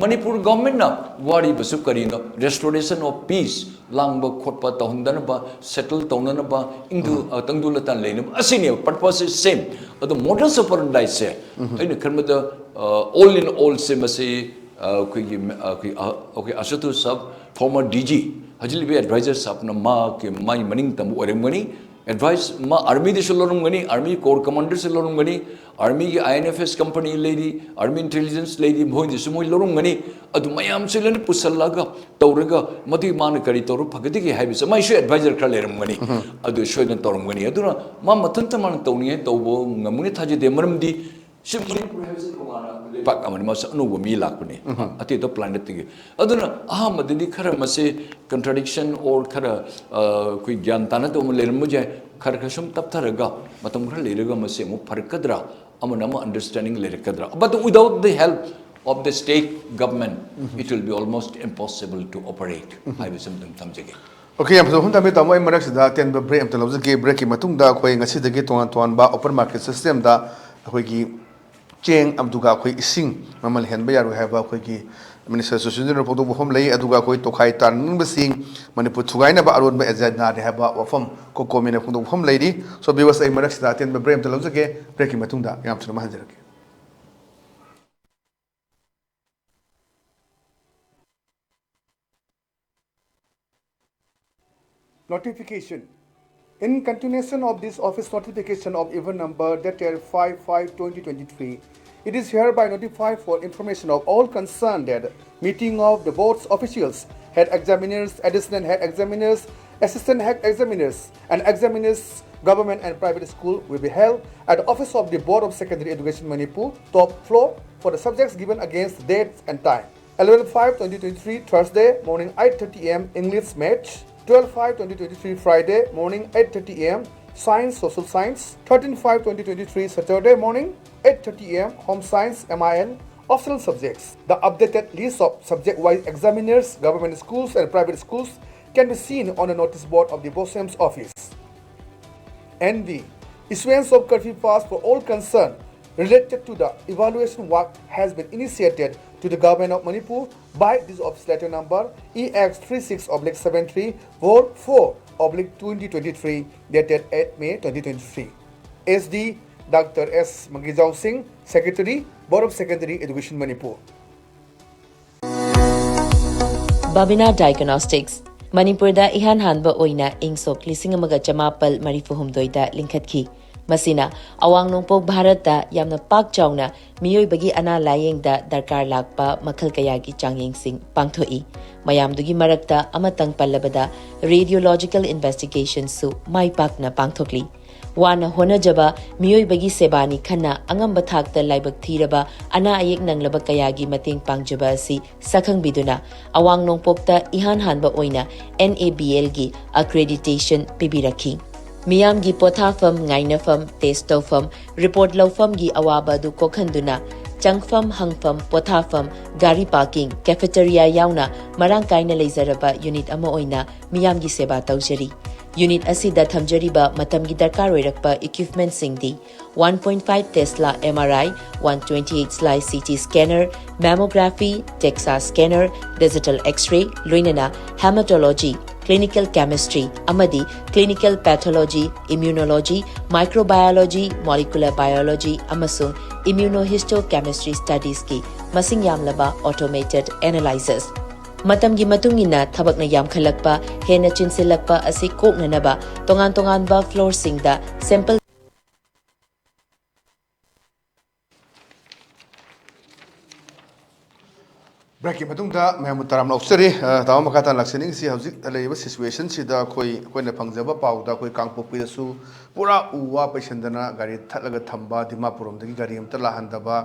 ꯃꯅꯤꯄꯨꯔ governmentꯅ ꯋꯥꯔꯤꯕꯁꯨ ꯀꯔꯤꯅꯣ restoration of peace ꯂꯥꯡꯕ ꯈꯣꯠꯄ ꯇꯧꯍꯟꯗꯅꯕ settle ꯇꯧꯅꯅꯕ ꯏꯪꯗꯨ ꯇꯪꯗꯨ ꯂꯇꯥꯟ ꯂꯩꯅꯕ ꯑꯁꯤꯅꯦꯕ purpose is same ꯑꯗꯣ modus operandiꯁꯦ ꯑꯩꯅ ꯈꯟꯕꯗ all in allꯁꯦ ꯃꯁꯤ ꯑꯩꯈꯣꯏꯒꯤ ꯑꯩꯈꯣꯏ ꯑꯩꯈꯣꯏ ꯑꯁꯨꯇꯣꯁ ꯁꯥꯕ former D G ꯍꯧꯖꯤꯛ ꯂꯩꯕ advisor ꯁꯥꯕꯅ ꯃꯥꯒꯤ ꯃꯥꯏ ꯃꯅꯤꯡ ꯇꯝꯕ ꯑꯣꯏꯔꯝꯒꯅꯤ ꯑꯦꯗꯚꯥꯏꯁ ꯃꯥ ꯑꯥꯔꯃꯤꯗꯁꯨ ꯂꯧꯔꯝꯒꯅꯤ, ꯑꯥꯔꯃꯤ ꯀꯣꯔ ꯀꯃꯥꯟꯗꯔꯁꯨ ꯂꯧꯔꯝꯒꯅꯤ, ꯑꯥꯔꯃꯤꯒꯤ I N F S company ꯂꯩꯔꯤ, ꯑꯥꯔꯃꯤ ꯏꯟꯇꯦꯂꯤꯖꯦꯟꯁ ꯂꯩꯔꯤ, ꯃꯈꯣꯏꯗꯁꯨ ꯃꯣꯏ ꯂꯧꯔꯝꯒꯅꯤ꯫ ꯑꯗꯨ ꯃꯌꯥꯝꯁꯦ ꯂꯣꯏꯅ ꯄꯨꯁꯜꯂꯒ ꯇꯧꯔꯒ ꯃꯗꯨꯒꯤ ꯃꯥꯅ ꯀꯔꯤ ꯇꯧꯔ ꯐꯒꯗꯒꯦ ꯍꯥꯏꯕꯁꯦ ꯃꯥꯏꯁꯨ ꯑꯦꯗꯚꯥꯏꯖꯔ ꯈꯔ ꯂꯩꯔꯝꯒꯅꯤ꯫ ꯑꯗꯨ ꯁꯣꯏꯗꯅ ꯇꯧꯔꯝꯒꯅꯤ꯫ ꯑꯗꯨꯅ ꯃꯥ ꯃꯊꯟꯇ ꯃꯥꯅ ꯇꯧꯅꯤꯡꯉꯥꯏ ꯇꯧꯕ ꯉꯝꯒꯅꯤ ꯊꯥꯖꯗꯦ꯫ ꯃꯔꯝꯗꯤ ꯁꯤ ꯃꯅꯤꯄꯨꯔ ꯍꯥꯏꯕꯁꯤ ꯇꯣꯉꯥꯟꯅ ꯂꯩꯕꯥꯛ ꯑꯃꯅꯤ, ꯃꯥꯁꯨ ꯑꯅꯧꯕ ꯃꯤ ꯂꯥꯛꯄꯅꯤ, ꯑꯇꯩ ꯑꯇꯣꯞꯄ ꯄ꯭ꯂꯥꯅꯦꯠꯇꯒꯤ꯫ ꯑꯗꯨꯅ ꯑꯍꯥꯟꯕꯗꯗꯤ ꯈꯔ ꯃꯁꯤ ꯀꯟꯇ꯭ꯔꯥꯗꯤꯛꯁꯟ ꯑꯣꯔ ꯈꯔ, ꯑ, ꯑꯩꯈꯣꯏ ꯒ꯭ꯌꯥꯟ ꯇꯥꯅꯗꯕ ꯑꯃ ꯂꯩꯔꯝꯕ ꯌꯥꯏ꯫ ꯈꯔ ꯈꯔ ꯁꯨꯝ ꯇꯞꯊꯔꯒ ꯃꯇꯝ ꯈꯔ ꯂꯩꯔꯒ ꯃꯁꯤ ꯑꯃꯨꯛ ꯐꯔꯛꯀꯗ꯭ꯔꯥ, ꯑꯃꯅ ꯑꯃ understanding ꯂꯩꯔꯛꯀꯗ꯭ꯔꯥ? But without the help of the state government, it will be almost impossible to operate ꯍꯥꯏꯕꯁꯤ ꯑꯃꯇꯪ ꯊꯝꯖꯒꯦ꯫ ꯑꯣꯀꯦ, ꯌꯥꯝ ꯐꯖꯕ ꯋꯥꯐꯝ ꯊꯝꯕꯤ ꯇꯥꯃꯣ꯫ ꯑꯩ ꯃꯔꯛꯁꯤꯗ ꯑꯇꯦꯟꯕ ꯕ꯭ꯔꯦꯛ ꯑꯝꯇ ꯂꯧꯖꯒꯦ꯫ ꯕ꯭ꯔꯦꯛꯀꯤ ꯃꯇꯨꯡꯗ ꯑꯩꯈꯣꯏ ꯉꯁꯤꯗꯒꯤ ꯇꯣꯉꯥꯟ ꯇꯣꯉꯥꯟꯕ ꯑꯣꯄꯟ ꯃꯥꯔꯀꯦꯠ ꯁꯤꯁꯇꯦꯝꯗ ꯑꯩꯈꯣꯏꯒꯤ ꯆꯦꯡ ꯑꯗꯨꯒ ꯑꯩꯈꯣꯏ ꯏꯁꯤꯡ ꯃꯃꯜ ꯍꯦꯟꯕ ꯌꯥꯔꯣꯏ ꯍꯥꯏꯕ ꯑꯩꯈꯣꯏꯒꯤ ꯃꯤꯅꯤꯁꯇꯔ ꯁꯨꯁꯤꯟꯗ꯭ꯔꯅ ꯐꯣꯡꯗꯣꯛꯄ ꯋꯥꯐꯝ ꯂꯩ꯫ ꯑꯗꯨꯒ ꯑꯩꯈꯣꯏ ꯇꯣꯈꯥꯏ ꯇꯥꯅꯤꯡꯕꯁꯤꯡ ꯃꯅꯤꯄꯨꯔ ꯊꯨꯒꯥꯏꯅꯕ ꯑꯔꯣꯟꯕ ꯑꯦꯖꯦꯟꯗꯥꯅꯤ ꯍꯥꯏꯕ ꯋꯥꯐꯝ ꯀꯣꯀꯣꯃꯤꯅ ꯐꯣꯡꯗꯣꯛꯄ ꯋꯥꯐꯝ ꯂꯩꯔꯤ꯫ ꯁꯣ ꯚꯤꯌꯨꯋꯔꯁ, ꯑꯩ ꯃꯔꯛꯁꯤꯗ ꯑꯇꯦꯟꯕ ꯕ꯭ꯔꯦꯛ ꯑꯝꯇ ꯂꯧꯖꯒꯦ꯫ ꯕ꯭ꯔꯦꯛꯀꯤ ꯃꯇꯨꯡꯗ ꯌꯥꯝ ꯊꯨꯅ ꯑꯃ ꯍꯟꯖꯔꯛꯀꯦ꯫ Notification. In continuation of this office notification of even number dated five five twenty twenty-three, it is hereby notified for information of all concerned that meeting of the board's officials, head examiners, additional head examiners, assistant head examiners, and examiners, government and private school will be held at the office of the Board of Secondary Education Manipur, top floor, for the subjects given against dates and time. Eleven five twenty twenty-three, Thursday, morning eight thirty a m, English, Maths. Twelve five twenty twenty-three, Friday, morning eight thirty a m, Science, Social Science. Thirteen five twenty twenty-three, Saturday, morning eight thirty a m, Home Science, M I L. Optional subjects. The updated list of subject-wise examiners, government schools and private schools can be seen on the notice board of the BOSEM's office. N V. Issuance of curfew pass for all concerned related to the evaluation work has been initiated to the Government of Manipur by this office letter number E X three six oblique seven three four four oblique twenty twenty-three, dated eight May twenty twenty-three. S D Doctor S Mangijao Singh, Secretary, Board of Secondary Education, Manipur. Babina Diagnostics, ꯃꯅꯤꯄꯨꯔꯗ ꯏꯍꯥꯟ ꯍꯥꯟꯕ ꯑꯣꯏꯅ ꯏꯪ ꯁꯣꯛ ꯂꯤꯁꯤꯡ ꯑꯃꯒ ꯆꯃꯥꯄꯜ ꯃꯔꯤꯐꯨ ꯍꯨꯝꯗꯣꯏꯗ ꯂꯤꯡꯈꯠꯈꯤ꯫ ꯃꯁꯤꯅ ꯑꯋꯥꯡ ꯅꯣꯡꯄꯣꯛ ꯚꯥꯔꯠꯇ ꯌꯥꯝꯅ ꯄꯥꯛ ꯆꯥꯎꯅ ꯃꯤꯑꯣꯏꯕꯒꯤ ꯑꯅꯥ ꯂꯥꯌꯦꯡꯗ ꯗꯔꯀꯥꯔ ꯂꯥꯛꯄ ꯃꯈꯜ ꯀꯌꯥꯒꯤ ꯆꯥꯡꯌꯦꯡꯁꯤꯡ ꯄꯥꯡꯊꯣꯛꯏ꯫ ꯃꯌꯥꯝꯗꯨꯒꯤ ꯃꯔꯛꯇ ꯑꯃꯇꯪ ꯄꯜꯂꯕꯗ radiological investigationꯁꯨ ꯃꯥꯏ ꯄꯥꯛꯅ ꯄꯥꯡꯊꯣꯛꯂꯤ꯫ ꯋꯥꯅ ꯍꯣꯠꯅꯖꯕ ꯃꯤꯑꯣꯏꯕꯒꯤ ꯁꯦꯕꯥꯅꯤ ꯈꯟꯅ ꯑꯉꯝꯕ ꯊꯥꯛꯇ ꯂꯥꯏꯕꯛ ꯊꯤꯔꯕ ꯑꯅꯥ ꯑꯌꯦꯛ ꯅꯪꯂꯕ ꯀꯌꯥꯒꯤ ꯃꯇꯦꯡ ꯄꯥꯡꯖꯕ ꯑꯁꯤ ꯁꯛꯈꯪꯕꯤꯗꯨꯅ ꯑꯋꯥꯡ ꯅꯣꯡꯄꯣꯛꯇ ꯏꯍꯥꯟ ꯍꯥꯟꯕ ꯑꯣꯏꯅ NABLꯒꯤ accreditation ꯄꯤꯕꯤꯔꯛꯈꯤ꯫ ꯃꯤꯌꯥꯝꯒꯤ ꯄꯣꯊꯥꯐꯝ, ꯉꯥꯏꯅꯐꯝ, test ꯇꯧꯐꯝ, report ꯂꯧꯐꯝꯒꯤ ꯑꯋꯥꯕ ꯑꯗꯨ ꯀꯣꯛꯍꯟꯗꯨꯅ ꯆꯪꯐꯝ, ꯍꯪꯐꯝ, ꯄꯣꯊꯥꯐꯝ, ꯒꯥꯔꯤ parking, cafeteria ꯌꯥꯎꯅ ꯃꯔꯥꯡ ꯀꯥꯏꯅ ꯂꯩꯖꯔꯕ unit ꯑꯃ ꯑꯣꯏꯅ ꯃꯤꯌꯥꯝꯒꯤ ꯁꯦꯕꯥ ꯇꯧꯖꯔꯤ꯫ Unit ꯑꯁꯤꯗ ꯊꯝꯖꯔꯤꯕ ꯃꯇꯝꯒꯤ ꯗꯔꯀꯥꯔ ꯑꯣꯏꯔꯛꯄ equipmentꯁꯤꯡꯗꯤ one point five Tesla MRI, one twenty-eight slice CT scanner, mammography, DEXA scanner, digital X-ray, ꯂꯣꯏꯅꯅ hematology, clinical chemistry ꯑꯃꯗꯤ clinical pathology, immunology, microbiology, molecular biology ꯑꯃꯁꯨꯡ immunohistochemistry studiesꯀꯤ ꯃꯁꯤꯡ ꯌꯥꯝꯂꯕ automated analyzers꯫ ꯃꯇꯝꯒꯤ ꯃꯇꯨꯡ ꯏꯟꯅ ꯊꯕꯛꯅ ꯌꯥꯝꯈꯠꯂꯛꯄ, ꯍꯦꯟꯅ ꯆꯤꯟꯁꯤꯜꯂꯛꯄ ꯑꯁꯤ ꯀꯣꯛꯅꯅꯕ ꯇꯣꯉꯥꯟ ꯇꯣꯉꯥꯟꯕ floorꯁꯤꯡꯗ sample Breakꯀꯤ ꯃꯇꯨꯡꯗ ꯃꯌꯥꯝꯕꯨ ꯇꯔꯥꯝꯅ ꯑꯣꯛꯆꯔꯤ꯫ ꯑ, ꯇꯥꯃꯣ, ꯃꯈꯥ ꯇꯥꯅ ꯂꯥꯛꯆꯅꯤꯡꯉꯤꯁꯤ ꯍꯧꯖꯤꯛ ꯂꯩꯔꯤꯕ situationꯁꯤꯗ ꯑꯩꯈꯣꯏ, ꯑꯩꯈꯣꯏꯅ ꯐꯪꯖꯕ ꯄꯥꯎꯗ ꯑꯩꯈꯣꯏ ꯀꯥꯡꯄꯣꯛꯄꯤꯗꯁꯨ ꯄꯨꯔꯥ ꯎ ꯋꯥ ꯄꯩꯁꯟꯗꯅ ꯒꯥꯔꯤ ꯊꯠꯂꯒ ꯊꯝꯕ, ꯗꯤꯃꯥꯄꯨꯔ ꯔꯣꯝꯗꯒꯤ ꯒꯥꯔꯤ ꯑꯃꯇ ꯂꯥꯛꯍꯟꯗꯕ,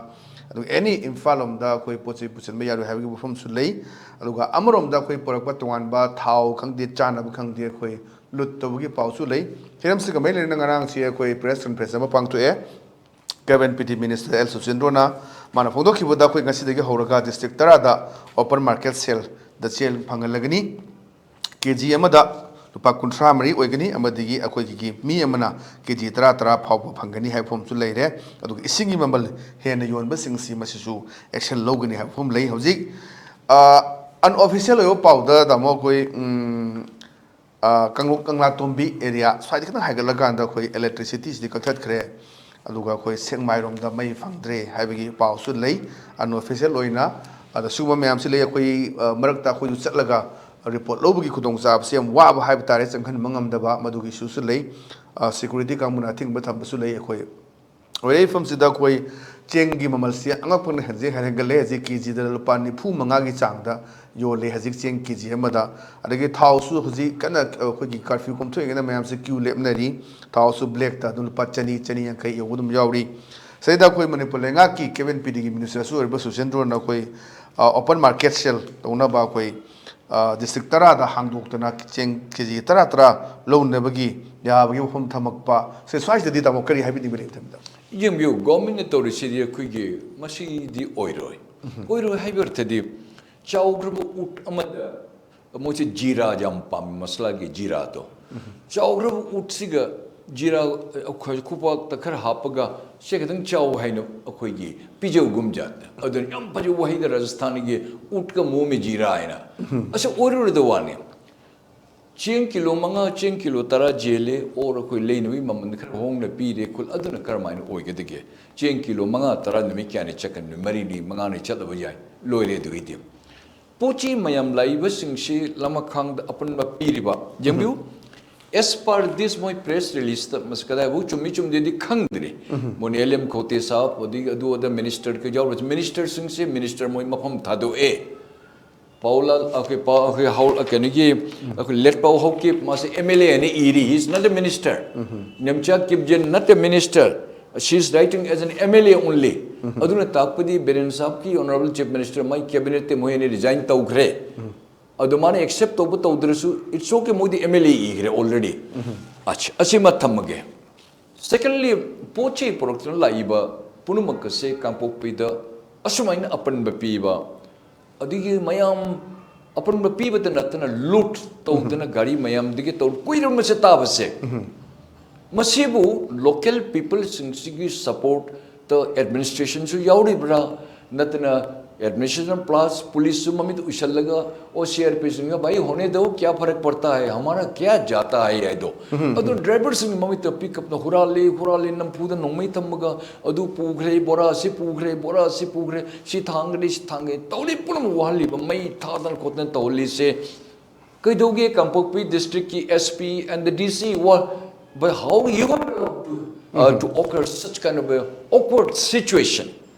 ꯑꯗꯨꯒ any ꯏꯝꯐꯥꯜ ꯂꯣꯝꯗ ꯑꯩꯈꯣꯏ ꯄꯣꯠ ꯆꯩ ꯄꯨꯁꯤꯟꯕ ꯌꯥꯔꯣꯏ ꯍꯥꯏꯕꯒꯤ ꯋꯥꯐꯝꯁꯨ ꯂꯩ꯫ ꯑꯗꯨꯒ ꯑꯃꯔꯣꯝꯗ ꯑꯩꯈꯣꯏ ꯄꯨꯔꯛꯄ ꯇꯣꯉꯥꯟꯕ ꯊꯥꯎ ꯈꯪꯗꯦ, ꯆꯥꯅꯕ ꯈꯪꯗꯦ, ꯑꯩꯈꯣꯏ ꯂꯨꯠ ꯇꯧꯕꯒꯤ ꯄꯥꯎꯁꯨ ꯂꯩ꯫ ꯍꯤꯔꯝꯁꯤꯒ ꯃꯔꯤ ꯂꯩꯅꯅ ꯉꯔꯥꯡꯁꯤ ꯑꯩꯈꯣꯏ press conference ꯑꯃ ꯄꯥꯡꯊꯣꯛꯑꯦ꯫ Cabinet Minister ꯑꯦꯜ ꯁꯨꯆꯤꯟꯗ꯭ꯔꯣꯅ ꯃꯥꯅ ꯐꯣꯡꯗꯣꯛꯈꯤꯕꯗ ꯑꯩꯈꯣꯏ ꯉꯁꯤꯗꯒꯤ ꯍꯧꯔꯒ district ꯇꯔꯥꯗ open market saleꯗ ꯆꯦꯡ ꯐꯪꯍꯜꯂꯒꯅꯤ꯫ ꯀꯦ ꯖꯤ ꯑꯃꯗ ꯂꯨꯄꯥ ꯀꯨꯟꯊ꯭ꯔꯥ ꯃꯔꯤ ꯑꯣꯏꯒꯅꯤ, ꯑꯃꯗꯒꯤ ꯑꯩꯈꯣꯏꯒꯤ ꯃꯤ ꯑꯃꯅ ꯀꯦ ꯖꯤ ꯇꯔꯥ ꯇꯔꯥ ꯐꯥꯎꯕ ꯐꯪꯒꯅꯤ ꯍꯥꯏꯕ ꯐꯣꯝꯁꯨ ꯂꯩꯔꯦ꯫ ꯑꯗꯨꯒ ꯏꯁꯤꯡꯒꯤ ꯃꯃꯜ ꯍꯦꯟꯅ ꯌꯣꯟꯕꯁꯤꯡꯁꯤ ꯃꯁꯤꯁꯨ action ꯂꯧꯒꯅꯤ ꯍꯥꯏꯕ ꯐꯣꯝ ꯂꯩ꯫ ꯍꯧꯖꯤꯛ, ꯑ, unofficial ꯑꯣꯏꯕ ꯄꯥꯎꯗ, ꯇꯥꯃꯣ, ꯑꯩꯈꯣꯏ, ꯎꯝ, ꯑ, ꯀꯪꯂꯣꯛ ꯀꯪꯂꯥꯇꯣꯝꯕꯤ area ꯁ꯭ꯋꯥꯏꯗ ꯈꯤꯇꯪ ꯍꯥꯏꯒꯠꯂꯀꯥꯟꯗ ꯑꯩꯈꯣꯏ electricityꯁꯤꯗꯤ ꯀꯛꯊꯠꯈ꯭ꯔꯦ, ꯑꯗꯨꯒ ꯑꯩꯈꯣꯏ ꯁꯦꯛꯃꯥꯏꯔꯣꯝꯗ ꯃꯩ ꯐꯪꯗ꯭ꯔꯦ ꯍꯥꯏꯕꯒꯤ ꯄꯥꯎꯁꯨ ꯂꯩ unofficial ꯑꯣꯏꯅ꯫ ꯑꯗ ꯁꯤꯒꯨꯝꯕ ꯃꯌꯥꯝꯁꯤ ꯂꯩ꯫ ꯑꯩꯈꯣꯏ, ꯑ, ꯃꯔꯛꯇ ꯑꯩꯈꯣꯏꯁꯨ ꯆꯠꯂꯒ, ꯔꯤꯄꯣꯔꯠ ꯂꯧꯕꯒꯤ ꯈꯨꯗꯣꯡꯆꯥꯕꯁꯤ ꯌꯥꯝ ꯋꯥꯕ ꯍꯥꯏꯕ ꯇꯥꯔꯦ, ꯆꯪꯍꯟꯕ ꯉꯝꯗꯕ ꯃꯗꯨꯒꯤ ꯏꯁꯨꯁꯨ ꯂꯩ꯫ ꯁꯦꯀ꯭ꯌꯨꯔꯤꯇꯤ ꯀꯥꯡꯕꯨꯅ ꯑꯊꯤꯡꯕ ꯊꯝꯕꯁꯨ ꯂꯩ꯫ ꯑꯩꯈꯣꯏ ꯑꯣꯏꯔꯛꯏ ꯃꯐꯝꯁꯤꯗ ꯑꯩꯈꯣꯏ ꯆꯦꯡꯒꯤ ꯃꯃꯜꯁꯤ ꯑꯉꯛꯄꯅ ꯍꯧꯖꯤꯛ ꯍꯦꯟꯒꯠꯂꯦ꯫ ꯍꯧꯖꯤꯛ ꯀꯦ ꯖꯤꯗ ꯂꯨꯄꯥ ꯅꯤꯐꯨ ꯃꯉꯥꯒꯤ ꯆꯥꯡꯗ ꯌꯣꯜꯂꯦ ꯍꯧꯖꯤꯛ ꯆꯦꯡ ꯀꯦ ꯖꯤ ꯑꯃꯗ꯫ ꯑꯗꯒꯤ ꯊꯥꯎꯁꯨ ꯍꯧꯖꯤꯛ ꯀꯟꯅ ꯑꯩꯈꯣꯏꯒꯤ ꯀꯥꯔꯐ꯭ꯌꯨ ꯀꯣꯝꯊꯣꯛꯏꯉꯩꯗ ꯃꯌꯥꯝꯁꯦ ꯀ꯭ꯌꯨ ꯂꯦꯞꯅꯔꯤ꯫ ꯊꯥꯎꯁꯨ ꯕ꯭ꯂꯦꯛꯇ ꯑꯗꯨꯝ ꯂꯨꯄꯥ ꯆꯅꯤ, ꯆꯅꯤ ꯌꯥꯡꯈꯩ ꯌꯧꯕ ꯑꯗꯨꯝ ꯌꯥꯎꯔꯤ꯫ ꯁꯤꯗꯩꯗ ꯑꯩꯈꯣꯏ ꯃꯅꯤꯄꯨꯔ ꯂꯩꯉꯥꯛꯀꯤ ꯀꯦꯕꯤꯟ ꯄꯤꯗꯤꯒꯤ ꯃꯤꯅꯤꯁꯇꯔꯁꯨ ꯑꯣꯏꯔꯤꯕ ꯁꯨꯁꯦꯟꯗ꯭ꯔꯣꯅ ꯑꯩꯈꯣꯏ ꯑꯣꯄꯟ ꯃꯥꯔꯀꯦꯠ ꯁꯦꯜ ꯇꯧꯅꯕ ꯑꯩꯈꯣꯏ ꯗꯤꯁꯇ꯭ꯔꯤꯛ ꯇꯔꯥꯗ ꯍꯥꯡꯗꯣꯛꯇꯅ ꯆꯦꯡ ꯀꯦ ꯖꯤ ꯇꯔꯥ ꯇꯔꯥ ꯂꯧꯅꯕꯒꯤ ꯌꯥꯕꯒꯤ ꯋꯥꯐꯝ ꯊꯝꯃꯛꯄ꯫ ꯁꯦ, ꯁ꯭ꯋꯥꯏꯁꯤꯗꯗꯤ ꯇꯥꯃꯣ ꯀꯔꯤ ꯍꯥꯏꯕꯤꯅꯤꯡꯕ ꯂꯩ ꯃꯊꯪꯗ? ꯌꯦꯡꯕꯤꯌꯨ, ꯒꯣꯔꯃꯦꯟꯅ ꯇꯧꯔꯤꯁꯤꯗꯤ ꯑꯩꯈꯣꯏꯒꯤ ꯃꯁꯤꯗꯤ ꯑꯣꯏꯔꯣꯏ꯫ ꯑꯣꯏꯔꯣꯏ ꯍꯥꯏꯕ ꯑꯔꯊꯗꯤ ꯆꯥꯎꯈ꯭ꯔꯕ ꯎꯠ ꯑꯃꯗ ꯃꯣꯏꯁꯦ ꯖꯤꯔꯥ ꯌꯥꯝ ꯄꯥꯝꯃꯤ, ꯃꯁꯂꯥꯒꯤ ꯖꯤꯔꯥꯗꯣ꯫ ꯆꯥꯎꯈ꯭ꯔꯕ ꯎꯠꯁꯤꯒ ꯖꯤꯔꯥ ꯑꯩꯈꯣꯏ ꯈꯨꯄꯥꯛꯇ ꯈꯔ ꯍꯥꯞꯄꯒ ꯁꯦ ꯈꯤꯇꯪ ꯆꯥꯎ ꯍꯥꯏꯅ ꯑꯩꯈꯣꯏꯒꯤ ꯄꯤꯖꯕꯒꯨꯝ ꯖꯥꯠꯇ꯫ ꯑꯗꯨꯅ ꯌꯥꯝ ꯐꯖꯕ ꯋꯥꯍꯩꯗ ꯔꯥꯖꯁꯊꯥꯟꯒꯤ ꯎꯠꯀ ꯃꯣꯃꯤ ꯖꯤꯔꯥ ꯍꯥꯏꯅ꯫ ꯑꯁꯤ ꯑꯣꯏꯔꯨꯔꯗ ꯋꯥꯅꯤ꯫ ꯆꯦꯡ ꯀꯤꯂꯣ ꯃꯉꯥ, ꯆꯦꯡ ꯀꯤꯂꯣ ꯇꯔꯥ ꯖꯦꯜꯂꯦ, ꯑꯣꯔ ꯑꯩꯈꯣꯏ ꯂꯩꯅꯕꯒꯤ ꯃꯃꯜ ꯈꯔ ꯍꯣꯡꯅ ꯄꯤꯔꯦ, ꯈꯨꯜ ꯑꯗꯨꯅ ꯀꯔꯝꯍꯥꯏꯅ ꯑꯣꯏꯒꯗꯒꯦ? ꯆꯦꯡ ꯀꯤꯂꯣ ꯃꯉꯥ, ꯇꯔꯥ ꯅꯨꯃꯤꯠ ꯀꯌꯥꯅꯤ ꯆꯠꯀꯅꯤ? ꯅꯨꯃꯤꯠ ꯃꯔꯤꯅꯤ, ꯃꯉꯥꯅꯤ ꯆꯠꯂꯕ ꯌꯥꯏ, ꯂꯣꯏꯔꯦ ꯑꯗꯨꯒꯤꯗꯤ꯫ ꯄꯣꯠ ꯆꯩ ꯃꯌꯥꯝ ꯂꯥꯛꯏꯕꯁꯤꯡꯁꯤ ꯂꯃꯈꯥꯡꯗ ꯑꯄꯟꯕ ꯄꯤꯔꯤꯕ꯫ ꯌꯦꯡꯕꯤꯌꯨ, as per this ꯃꯣꯏ ꯄ꯭ꯔꯦꯁ ꯔꯤꯂꯤꯁꯇ ꯃꯁꯤ ꯀꯗꯥꯏꯐꯥꯎ ꯆꯨꯝꯃꯤ ꯆꯨꯝꯗꯦꯗꯤ ꯈꯪꯗ꯭ꯔꯤ꯫ ꯃꯣꯏꯅ ꯑꯦꯜ ꯑꯦꯝ ꯈꯣꯇꯦ ꯁꯥꯍꯕ ꯑꯗꯒꯤ ꯑꯗꯨ ꯑꯗ ꯃꯤꯅꯤꯁꯇꯔ ꯈꯔ ꯌꯥꯎꯔꯁꯤ, ꯃꯤꯅꯤꯁꯇꯔꯁꯤꯡꯁꯦ ꯃꯤꯅꯤꯁꯇꯔ ꯃꯣꯏ ꯃꯐꯝ ꯊꯥꯗꯣꯛꯑꯦ꯫ ꯄꯥꯎ ꯂꯥꯜ ꯑꯩꯈꯣꯏ ꯄꯥꯎ ꯑꯩꯈꯣꯏ ꯍꯥꯎ ꯀꯩꯅꯣꯒꯤ ꯑꯩꯈꯣꯏ ꯂꯦꯠ ꯄꯥꯎ ꯍꯧꯈꯤꯕ ꯃꯥꯁꯦ ꯑꯦꯝ ꯑꯦꯜ ꯑꯦ ꯑꯅ ꯏꯔꯤ, he is not a minister. Nemcha ꯀꯤꯞꯖꯦꯟ not a minister, she is writing as an M L A only. ꯑꯗꯨꯅ ꯇꯥꯛꯄꯗꯤ ꯕꯤꯔꯦꯟ ꯁꯥꯍꯕꯀꯤ ꯑꯣꯅꯔꯦꯕꯜ ꯆꯤꯐ ꯃꯤꯅꯤꯁꯇꯔ ꯃꯥꯏ ꯀꯦꯕꯤꯅꯦꯠꯇ ꯃꯣꯏ ꯑꯅꯤ ꯔꯤꯖꯥꯏꯟ ꯇꯧꯈ꯭ꯔꯦ꯫ ꯑꯗꯨ ꯃꯥꯅ ꯑꯦꯛꯁꯦꯞ ꯇꯧꯕ ꯇꯧꯗ꯭ꯔꯁꯨ it's okay, ꯃꯣꯏꯗꯤ ꯑꯦꯝ ꯑꯦꯜ ꯑꯦ ꯏꯈ꯭ꯔꯦ ꯑꯣꯜꯔꯦꯗꯤ꯫ ꯑꯁ, ꯑꯁꯤꯃ ꯊꯝꯃꯒꯦ꯫ ꯁꯦꯀꯦꯟꯂꯤ, ꯄꯣꯠ ꯆꯩ ꯄꯨꯔꯛꯇꯨꯅ ꯂꯥꯛꯏꯕ ꯄꯨꯝꯅꯃꯛ ꯑꯁꯦ ꯀꯥꯡꯄꯣꯛꯄꯤꯗ ꯑꯁꯨꯃꯥꯏꯅ ꯑꯄꯟꯕ ꯄꯤꯕ, ꯑꯗꯒꯤ ꯃꯌꯥꯝ ꯑꯄꯟꯕ ꯄꯤꯕꯇ ꯅꯠꯇꯅ ꯂꯨꯠ ꯇꯧꯗꯅ ꯒꯥꯔꯤ ꯃꯌꯥꯝꯗꯒꯤ ꯇꯧ ꯀꯨꯏꯔꯕ ꯃꯁꯦ ꯇꯥꯕꯁꯦ꯫ ꯃꯁꯤꯕꯨ ꯂꯣꯀꯦꯜ ꯄꯤꯄꯜꯁꯤꯡꯁꯤꯒꯤ ꯁꯄꯣꯔꯠꯇ ꯑꯦꯗꯃꯤꯅꯤꯁꯇ꯭ꯔꯦꯁꯟꯁꯨ ꯌꯥꯎꯔꯤꯕ꯭ꯔꯥ, ꯅꯠꯇꯅ ꯑꯦꯗꯃꯤꯅꯤꯁꯇ꯭ꯔꯦꯁꯟ ꯄ꯭ꯂꯁ ꯄꯨꯂꯤꯁꯁꯨ ꯃꯃꯤꯠ ꯎꯏꯁꯜꯂꯒ, "ꯑꯣ, ꯁꯤ ꯑꯥꯔ ꯄꯤ ꯁꯤꯡꯒ ꯚꯥꯏ ꯍꯣꯅꯦ ꯗꯣ, ꯀꯌꯥ ꯐꯔꯛ ꯄꯗꯇꯥ ꯍꯥꯏ, ꯍꯃꯥꯔꯥ ꯀꯌꯥ ꯖꯥꯇꯥ ꯍꯥꯏ" ꯍꯥꯏꯗꯣ꯫ ꯑꯗꯨ ꯗ꯭ꯔꯥꯏꯚꯔꯁꯤꯡꯒꯤ ꯃꯃꯤꯠꯇ ꯄꯤꯛꯑꯞꯅ ꯍꯨꯔꯥꯜꯂꯤ, ꯍꯨꯔꯥꯜꯂꯤ, ꯅꯝꯐꯨꯗ ꯅꯣꯡꯃꯩ ꯊꯝꯃꯒ ꯑꯗꯨ ꯄꯨꯈ꯭ꯔꯦ, ꯕꯣꯔꯥ ꯑꯁꯤ ꯄꯨꯈ꯭ꯔꯦ, ꯕꯣꯔꯥ ꯑꯁꯤ ꯄꯨꯈ꯭ꯔꯦ, ꯁꯤ ꯊꯥꯡꯒꯅꯤ, ꯁꯤ ꯊꯥꯡꯒꯅꯤ ꯇꯧꯔꯤ ꯄꯨꯝꯅꯃꯛ ꯋꯥꯍꯜꯂꯤꯕ, ꯃꯩ ꯊꯥꯗꯅ ꯈꯣꯠꯇꯅ ꯇꯧꯍꯜꯂꯤꯁꯦ꯫ ꯀꯩꯗꯧꯒꯦ ꯀꯥꯡꯄꯣꯛꯄꯤ district ꯀꯤ S P and the D C, what, but how you going to, uh, to occur such kind of a awkward situation?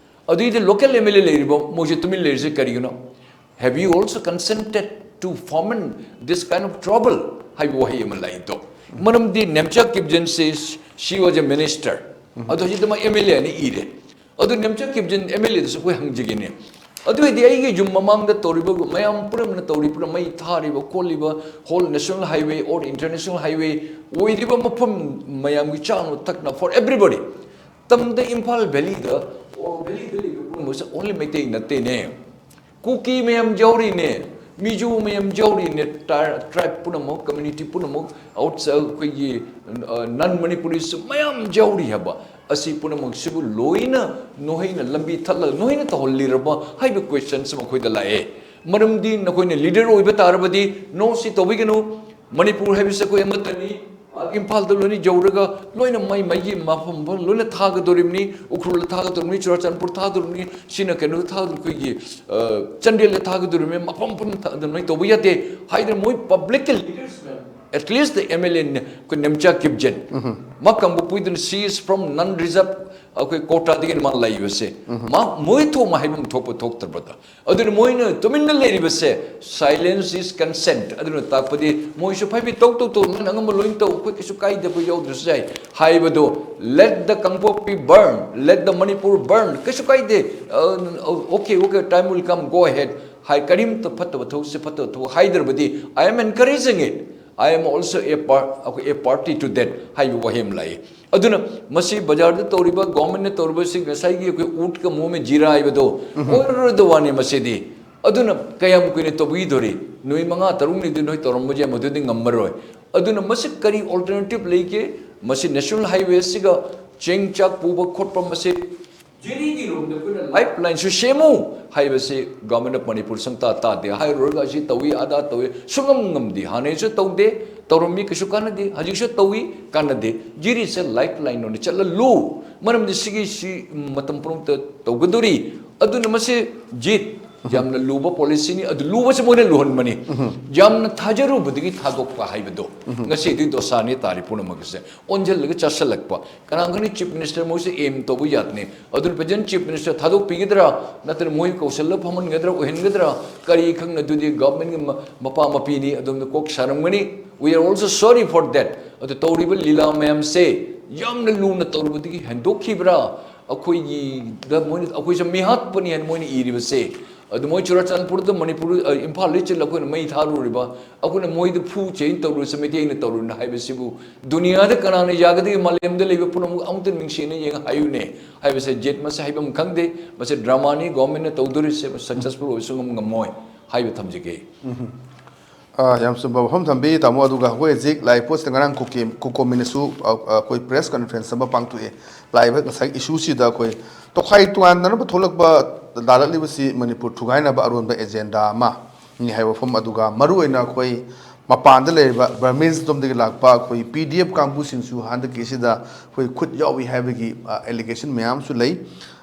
ꯑꯗꯨꯏꯗꯤ local M L A ꯂꯩꯔꯤꯕ ꯃꯣꯏꯁꯦ ꯇꯨꯃꯤꯟ ꯂꯩꯔꯤꯁꯦ ꯀꯔꯤꯒꯤꯅꯣ? Have you also consented to foment this kind of trouble? ꯍꯥꯏꯕ ꯋꯥꯍꯩ ꯑꯃ ꯂꯥꯛꯏꯗꯣ꯫ ꯃꯔꯝꯗꯤ Nemcha ꯀꯤꯞꯖꯟꯁꯦ, she was a minister, ꯑꯗꯣ ꯍꯧꯖꯤꯛꯇ ꯃꯥ M L A ꯅꯤ ꯏꯔꯦ꯫ ꯑꯗꯨ ꯅꯦꯝꯆꯥ ꯀꯤꯞꯖꯟ M L A ꯗꯁꯨ ꯑꯩꯈꯣꯏ ꯍꯪꯖꯒꯦꯅꯦ꯫ ꯑꯗꯨ ꯑꯣꯏꯗꯤ ꯑꯩꯒꯤ ꯌꯨꯝ ꯃꯃꯥꯡꯗ ꯇꯧꯔꯤꯕ ꯃꯌꯥꯝ ꯄꯨꯝꯅꯃꯛꯅ ꯇꯧꯔꯤ, ꯄꯨꯝꯅꯃꯛ ꯃꯩ ꯊꯥꯔꯤꯕ ꯈꯣꯠꯂꯤꯕ, whole national highway or international highway ꯑꯣꯏꯔꯤꯕ ꯃꯐꯝ ꯃꯌꯥꯝꯒꯤ ꯆꯥꯅ ꯊꯛꯅ for everybody, ꯇꯝꯗ ꯏꯝꯐꯥꯜ valley ꯗ, ꯑꯣ, valley ꯗ ꯂꯩꯕ ꯄꯨꯝꯅꯃꯛꯁꯦ only ꯃꯩꯇꯩ ꯅꯠꯇꯦꯅꯦ꯫ ꯀꯨꯀꯤ ꯃꯌꯥꯝ ꯌꯥꯎꯔꯤꯅꯦ, ꯃꯤꯖꯣ ꯃꯌꯥꯝ ꯌꯥꯎꯔꯤꯅꯦ, tri-, tribe ꯄꯨꯝꯅꯃꯛ, community ꯄꯨꯝꯅꯃꯛ, outside ꯑꯩꯈꯣꯏꯒꯤ, ꯑ, non Manipuris ꯃꯌꯥꯝ ꯌꯥꯎꯔꯤ ꯍꯥꯏꯕ꯫ ꯑꯁꯤ ꯄꯨꯝꯅꯃꯛꯁꯤꯕꯨ ꯂꯣꯏꯅ ꯅꯈꯣꯏꯅ ꯂꯝꯕꯤ ꯊꯠꯂꯒ ꯅꯈꯣꯏꯅ ꯇꯧꯍꯜꯂꯤꯔꯕ ꯍꯥꯏꯕ question ꯁꯤ ꯃꯈꯣꯏꯗ ꯂꯥꯛꯑꯦ꯫ ꯃꯔꯝꯗꯤ ꯅꯈꯣꯏꯅ leader ꯑꯣꯏꯕ ꯇꯥꯔꯕꯗꯤ, "No, ꯁꯤ ꯇꯧꯕꯤꯒꯅꯨ, ꯃꯅꯤꯄꯨꯔ ꯍꯥꯏꯕꯁꯤ ꯑꯩꯈꯣꯏ ꯑꯃꯠꯇꯅꯤ, ꯏꯝꯐꯥꯜꯗ ꯂꯣꯏꯅ ꯌꯧꯔꯒ ꯂꯣꯏꯅ ꯃꯥꯏ ꯃꯥꯏꯒꯤ ꯃꯐꯝ ꯃꯐꯝ ꯂꯣꯏꯅ ꯊꯥꯒꯗꯧꯔꯤꯕꯅꯤ, ꯎꯈ꯭ꯔꯨꯜꯗ ꯊꯥꯒꯗꯧꯔꯤꯕꯅꯤ, ꯆꯨꯔꯥꯆꯥꯟꯄꯨꯔ ꯊꯥꯒꯗꯧꯔꯤꯕꯅꯤ, ꯁꯤꯅ ꯀꯩꯅꯣꯗ ꯊꯥꯒꯗꯧꯔꯤꯕꯅꯤ, ꯑꯩꯈꯣꯏꯒꯤ, ꯑ, ꯆꯥꯟꯗꯦꯜꯗ ꯊꯥꯒꯗꯧꯔꯤꯕꯅꯤ, ꯃꯐꯝ ꯃꯐꯝ ꯊꯥꯒꯗꯧꯔꯤꯕꯅꯤ, ꯇꯧꯕ ꯌꯥꯗꯦ" ꯍꯥꯏꯗꯅ ꯃꯣꯏ public ꯀꯤ leaders ꯃꯌꯥꯝ, at least the M L A ꯅ ꯑꯩꯈꯣꯏ ꯅꯦꯝꯆꯥ ꯀꯤꯞꯖꯟ, ꯃꯥ ꯀꯥꯡꯄꯣꯛꯄꯤꯗꯨꯅ, she is from non reserve, ꯑꯩꯈꯣꯏ quota ꯗꯒꯤ ꯃꯥ ꯂꯩꯕꯁꯦ, ꯃꯥ ꯃꯣꯏ ꯊꯣꯛꯃ ꯍꯥꯏꯐꯝ ꯊꯣꯛꯄ ꯊꯣꯛꯇ꯭ꯔꯕꯗ, ꯑꯗꯨꯅ ꯃꯣꯏꯅ ꯇꯨꯃꯤꯟꯅ ꯂꯩꯔꯤꯕꯁꯦ, "Silence is consent", ꯑꯗꯨꯅ ꯇꯥꯛꯄꯗꯤ ꯃꯣꯏꯁꯨ ꯐꯩ ꯐꯩ ꯇꯧ ꯇꯧ ꯇꯧ, ꯅꯪ ꯑꯉꯝꯕ ꯂꯣꯏꯅ ꯇꯧ, ꯑꯩꯈꯣꯏ ꯀꯩꯁꯨ ꯀꯥꯏꯗꯦ, ꯑꯩꯈꯣꯏ ꯌꯥꯎꯗ꯭ꯔꯁꯨ ꯌꯥꯏ ꯍꯥꯏꯕꯗꯣ, "Let the Kangpokpi burn, let the Manipur burn", ꯀꯩꯁꯨ ꯀꯥꯏꯗꯦ, ꯑ, "Okay, okay, time will come, go ahead" ꯍꯥꯏ, ꯀꯔꯤꯝꯇ ꯐꯠꯇꯕ ꯊꯕꯛꯁꯦ ꯐꯠꯇꯕ ꯊꯕꯛ ꯍꯥꯏꯗ꯭ꯔꯕꯗꯤ, "I am encouraging it, I am also a par-, a party to that" ꯍꯥꯏꯕ ꯋꯥꯍꯩ ꯑꯃ ꯂꯥꯛꯏ꯫ ꯑꯗꯨꯅ ꯃꯁꯤ ꯕꯖꯥꯔꯗ ꯇꯧꯔꯤꯕ, government ꯅ ꯇꯧꯔꯤꯕꯁꯤ ꯉꯁꯥꯏꯒꯤ ꯑꯩꯈꯣꯏ ꯎꯠꯀ ꯃꯣꯃꯦ ꯖꯤꯔꯥ ꯍꯥꯏꯕꯗꯣ ꯑꯣꯏꯔꯔꯣꯏꯗ ꯋꯥꯅꯤ ꯃꯁꯤꯗꯤ꯫ ꯑꯗꯨꯅ ꯀꯌꯥꯝ ꯀꯨꯏꯅ ꯇꯧꯕꯤꯗꯣꯔꯤ? ꯅꯨꯃꯤꯠ ꯃꯉꯥ ꯇꯔꯨꯛꯅꯤꯗꯤ ꯅꯣꯏ ꯇꯧꯔꯝꯕꯁꯦ ꯃꯗꯨꯗꯤ ꯉꯝꯃꯔꯣꯏ꯫ ꯑꯗꯨꯅ ꯃꯁꯤ ꯀꯔꯤ alternative ꯂꯩꯒꯦ? ꯃꯁꯤ national highway ꯑꯁꯤꯒ ꯆꯦꯡ ꯆꯥꯛ ꯄꯨꯕ ꯈꯣꯠꯄ ꯃꯁꯤ ꯖꯤꯔꯤꯒꯤ ꯂꯣꯝꯗ ꯑꯩꯈꯣꯏꯅ lifeline ꯁꯨ ꯁꯦꯝꯃꯨ ꯍꯥꯏꯕꯁꯤ Government of Manipur ꯁꯨꯡꯇꯥ ꯇꯥꯗꯦ꯫ ꯍꯥꯏꯔꯨꯔꯒ ꯑꯁꯤ ꯇꯧꯏ, ꯑꯗꯥ ꯇꯧꯏ, ꯁꯨꯡꯉꯝ ꯉꯝꯗꯦ꯫ ꯍꯥꯟꯅꯩꯁꯨ ꯇꯧꯗꯦ, ꯇꯧꯔꯝꯃꯤ, ꯀꯩꯁꯨ ꯀꯥꯟꯅꯗꯦ, ꯍꯧꯖꯤꯛꯁꯨ ꯇꯧꯏ, ꯀꯥꯟꯅꯗꯦ꯫ ꯖꯤꯔꯤꯁꯦ lifeline ꯑꯣꯏꯅ ꯆꯠꯍꯜꯂꯨ, ꯃꯔꯝꯗꯤ ꯁꯤꯒꯤ ꯁꯤ ꯃꯇꯝ ꯄꯨꯝꯅꯃꯛꯇ ꯇꯧꯒꯗꯧꯔꯤ꯫ ꯑꯗꯨꯅ ꯃꯁꯤ ꯖꯤꯠ ꯌꯥꯝꯅ ꯂꯨꯕ ꯄꯣꯂꯤꯁꯤꯅꯤ꯫ ꯑꯗꯨ ꯂꯨꯕꯁꯦ ꯃꯣꯏꯅ ꯂꯨꯍꯟꯕꯅꯤ꯫ ꯌꯥꯝꯅ ꯊꯥꯖꯔꯨꯕꯗꯒꯤ ꯊꯥꯗꯣꯛꯄ ꯍꯥꯏꯕꯗꯣ ꯉꯁꯤꯗꯤ ꯗꯣꯁꯥꯅꯤ ꯇꯥꯔꯤ ꯄꯨꯝꯅꯃꯛ ꯑꯁꯦ꯫ ꯑꯣꯟꯁꯤꯜꯂꯒ ꯆꯥꯁꯤꯜꯂꯛꯄ꯫ ꯀꯅꯥ ꯈꯪꯅꯤ, ꯆꯤꯐ ꯃꯤꯅꯤꯁꯇꯔ ꯃꯣꯏꯁꯦ ꯑꯦꯝ ꯇꯧꯕ ꯌꯥꯗꯅꯤ꯫ ꯑꯗꯨꯅ ꯄ꯭ꯔꯖꯦꯟ ꯆꯤꯐ ꯃꯤꯅꯤꯁꯇꯔ ꯊꯥꯗꯣꯛꯄꯤꯒꯗ꯭ꯔꯥ, ꯅꯠꯇ꯭ꯔꯒ ꯃꯣꯏ ꯀꯧꯁꯜꯂ ꯐꯝꯍꯟꯒꯗ꯭ꯔꯥ, ꯑꯣꯏꯍꯟꯒꯗ꯭ꯔꯥ, ꯀꯔꯤ ꯈꯪꯅ? ꯑꯗꯨꯗꯤ ꯒꯚꯔꯟꯃꯦꯟꯒꯤ ꯃ-, ꯃꯄꯥ ꯃꯄꯤꯅꯤ, ꯑꯗꯣꯝꯗ ꯀꯣꯛ ꯁꯥꯔꯝꯒꯅꯤ꯫ We are also sorry for that꯫ ꯑꯗꯨ ꯇꯧꯔꯤꯕ ꯂꯤꯂꯥ ꯃꯌꯥꯝꯁꯦ ꯌꯥꯝꯅ ꯂꯨꯅ ꯇꯧꯔꯨꯕꯗꯒꯤ ꯍꯦꯟꯗꯣꯛꯈꯤꯕ꯭ꯔꯥ? ꯑꯩꯈꯣꯏꯒꯤꯗ ꯃꯣꯏꯅ, ꯑꯩꯈꯣꯏꯁꯦ ꯃꯤꯍꯥꯠꯄꯅꯤ ꯍꯥꯏꯅ ꯃꯣꯏꯅ ꯏꯔꯤꯕꯁꯦ, ꯑꯗꯨ ꯃꯣꯏ ꯆꯨꯔꯥꯆꯥꯟꯄꯨꯔꯗ, ꯃꯅꯤꯄꯨꯔ, ꯑ, ꯏꯝꯐꯥꯜꯗ ꯆꯤꯜꯂ ꯑꯩꯈꯣꯏꯅ ꯃꯩ ꯊꯥꯔꯨꯔꯤꯕ, ꯑꯩꯈꯣꯏꯅ ꯃꯣꯏꯗ ꯐꯨ ꯆꯦꯟ ꯇꯧꯔꯨꯔꯤꯁꯦ, ꯃꯩꯇꯩꯅ ꯇꯧꯔꯨꯔꯤꯅ ꯍꯥꯏꯕꯁꯤꯕꯨ ꯗꯨꯅꯤꯌꯥꯗ ꯀꯅꯥꯅ ꯌꯥꯒꯗꯒꯦ? ꯃꯥꯂꯦꯝꯗ ꯂꯩꯕ ꯄꯨꯝꯅꯃꯛ ꯑꯃꯨꯛꯇ ꯅꯤꯡꯁꯤꯡꯅ ꯌꯦꯡꯉ ꯍꯥꯏꯌꯨꯅꯦ ꯍꯥꯏꯕꯁꯦ꯫ ꯖꯦꯠ ꯃꯁꯦ ꯍꯥꯏꯐꯝ ꯈꯪꯗꯦ꯫ ꯃꯁꯤ ꯗ꯭ꯔꯃꯥꯅꯤ꯫ ꯒꯣꯔꯃꯦꯟꯅ ꯇꯧꯗꯣꯔꯤꯁꯦ ꯁꯛꯁꯦꯁꯐꯨꯜ ꯑꯣꯏꯕꯁꯨ ꯉꯝ-, ꯉꯝꯃꯣꯏ ꯍꯥꯏꯕ ꯊꯝꯖꯒꯦ꯫ ꯑ, ꯌꯥꯝ ꯆꯨꯝꯕ ꯋꯥꯐꯝ ꯊꯝꯕꯤ, ꯇꯥꯃꯣ꯫ ꯑꯗꯨꯒ ꯑꯩꯈꯣꯏ ꯍꯧꯖꯤꯛ ꯂꯥꯛꯏ ꯄꯣꯠꯁꯤꯗ ꯉꯔꯥꯡ ꯀꯨꯀꯤ, ꯀꯨꯀꯣꯃꯤꯅꯁꯨ, ꯑ, ꯑ, ꯑꯩꯈꯣꯏ ꯄ꯭ꯔꯦꯁ ꯀꯟꯐꯔꯦꯟꯁ ꯑꯃ ꯄꯥꯡꯊꯣꯛꯑꯦ꯫ ꯂꯥꯛꯏꯕ ꯉꯁꯥꯏ ꯏꯁꯨꯁꯤꯗ ꯑꯩꯈꯣꯏ ꯇꯣꯈꯥꯏ ꯇꯣꯉꯥꯟꯅꯅꯕ ꯊꯣꯛꯂꯛꯄ ꯂꯥꯜꯂꯛꯂꯤꯕꯁꯤ ꯃꯅꯤꯄꯨꯔ ꯊꯨꯒꯥꯏꯅꯕ ꯑꯔꯣꯟꯕ ꯑꯦꯖꯦꯟꯗꯥ ꯑꯃꯅꯤ ꯍꯥꯏꯕ ꯋꯥꯐꯝ, ꯑꯗꯨꯒ ꯃꯔꯨꯑꯣꯏꯅ ꯑꯩꯈꯣꯏ ꯃꯄꯥꯟꯗ ꯂꯩꯔꯤꯕ ꯕꯔꯃꯤꯁ ꯂꯣꯝꯗꯒꯤ ꯂꯥꯛꯄ ꯑꯩꯈꯣꯏ ꯄꯤ ꯗꯤ ꯑꯦꯐ ꯀꯥꯡꯕꯨꯁꯤꯡꯁꯨ ꯍꯟꯗꯛꯀꯤ ꯑꯁꯤꯗ ꯑꯩꯈꯣꯏ ꯈꯨꯠ ꯌꯥꯎꯏ ꯍꯥꯏꯕꯒꯤ, ꯑ, ꯑꯦꯂꯤꯒꯦꯁꯟ ꯃꯌꯥꯝ ꯑꯃꯁꯨ ꯂꯩ꯫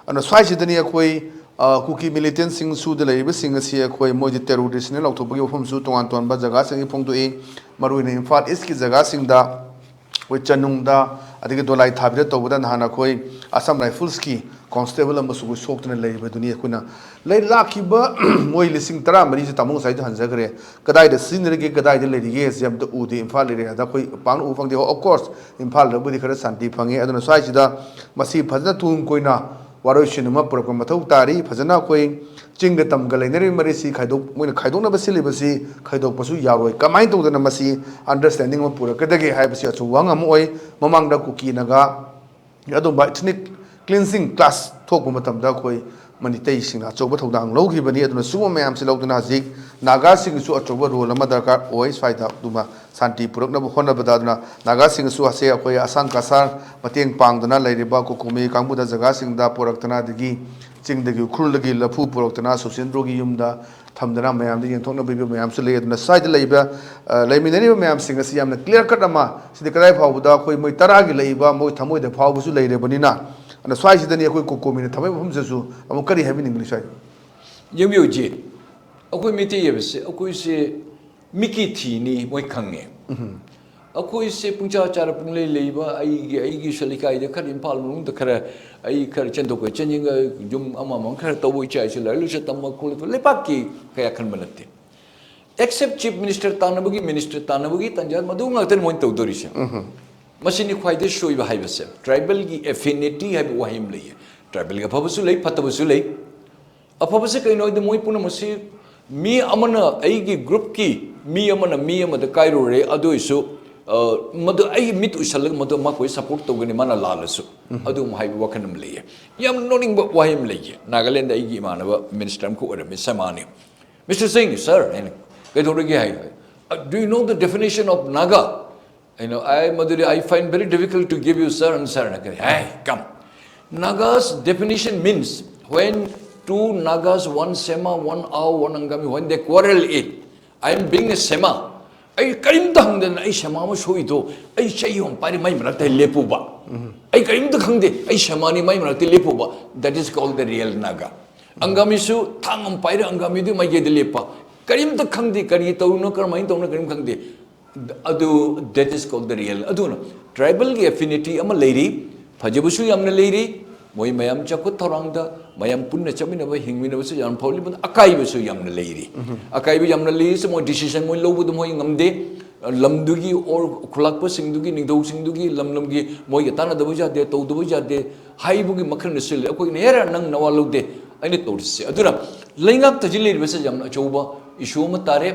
ꯑꯗꯨꯅ ꯁ꯭ꯋꯥꯏꯁꯤꯗꯅꯤ ꯑꯩꯈꯣꯏ, ꯑ, ꯀꯨꯀꯤ ꯃꯤꯂꯤꯇꯦꯟꯁꯤꯡꯁꯨ ꯂꯩꯔꯤꯕꯁꯤꯡ ꯑꯁꯤ ꯑꯩꯈꯣꯏ ꯃꯣꯏꯗꯤ ꯇꯦꯔꯣꯔꯤꯁꯅꯦ ꯂꯥꯎꯊꯣꯛꯄꯒꯤ ꯋꯥꯐꯝꯁꯨ ꯇꯣꯉꯥꯟ ꯇꯣꯉꯥꯟꯕ ꯖꯒꯥꯁꯤꯡꯗꯒꯤ ꯐꯣꯡꯗꯣꯛꯏ꯫ ꯃꯔꯨꯑꯣꯏꯅ ꯏꯝꯐꯥꯜ ꯏꯁꯀꯤ ꯖꯒꯥꯁꯤꯡꯗ ꯑꯩꯈꯣꯏ ꯆꯅꯨꯡꯗ, ꯑꯗꯒꯤ ꯗꯣꯂꯥꯏ ꯊꯥꯕꯤꯗ ꯇꯧꯕꯗ ꯅꯍꯥꯟ ꯑꯩꯈꯣꯏ ꯑꯁꯥꯝ ꯔꯥꯏꯐꯜꯁꯀꯤ ꯀꯣꯟꯁꯇꯦꯕꯜ ꯑꯃꯁꯨ ꯑꯩꯈꯣꯏ ꯁꯣꯛꯇꯨꯅ ꯂꯩꯔꯤꯕꯗꯨꯅꯤ꯫ ꯑꯩꯈꯣꯏꯅ ꯂꯩ-, ꯂꯥꯛꯈꯤꯕ ꯃꯣꯏ ꯂꯤꯁꯤꯡ ꯇꯔꯥꯃꯔꯤꯁꯦ ꯇꯥꯃꯣ ꯉꯁꯥꯏꯗꯣ ꯍꯟꯖꯈ꯭ꯔꯦ꯫ ꯀꯗꯥꯏꯗ ꯁꯤꯖꯤꯟꯅꯔꯤꯒꯦ, ꯀꯗꯥꯏꯗ ꯂꯩꯔꯤꯒꯦ ꯍꯥꯏꯁꯦ ꯑꯝꯇ ꯎꯗꯦ꯫ ꯏꯝꯐꯥꯜ ꯑꯦꯔꯤꯌꯥꯗ ꯑꯩꯈꯣꯏ ꯄꯥꯛꯅ ꯎꯕ ꯐꯪꯗꯦ꯫ Of course, ꯏꯝꯐꯥꯜꯗꯕꯨꯗꯤ ꯈꯔ ꯁꯥꯟꯇꯤ ꯐꯪꯉꯦ꯫ ꯑꯗꯨꯅ ꯁ꯭ꯋꯥꯏꯁꯤꯗ ꯃꯁꯤ ꯐꯖꯅ ꯇꯨꯡ ꯀꯣꯏꯅ ꯋꯥꯔꯣꯏꯁꯤꯟ ꯑꯃ ꯄꯨꯔꯛꯄ ꯃꯊꯧ ꯇꯥꯔꯤ꯫ ꯐꯖꯅ ꯑꯩꯈꯣꯏ ꯆꯤꯡꯒ ꯇꯝꯒ ꯂꯩꯅꯔꯤꯕ ꯃꯔꯤꯁꯤ ꯈꯥꯏꯗꯣꯛ-, ꯃꯣꯏꯅ ꯈꯥꯏꯗꯣꯛꯅꯕ ꯁꯤꯜꯂꯤꯕꯁꯤ ꯈꯥꯏꯗꯣꯛꯄꯁꯨ ꯌꯥꯔꯣꯏ꯫ ꯀꯃꯥꯏꯅ ꯇꯧꯗꯅ ꯃꯁꯤ ꯑꯟꯗꯔꯁ꯭ꯇꯦꯟꯗꯤꯡ ꯑꯃ ꯄꯨꯔꯛꯀꯗꯒꯦ ꯍꯥꯏꯕꯁꯤ ꯑꯆꯨꯝꯕ ꯋꯥꯍꯪ ꯑꯃ ꯑꯣꯏ꯫ ꯃꯃꯥꯡꯗ ꯀꯨꯀꯤ ꯅꯥꯒꯥ ꯑꯗꯨꯝꯕ ꯏꯊꯅꯤꯛ ꯀ꯭ꯂꯤꯟꯁꯤꯡ ꯀ꯭ꯂꯥꯁ ꯊꯣꯛꯄ ꯃꯇꯝꯗ ꯑꯩꯈꯣꯏ ꯃꯩꯇꯩꯁꯤꯡꯅ ꯑꯆꯧꯕ ꯊꯧꯗꯥꯡ ꯂꯧꯈꯤꯕꯅꯤ꯫ ꯑꯗꯨꯅ ꯁꯤꯒꯨꯝꯕ ꯃꯌꯥꯝꯁꯤ ꯂꯧꯗꯨꯅ ꯍꯧꯖꯤꯛ ꯅꯥꯒꯥꯁꯤꯡꯒꯤꯁꯨ ꯑꯆꯧꯕ ꯔꯣꯜ ꯑꯃ ꯗꯔꯀꯥꯔ ꯑꯣꯏ ꯁ꯭ꯋꯥꯏꯗ꯫ ꯑꯗꯨꯃ ꯁꯥꯟꯇꯤ ꯄꯨꯔꯛꯅꯕ ꯍꯣꯠꯅꯕꯗ꯫ ꯑꯗꯨꯅ ꯅꯥꯒꯥꯁꯤꯡꯅꯁꯨ ꯑꯁꯦ ꯑꯩꯈꯣꯏ ꯑꯁꯥꯡ ꯀꯁꯥꯔ ꯃꯇꯦꯡ ꯄꯥꯡꯗꯨꯅ ꯂꯩꯔꯤꯕ ꯀꯨꯀꯣꯃꯤ ꯀꯥꯡꯕꯨꯗ ꯖꯒꯥꯁꯤꯡꯗ ꯄꯨꯔꯛꯇꯅ, ꯑꯗꯒꯤ ꯆꯤꯡꯗꯒꯤ ꯎꯈ꯭ꯔꯨꯜꯗꯒꯤ ꯂꯐꯨ ꯄꯨꯔꯛꯇꯅ ꯁꯨꯁꯦꯟꯗ꯭ꯔꯣꯒꯤ ꯌꯨꯝꯗ ꯊꯝꯗꯅ ꯃꯌꯥꯝꯗ ꯌꯦꯟꯊꯣꯛꯅꯕ ꯄꯤꯕ ꯃꯌꯥꯝꯁꯨ ꯂꯩ꯫ ꯑꯗꯨꯅ ꯁ꯭ꯋꯥꯏꯗ ꯂꯩꯕ, ꯑ, ꯂꯩꯃꯤꯟꯅꯔꯤꯕ ꯃꯌꯥꯝꯁꯤꯡ ꯑꯁꯤ ꯌꯥꯝꯅ ꯀ꯭ꯂꯤꯌꯥꯔ ꯀꯠ ꯑꯃ, ꯁꯤꯗꯤ ꯀꯗꯥꯏ ꯐꯥꯎꯕꯗ ꯑꯩꯈꯣꯏ ꯃꯣꯏ ꯇꯔꯥꯒꯤ ꯂꯩꯕ ꯃꯣꯏ ꯊꯃꯣꯏꯗ ꯐꯥꯎꯕꯁꯨ ꯂꯩꯔꯕꯅꯤꯅ꯫ ꯑꯗꯨꯅ ꯁ꯭ꯋꯥꯏꯁꯤꯗꯅꯤ ꯑꯩꯈꯣꯏ ꯀꯣꯀꯣꯃꯤꯅ ꯊꯝꯃꯛꯏꯕ ꯃꯐꯝꯁꯤꯗꯁꯨ ꯑꯃꯨꯛ ꯀꯔꯤ ꯍꯥꯏꯕꯤꯅꯤꯡꯕꯅꯤ ꯁ꯭ꯋꯥꯏꯗ? ꯌꯦꯡꯕꯤꯌꯨ ꯖꯤ, ꯑꯩꯈꯣꯏ ꯃꯩꯇꯩ ꯍꯥꯏꯕꯁꯦ ꯑꯩꯈꯣꯏꯁꯦ ꯃꯤꯀꯤ ꯊꯤꯅꯤ ꯃꯣꯏ ꯈꯪꯉꯦ꯫ ꯑꯩꯈꯣꯏꯁꯦ ꯄꯨꯡꯆꯥ ꯆꯥꯔ ꯄꯨꯡꯂꯩ ꯂꯩꯕ, ꯑꯩꯒꯤ ꯑꯩꯒꯤ ꯁꯂꯤꯀꯥꯏꯗ ꯈꯔ, ꯏꯝꯐꯥꯜ ꯃꯅꯨꯡꯗ ꯈꯔ, ꯑꯩ ꯈꯔ ꯆꯦꯟꯊꯣꯛꯄ ꯆꯦꯟꯁꯤꯟꯒ ꯌꯨꯝ ꯑꯃꯃꯝ ꯈꯔ ꯇꯧꯕ, ꯏꯆꯥ ꯏꯁꯨ ꯂꯥꯏꯔꯤꯛ ꯂꯥꯏꯁꯨ ꯇꯝꯕ ꯈꯣꯠꯂꯛꯄ ꯂꯩꯕꯥꯛꯀꯤ ꯀꯌꯥ ꯈꯟꯕ ꯅꯠꯇꯦ꯫ Except chief minister ꯇꯥꯟꯅꯕꯒꯤ, minister ꯇꯥꯟꯅꯕꯒꯤ ꯇꯥꯟꯖꯥ ꯃꯗꯨ ꯉꯥꯛꯇꯅꯤ ꯃꯣꯏꯅ ꯇꯧꯗꯣꯔꯤꯁꯦ꯫ ꯃꯁꯤꯅꯤ ꯈ꯭ꯋꯥꯏꯗꯒꯤ ꯁꯣꯏꯕ ꯍꯥꯏꯕꯁꯦ꯫ Tribalꯒꯤ affinity ꯍꯥꯏꯕ ꯋꯥꯍꯩ ꯑꯃ ꯂꯩꯌꯦ꯫ Tribalꯒꯤ ꯑꯐꯕꯁꯨ ꯂꯩ, ꯐꯠꯇꯕꯁꯨ ꯂꯩ꯫ ꯑꯐꯕꯁꯦ ꯀꯩꯅꯣ ꯍꯥꯏꯗꯤ ꯃꯣꯏ ꯄꯨꯝꯅꯃꯛꯁꯤ ꯃꯤ ꯑꯃꯅ, ꯑꯩꯒꯤ groupꯀꯤ ꯃꯤ ꯑꯃꯅ ꯃꯤ ꯑꯃꯗ ꯀꯥꯏꯔꯨꯔꯦ, ꯑꯗꯨ ꯑꯣꯏꯁꯨ, ꯑ, ꯃꯗꯨ ꯑꯩꯒꯤ ꯃꯤꯠ ꯎꯏꯁꯜꯂꯒ ꯃꯗꯨ ꯃꯈꯣꯏ support ꯇꯧꯒꯅꯤ, ꯃꯥꯅ ꯂꯥꯜꯂꯁꯨ꯫ ꯑꯗꯨꯝ ꯍꯥꯏꯕ ꯋꯥꯈꯜ ꯑꯃ ꯂꯩꯌꯦ꯫ ꯌꯥꯝ ꯅꯣꯛꯅꯤꯡꯕ ꯋꯥꯍꯩ ꯑꯃ ꯂꯩꯌꯦ꯫ ꯅꯥꯒꯥꯂꯦꯟꯗ ꯑꯩꯒꯤ ꯏꯃꯥꯟꯅꯕ minister ꯑꯃꯈꯛ ꯑꯣꯏꯔꯝꯃꯤ, ꯁꯃꯥꯅꯤ꯫ "Mister Singh, sir," ꯍꯥꯏꯅ, "ꯀꯩꯗꯧꯔꯒꯦ?" ꯍꯥꯏ꯫ "Uh, do you know the definition of Naga?" ꯑꯩꯅ, "I, ꯃꯗꯨꯗꯤ I find very difficult to give you, sir and sir." ꯅ ꯀꯔꯤ? "Hey, come. Naga's definition means when two Nagas, one Sema, one Ao, one Angami, when they quarrel it, I am being a Sema." ꯑꯩ ꯀꯔꯤꯝꯇ ꯍꯪꯗꯅ ꯑꯩ ꯁꯦꯃꯥ ꯑꯃ ꯁꯣꯛꯏꯗꯣ, ꯑꯩ ꯆꯩ ꯑꯃ ꯄꯥꯏꯔꯤ ꯃꯩ ꯃꯔꯛꯇ ꯂꯦꯞꯄꯨꯕ꯫ ꯑꯩ ꯀꯔꯤꯝꯇ ꯈꯪꯗꯦ, ꯑꯩ ꯁꯦꯃꯥꯅꯤ ꯃꯩ ꯃꯔꯛꯇ ꯂꯦꯞꯄꯨꯕ꯫ That is called the real Naga. ꯑꯪꯒꯥꯃꯤꯁꯨ ꯊꯥꯡ ꯑꯃ ꯄꯥꯏꯔ ꯑꯪꯒꯥꯃꯤꯗꯨ ꯃꯥꯏꯀꯩꯗ ꯂꯦꯞꯄ꯫ ꯀꯔꯤꯝꯇ ꯈꯪꯗꯦ, ꯀꯔꯤ ꯇꯧꯔꯤꯅꯣ, ꯀꯔꯝꯍꯥꯏꯅ ꯇꯧꯅꯣ, ꯀꯔꯤꯝ ꯈꯪꯗꯦ꯫ ꯑꯗꯨ, that is called the real. ꯑꯗꯨꯅ tribalꯒꯤ affinity ꯑꯃ ꯂꯩꯔꯤ, ꯐꯖꯕꯁꯨ ꯌꯥꯝꯅ ꯂꯩꯔꯤ꯫ ꯃꯣꯏ ꯃꯌꯥꯝ ꯆꯥꯎꯈꯠ ꯊꯧꯔꯥꯡꯗ ꯃꯌꯥꯝ ꯄꯨꯟꯅ ꯆꯠꯃꯤꯟꯅꯕ, ꯍꯤꯡꯃꯤꯟꯅꯕꯁꯨ ꯌꯥꯝ ꯐꯥꯎꯂꯤ, ꯑꯀꯥꯏꯕꯁꯨ ꯌꯥꯝꯅ ꯂꯩꯔꯤ꯫ ꯑꯀꯥꯏꯕ ꯌꯥꯝꯅ ꯂꯩꯔꯤꯁꯦ ꯃꯣꯏ decision ꯃꯣꯏ ꯂꯧꯕꯗ ꯃꯣꯏ ꯉꯝꯗꯦ꯫ ꯂꯝꯗꯨꯒꯤ or ꯈꯨꯜꯂꯥꯛꯄꯁꯤꯡꯗꯨꯒꯤ, ꯅꯤꯡꯊꯧꯁꯤꯡꯗꯨꯒꯤ, ꯂꯝ ꯂꯝꯒꯤ ꯃꯣꯏꯒ ꯇꯥꯟꯅꯗꯕ ꯌꯥꯗꯦ, ꯇꯧꯗꯕ ꯌꯥꯗꯦ ꯍꯥꯏꯕꯒꯤ ꯃꯈꯜꯅꯁꯨ ꯂꯩ꯫ ꯑꯩꯈꯣꯏꯅ, "ꯍꯦꯔꯥ, ꯅꯪ ꯅꯋꯥ ꯂꯧꯗꯦ, ꯑꯩꯅ ꯇꯧꯔꯤꯁꯦ"꯫ ꯑꯗꯨꯅ ꯂꯩꯉꯥꯛꯇ ꯍꯧꯖꯤꯛ ꯂꯩꯔꯤꯕꯁꯦ ꯌꯥꯝꯅ ꯑꯆꯧꯕ issue ꯑꯃ ꯇꯥꯔꯦ꯫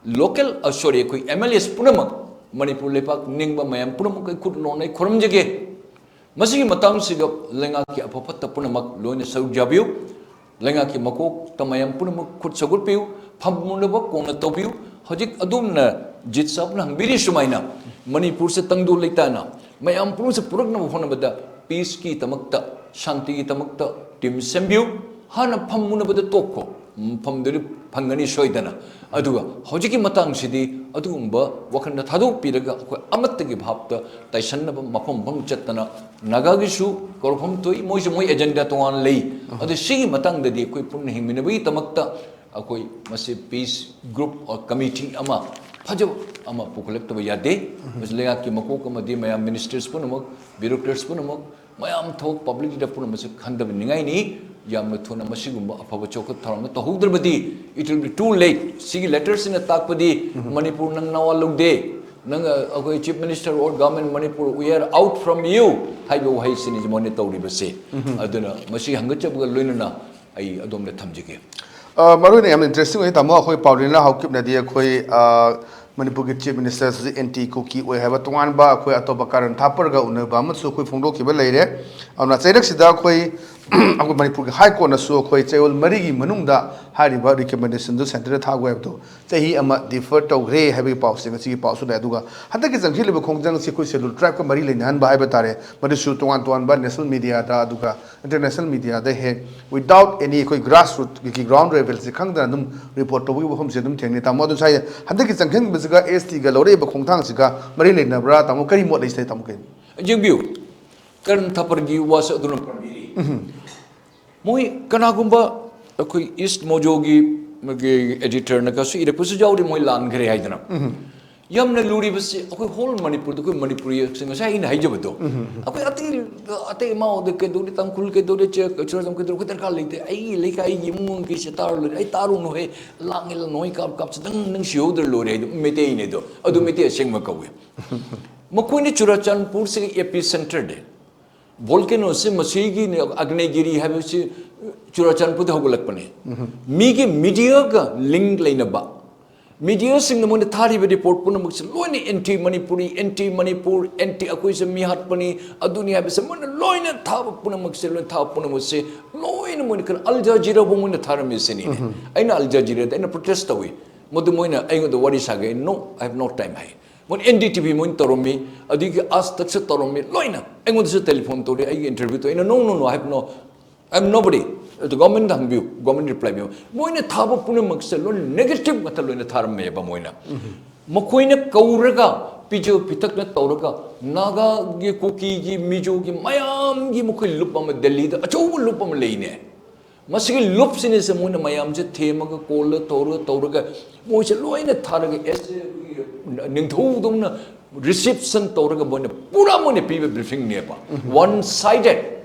Local, ꯑ, sorry, ꯑꯩꯈꯣꯏ M L As ꯄꯨꯝꯅꯃꯛ, ꯃꯅꯤꯄꯨꯔ ꯂꯩꯄꯥꯛ ꯅꯤꯡꯕ ꯃꯌꯥꯝ ꯄꯨꯝꯅꯃꯛ ꯑꯩ ꯈꯨꯠ ꯅꯣꯟꯅ ꯑꯩ ꯈꯨꯔꯨꯝꯖꯒꯦ꯫ ꯃꯁꯤꯒꯤ ꯃꯇꯥꯡꯁꯤꯗ ꯂꯩꯉꯥꯛꯀꯤ ꯑꯐ ꯐꯠꯇ ꯄꯨꯝꯅꯃꯛ ꯂꯣꯏꯅ ꯁꯔꯨꯛ ꯌꯥꯕꯤꯌꯨ꯫ ꯂꯩꯉꯥꯛꯀꯤ ꯃꯀꯣꯛꯇ ꯃꯌꯥꯝ ꯄꯨꯝꯅꯃꯛ ꯈꯨꯠ ꯁꯧꯒꯠꯄꯤꯌꯨ, ꯐꯝꯃꯨꯅꯕ ꯀꯣꯟꯅ ꯇꯧꯕꯤꯌꯨ꯫ ꯍꯧꯖꯤꯛ ꯑꯗꯣꯝꯅ ꯖꯤꯠ ꯁꯥꯕꯅ ꯍꯪꯕꯤꯔꯤ ꯁꯨꯃꯥꯏꯅ, ꯃꯅꯤꯄꯨꯔꯁꯦ ꯇꯪꯗꯨ ꯂꯩꯇꯥꯅ ꯃꯌꯥꯝ ꯄꯨꯝꯅꯃꯛꯁꯦ ꯄꯨꯔꯛꯅꯕ ꯍꯣꯠꯅꯕꯗ peaceꯀꯤꯗꯃꯛꯇ, ꯁꯥꯟꯇꯤꯒꯤꯗꯃꯛꯇ team ꯁꯦꯝꯕꯤꯌꯨ꯫ ꯍꯥꯟꯅ ꯐꯝꯃꯨꯅꯕꯗ ꯇꯣꯛꯈꯣ꯫ ꯃꯐꯝꯗꯨꯗꯤ ꯐꯪꯒꯅꯤ ꯁꯣꯏꯗꯅ꯫ ꯑꯗꯨꯒ ꯍꯧꯖꯤꯛꯀꯤ ꯃꯇꯥꯡꯁꯤꯗꯤ ꯑꯗꯨꯒꯨꯝꯕ ꯋꯥꯈꯜꯗ ꯊꯥꯗꯣꯛꯄꯤꯔꯒ ꯑꯩꯈꯣꯏ ꯑꯃꯠꯇꯒꯤ ꯚꯥꯞꯇ ꯇꯥꯏꯁꯟꯅꯕ ꯃꯐꯝ ꯃꯐꯝ ꯆꯠꯇꯅ ꯅꯥꯒꯥꯒꯤꯁꯨ ꯀꯧꯔꯛꯐꯝ ꯊꯣꯛꯏ, ꯃꯣꯏꯁꯨ ꯃꯣꯏ ꯑꯦꯖꯦꯟꯗꯥ ꯇꯣꯉꯥꯟꯅ ꯂꯩ꯫ ꯑꯗꯨ ꯁꯤꯒꯤ ꯃꯇꯥꯡꯗꯗꯤ ꯑꯩꯈꯣꯏ ꯄꯨꯟꯅ ꯍꯤꯡꯃꯤꯟꯅꯕꯒꯤꯗꯃꯛꯇ ꯑꯩꯈꯣꯏ ꯃꯁꯤ peace group or committee ꯑꯃ ꯐꯖꯕ ꯑꯃ ꯄꯨꯈꯠꯂꯛꯇꯕ ꯌꯥꯗꯦ꯫ ꯃꯁꯤ ꯂꯩꯉꯥꯛꯀꯤ ꯃꯀꯣꯛ ꯑꯃꯗꯤ ꯃꯌꯥꯝ ministers ꯄꯨꯝꯅꯃꯛ, bureaucrats ꯄꯨꯝꯅꯃꯛ, ꯃꯌꯥꯝ ꯊꯕꯛ publicity ꯗ ꯄꯨꯝꯅꯃꯛꯁꯨ ꯈꯟꯗꯕꯅꯤꯉꯥꯏꯅꯤ꯫ ꯌꯥꯝꯅ ꯊꯨꯅ ꯃꯁꯤꯒꯨꯝꯕ ꯑꯐꯕ ꯆꯥꯎꯈꯠ ꯊꯧꯔꯥꯡ ꯇꯧꯍꯧꯗ꯭ꯔꯕꯗꯤ it will be too late꯫ ꯁꯤꯒꯤ letter ꯁꯤꯅ ꯇꯥꯛꯄꯗꯤ ꯃꯅꯤꯄꯨꯔ ꯅꯪ ꯅꯋꯥ ꯂꯧꯗꯦ, ꯅꯪ, ꯑ, ꯑꯩꯈꯣꯏ Chief Minister or Government Manipur, we are out from you ꯍꯥꯏꯕ ꯋꯥꯍꯩꯁꯤꯅꯤ ꯃꯣꯏꯅ ꯇꯧꯔꯤꯕꯁꯦ꯫ ꯑꯗꯨꯅ ꯃꯁꯤ ꯍꯪꯒꯠꯆꯕꯒ ꯂꯣꯏꯅꯅ ꯑꯩ ꯑꯗꯣꯝꯗ ꯊꯝꯖꯒꯦ꯫ ꯑ, ꯃꯔꯨ ꯑꯣꯏꯅ ꯌꯥꯝꯅ interesting ꯑꯣꯏ, ꯇꯥꯃꯣ꯫ ꯑꯩꯈꯣꯏ ꯄꯥꯎꯗꯤꯅ ꯍꯧꯈꯤꯕꯅꯗꯤ ꯑꯩꯈꯣꯏ, ꯑ, ꯃꯅꯤꯄꯨꯔꯒꯤ Chief Minister ꯁꯤ anti ꯀꯨꯀꯤ ꯑꯣꯏ ꯍꯥꯏꯕ ꯇꯣꯉꯥꯟꯕ ꯑꯩꯈꯣꯏ ꯑꯇꯣꯞꯄ ꯀꯥꯔꯟ ꯊꯥꯞꯄꯔꯒ ꯎꯅꯕ ꯑꯃꯁꯨ ꯑꯩꯈꯣꯏ ꯐꯣꯡꯗꯣꯛꯈꯤꯕ ꯂꯩꯔꯦ꯫ ꯑꯗꯨꯅ ꯆꯩꯔꯛꯁꯤꯗ ꯑꯩꯈꯣꯏ ꯑꯩꯈꯣꯏ ꯃꯅꯤꯄꯨꯔꯒꯤ High Court ꯅꯁꯨ ꯑꯩꯈꯣꯏ ꯆꯌꯣꯜ ꯃꯔꯤꯒꯤ ꯃꯅꯨꯡꯗ ꯍꯥꯏꯔꯤꯕ recommendation ꯗꯨ centre ꯗ ꯊꯥꯈꯣ ꯍꯥꯏꯕꯗꯨ ꯆꯍꯤ ꯑꯃ defer ꯇꯧꯈ꯭ꯔꯦ ꯍꯥꯏꯕꯒꯤ ꯄꯥꯎꯁꯦ ꯉꯁꯤꯒꯤ ꯄꯥꯎꯁꯨ ꯂꯩ꯫ ꯑꯗꯨꯒ ꯍꯟꯗꯛꯀꯤ ꯆꯪꯁꯤꯜꯂꯤꯕ ꯈꯣꯡꯖꯪꯁꯤ ꯑꯩꯈꯣꯏ Scheduled Tribe ꯀ ꯃꯔꯤ ꯂꯩꯅꯍꯟꯕ ꯍꯥꯏꯕ ꯇꯥꯔꯦ, ꯃꯗꯨꯁꯨ ꯇꯣꯉꯥꯟ ꯇꯣꯉꯥꯟꯕ national media ꯗ ꯑꯗꯨꯒ international media ꯗ ꯍꯦꯛ without any ꯑꯩꯈꯣꯏ grass root ꯀꯤ ground level ꯁꯤ ꯈꯪꯗꯅ ꯑꯗꯨꯝ report ꯇꯧꯕꯒꯤ ꯋꯥꯐꯝꯁꯦ ꯑꯗꯨꯝ ꯊꯦꯡꯅꯩ꯫ ꯇꯥꯃꯣ, ꯑꯗꯨ ꯁ꯭ꯋꯥꯏꯗ ꯍꯟꯗꯛꯀꯤ ꯆꯪꯁꯤꯟꯕꯁꯤꯒ S T ꯒ ꯂꯧꯔꯛꯏꯕ ꯈꯣꯡꯊꯥꯡꯁꯤꯒ ꯃꯔꯤ ꯂꯩꯅꯕ꯭ꯔꯥ? ꯇꯥꯃꯣ, ꯀꯔꯤ ꯃꯣꯠ ꯂꯩ ꯁꯤꯗ, ꯇꯥꯃꯣ, ꯀꯔꯤ? ꯌꯦꯡꯕꯤꯌꯨ, ꯀꯔꯟ ꯊꯥꯄꯔꯒꯤ ꯋꯥꯁꯨ ꯑꯗꯨꯅ ꯄꯟꯕꯤꯔꯤ꯫ ꯃꯣꯏ ꯀꯅꯥꯒꯨꯝꯕ ꯑꯩꯈꯣꯏ East Mojo ꯒꯤ ꯃꯥꯒꯤ editor ꯅꯒꯁꯨ ꯏꯔꯛꯄꯁꯨ ꯌꯥꯎꯔꯤ, ꯃꯣꯏ ꯂꯥꯟꯈ꯭ꯔꯦ ꯍꯥꯏꯗꯅ꯫ ꯌꯥꯝꯅ ꯂꯨꯔꯤꯕꯁꯤ ꯑꯩꯈꯣꯏ whole ꯃꯅꯤꯄꯨꯔꯗ ꯑꯩꯈꯣꯏ ꯃꯅꯤꯄꯨꯔꯤ ꯉꯁꯥꯏ ꯑꯩꯅ ꯍꯥꯏꯖꯕꯗꯣ, ꯑꯩꯈꯣꯏ ꯑꯇꯩ ꯑꯇꯩ ꯏꯃꯥ ꯍꯣꯏꯗ ꯀꯩꯗꯧꯔꯤ, ꯇꯥꯡꯈꯨꯜ ꯀꯩꯗꯧꯔꯤ, ꯆꯦ-, ꯆꯨꯔꯆꯥꯟꯄꯨꯔ ꯀꯩꯗꯧꯔꯤ, ꯑꯩꯈꯣꯏ ꯗꯔꯀꯥꯔ ꯂꯩꯇꯦ꯫ ꯑꯩꯒꯤ ꯂꯩꯀꯥꯏ, ꯑꯩꯒꯤ ꯏꯃꯨꯡꯒꯤ ꯁꯤ ꯇꯥꯔ ꯂꯣꯏꯔꯦ, ꯑꯩ ꯇꯥꯔꯨꯅꯨ ꯍꯦ, ꯂꯥꯡꯉꯦ ꯅꯣꯏ ꯀꯥꯞ ꯀꯥꯞꯁꯤꯗꯪ ꯅꯪ ꯁꯤꯍꯧꯗ꯭ꯔ ꯂꯣꯏꯔꯦ ꯍꯥꯏꯗꯣ ꯃꯩꯇꯩꯅꯦ ꯑꯗꯣ꯫ ꯑꯗꯨ ꯃꯩꯇꯩ ꯑꯁꯦꯡꯕ ꯀꯧꯏ꯫ ꯃꯈꯣꯏꯅ ꯆꯨꯔꯆꯥꯟꯄꯨꯔꯁꯤꯒꯤ epicenter ꯅꯦ꯫ Volcano ꯁꯤ ꯃꯁꯤꯒꯤꯅꯦ, ꯑꯒꯅꯦꯒꯤꯔꯤ ꯍꯥꯏꯕꯁꯤ ꯆꯨꯔꯆꯥꯟꯄꯨꯔꯗ ꯍꯧꯒꯠꯂꯛꯄꯅꯦ꯫ ꯃꯤꯒꯤ media ꯒ link ꯂꯩꯅꯕ media ꯁꯤꯡꯅ ꯃꯣꯏꯅ ꯊꯥꯔꯤꯕ report ꯄꯨꯝꯅꯃꯛꯁꯦ ꯂꯣꯏꯅ anti Manipuri, anti Manipur, anti ꯑꯩꯈꯣꯏꯁꯦ ꯃꯤ ꯍꯥꯠꯄꯅꯤ, ꯑꯗꯨꯅꯤ ꯍꯥꯏꯕꯁꯦ ꯃꯣꯏꯅ ꯂꯣꯏꯅ ꯊꯥꯕ ꯄꯨꯝꯅꯃꯛꯁꯦ, ꯂꯣꯏꯅ ꯊꯥꯕ ꯄꯨꯝꯅꯃꯛꯁꯦ ꯂꯣꯏꯅ ꯃꯣꯏꯅ ꯀꯩꯅꯣ Al Jazeera ꯐꯥꯎ ꯃꯣꯏꯅ ꯊꯥꯔꯝꯃꯤꯁꯤꯅꯤ꯫ ꯑꯩꯅ Al Jazeera ꯗ ꯑꯩꯅ protest ꯇꯧꯏ꯫ ꯃꯗꯨ ꯃꯣꯏꯅ ꯑꯩꯉꯣꯟꯗ ꯋꯥꯔꯤ ꯁꯥꯒꯦ, "No, I have no time" ꯍꯥꯏ꯫ ꯃꯣꯏꯅ N D T V ꯃꯣꯏꯅ ꯇꯧꯔꯝꯃꯤ, ꯑꯗꯒꯤ Aaj Tak ꯁꯨ ꯇꯧꯔꯝꯃꯤ, ꯂꯣꯏꯅ ꯑꯩꯉꯣꯟꯗꯁꯨ telephone ꯇꯧꯔꯤ, ꯑꯩꯒꯤ interview ꯇꯧ꯫ ꯑꯩꯅ, "No, no, no, I have no, I am nobody, ꯑꯗꯨ ꯒꯣꯔꯃꯦꯟꯗ ꯍꯪꯕꯤꯌꯨ, ꯒꯣꯔꯃꯦꯟ ꯔꯤꯄ꯭ꯂꯥꯏ ꯄꯤꯌꯨ꯫ ꯃꯣꯏꯅ ꯊꯥꯕ ꯄꯨꯝꯅꯃꯛꯁꯦ ꯂꯣꯏꯅ ꯅꯦꯒꯦꯇꯤꯚ ꯉꯥꯛꯇ ꯂꯣꯏꯅ ꯊꯥꯔꯝꯃꯦꯕ꯫ ꯃꯣꯏꯅ ꯃꯈꯣꯏꯅ ꯀꯧꯔꯒ ꯄꯤꯖ ꯄꯤꯊꯛꯅ ꯇꯧꯔꯒ ꯅꯥꯒꯥꯒꯤ, ꯀꯨꯀꯤꯒꯤ, ꯃꯤꯖꯣꯒꯤ ꯃꯌꯥꯝꯒꯤ ꯃꯈꯣꯏ ꯂꯨꯞ ꯑꯃ ꯗꯦꯜꯂꯤꯗ ꯑꯆꯧꯕ ꯂꯨꯞ ꯑꯃ ꯂꯩꯅꯦ꯫ ꯃꯁꯤꯒꯤ ꯂꯨꯞꯁꯤꯅꯁꯦ ꯃꯣꯏꯅ ꯃꯌꯥꯝꯁꯦ ꯊꯦꯝꯃꯒ ꯀꯣꯜꯗ ꯇꯧꯔꯒ ꯇꯧꯔꯒ ꯃꯣꯏꯁꯦ ꯂꯣꯏꯅ ꯊꯥꯔꯒ ꯑꯦꯁ ꯅꯤꯡꯊꯧꯗꯧꯅ ꯔꯤꯁꯤꯞꯁꯟ ꯇꯧꯔꯒ ꯃꯣꯏꯅ ꯄꯨꯔꯥ ꯃꯣꯏꯅ ꯄꯤꯕ ꯕ꯭ꯔꯤꯐꯤꯡꯅꯦꯕ꯫ One sided.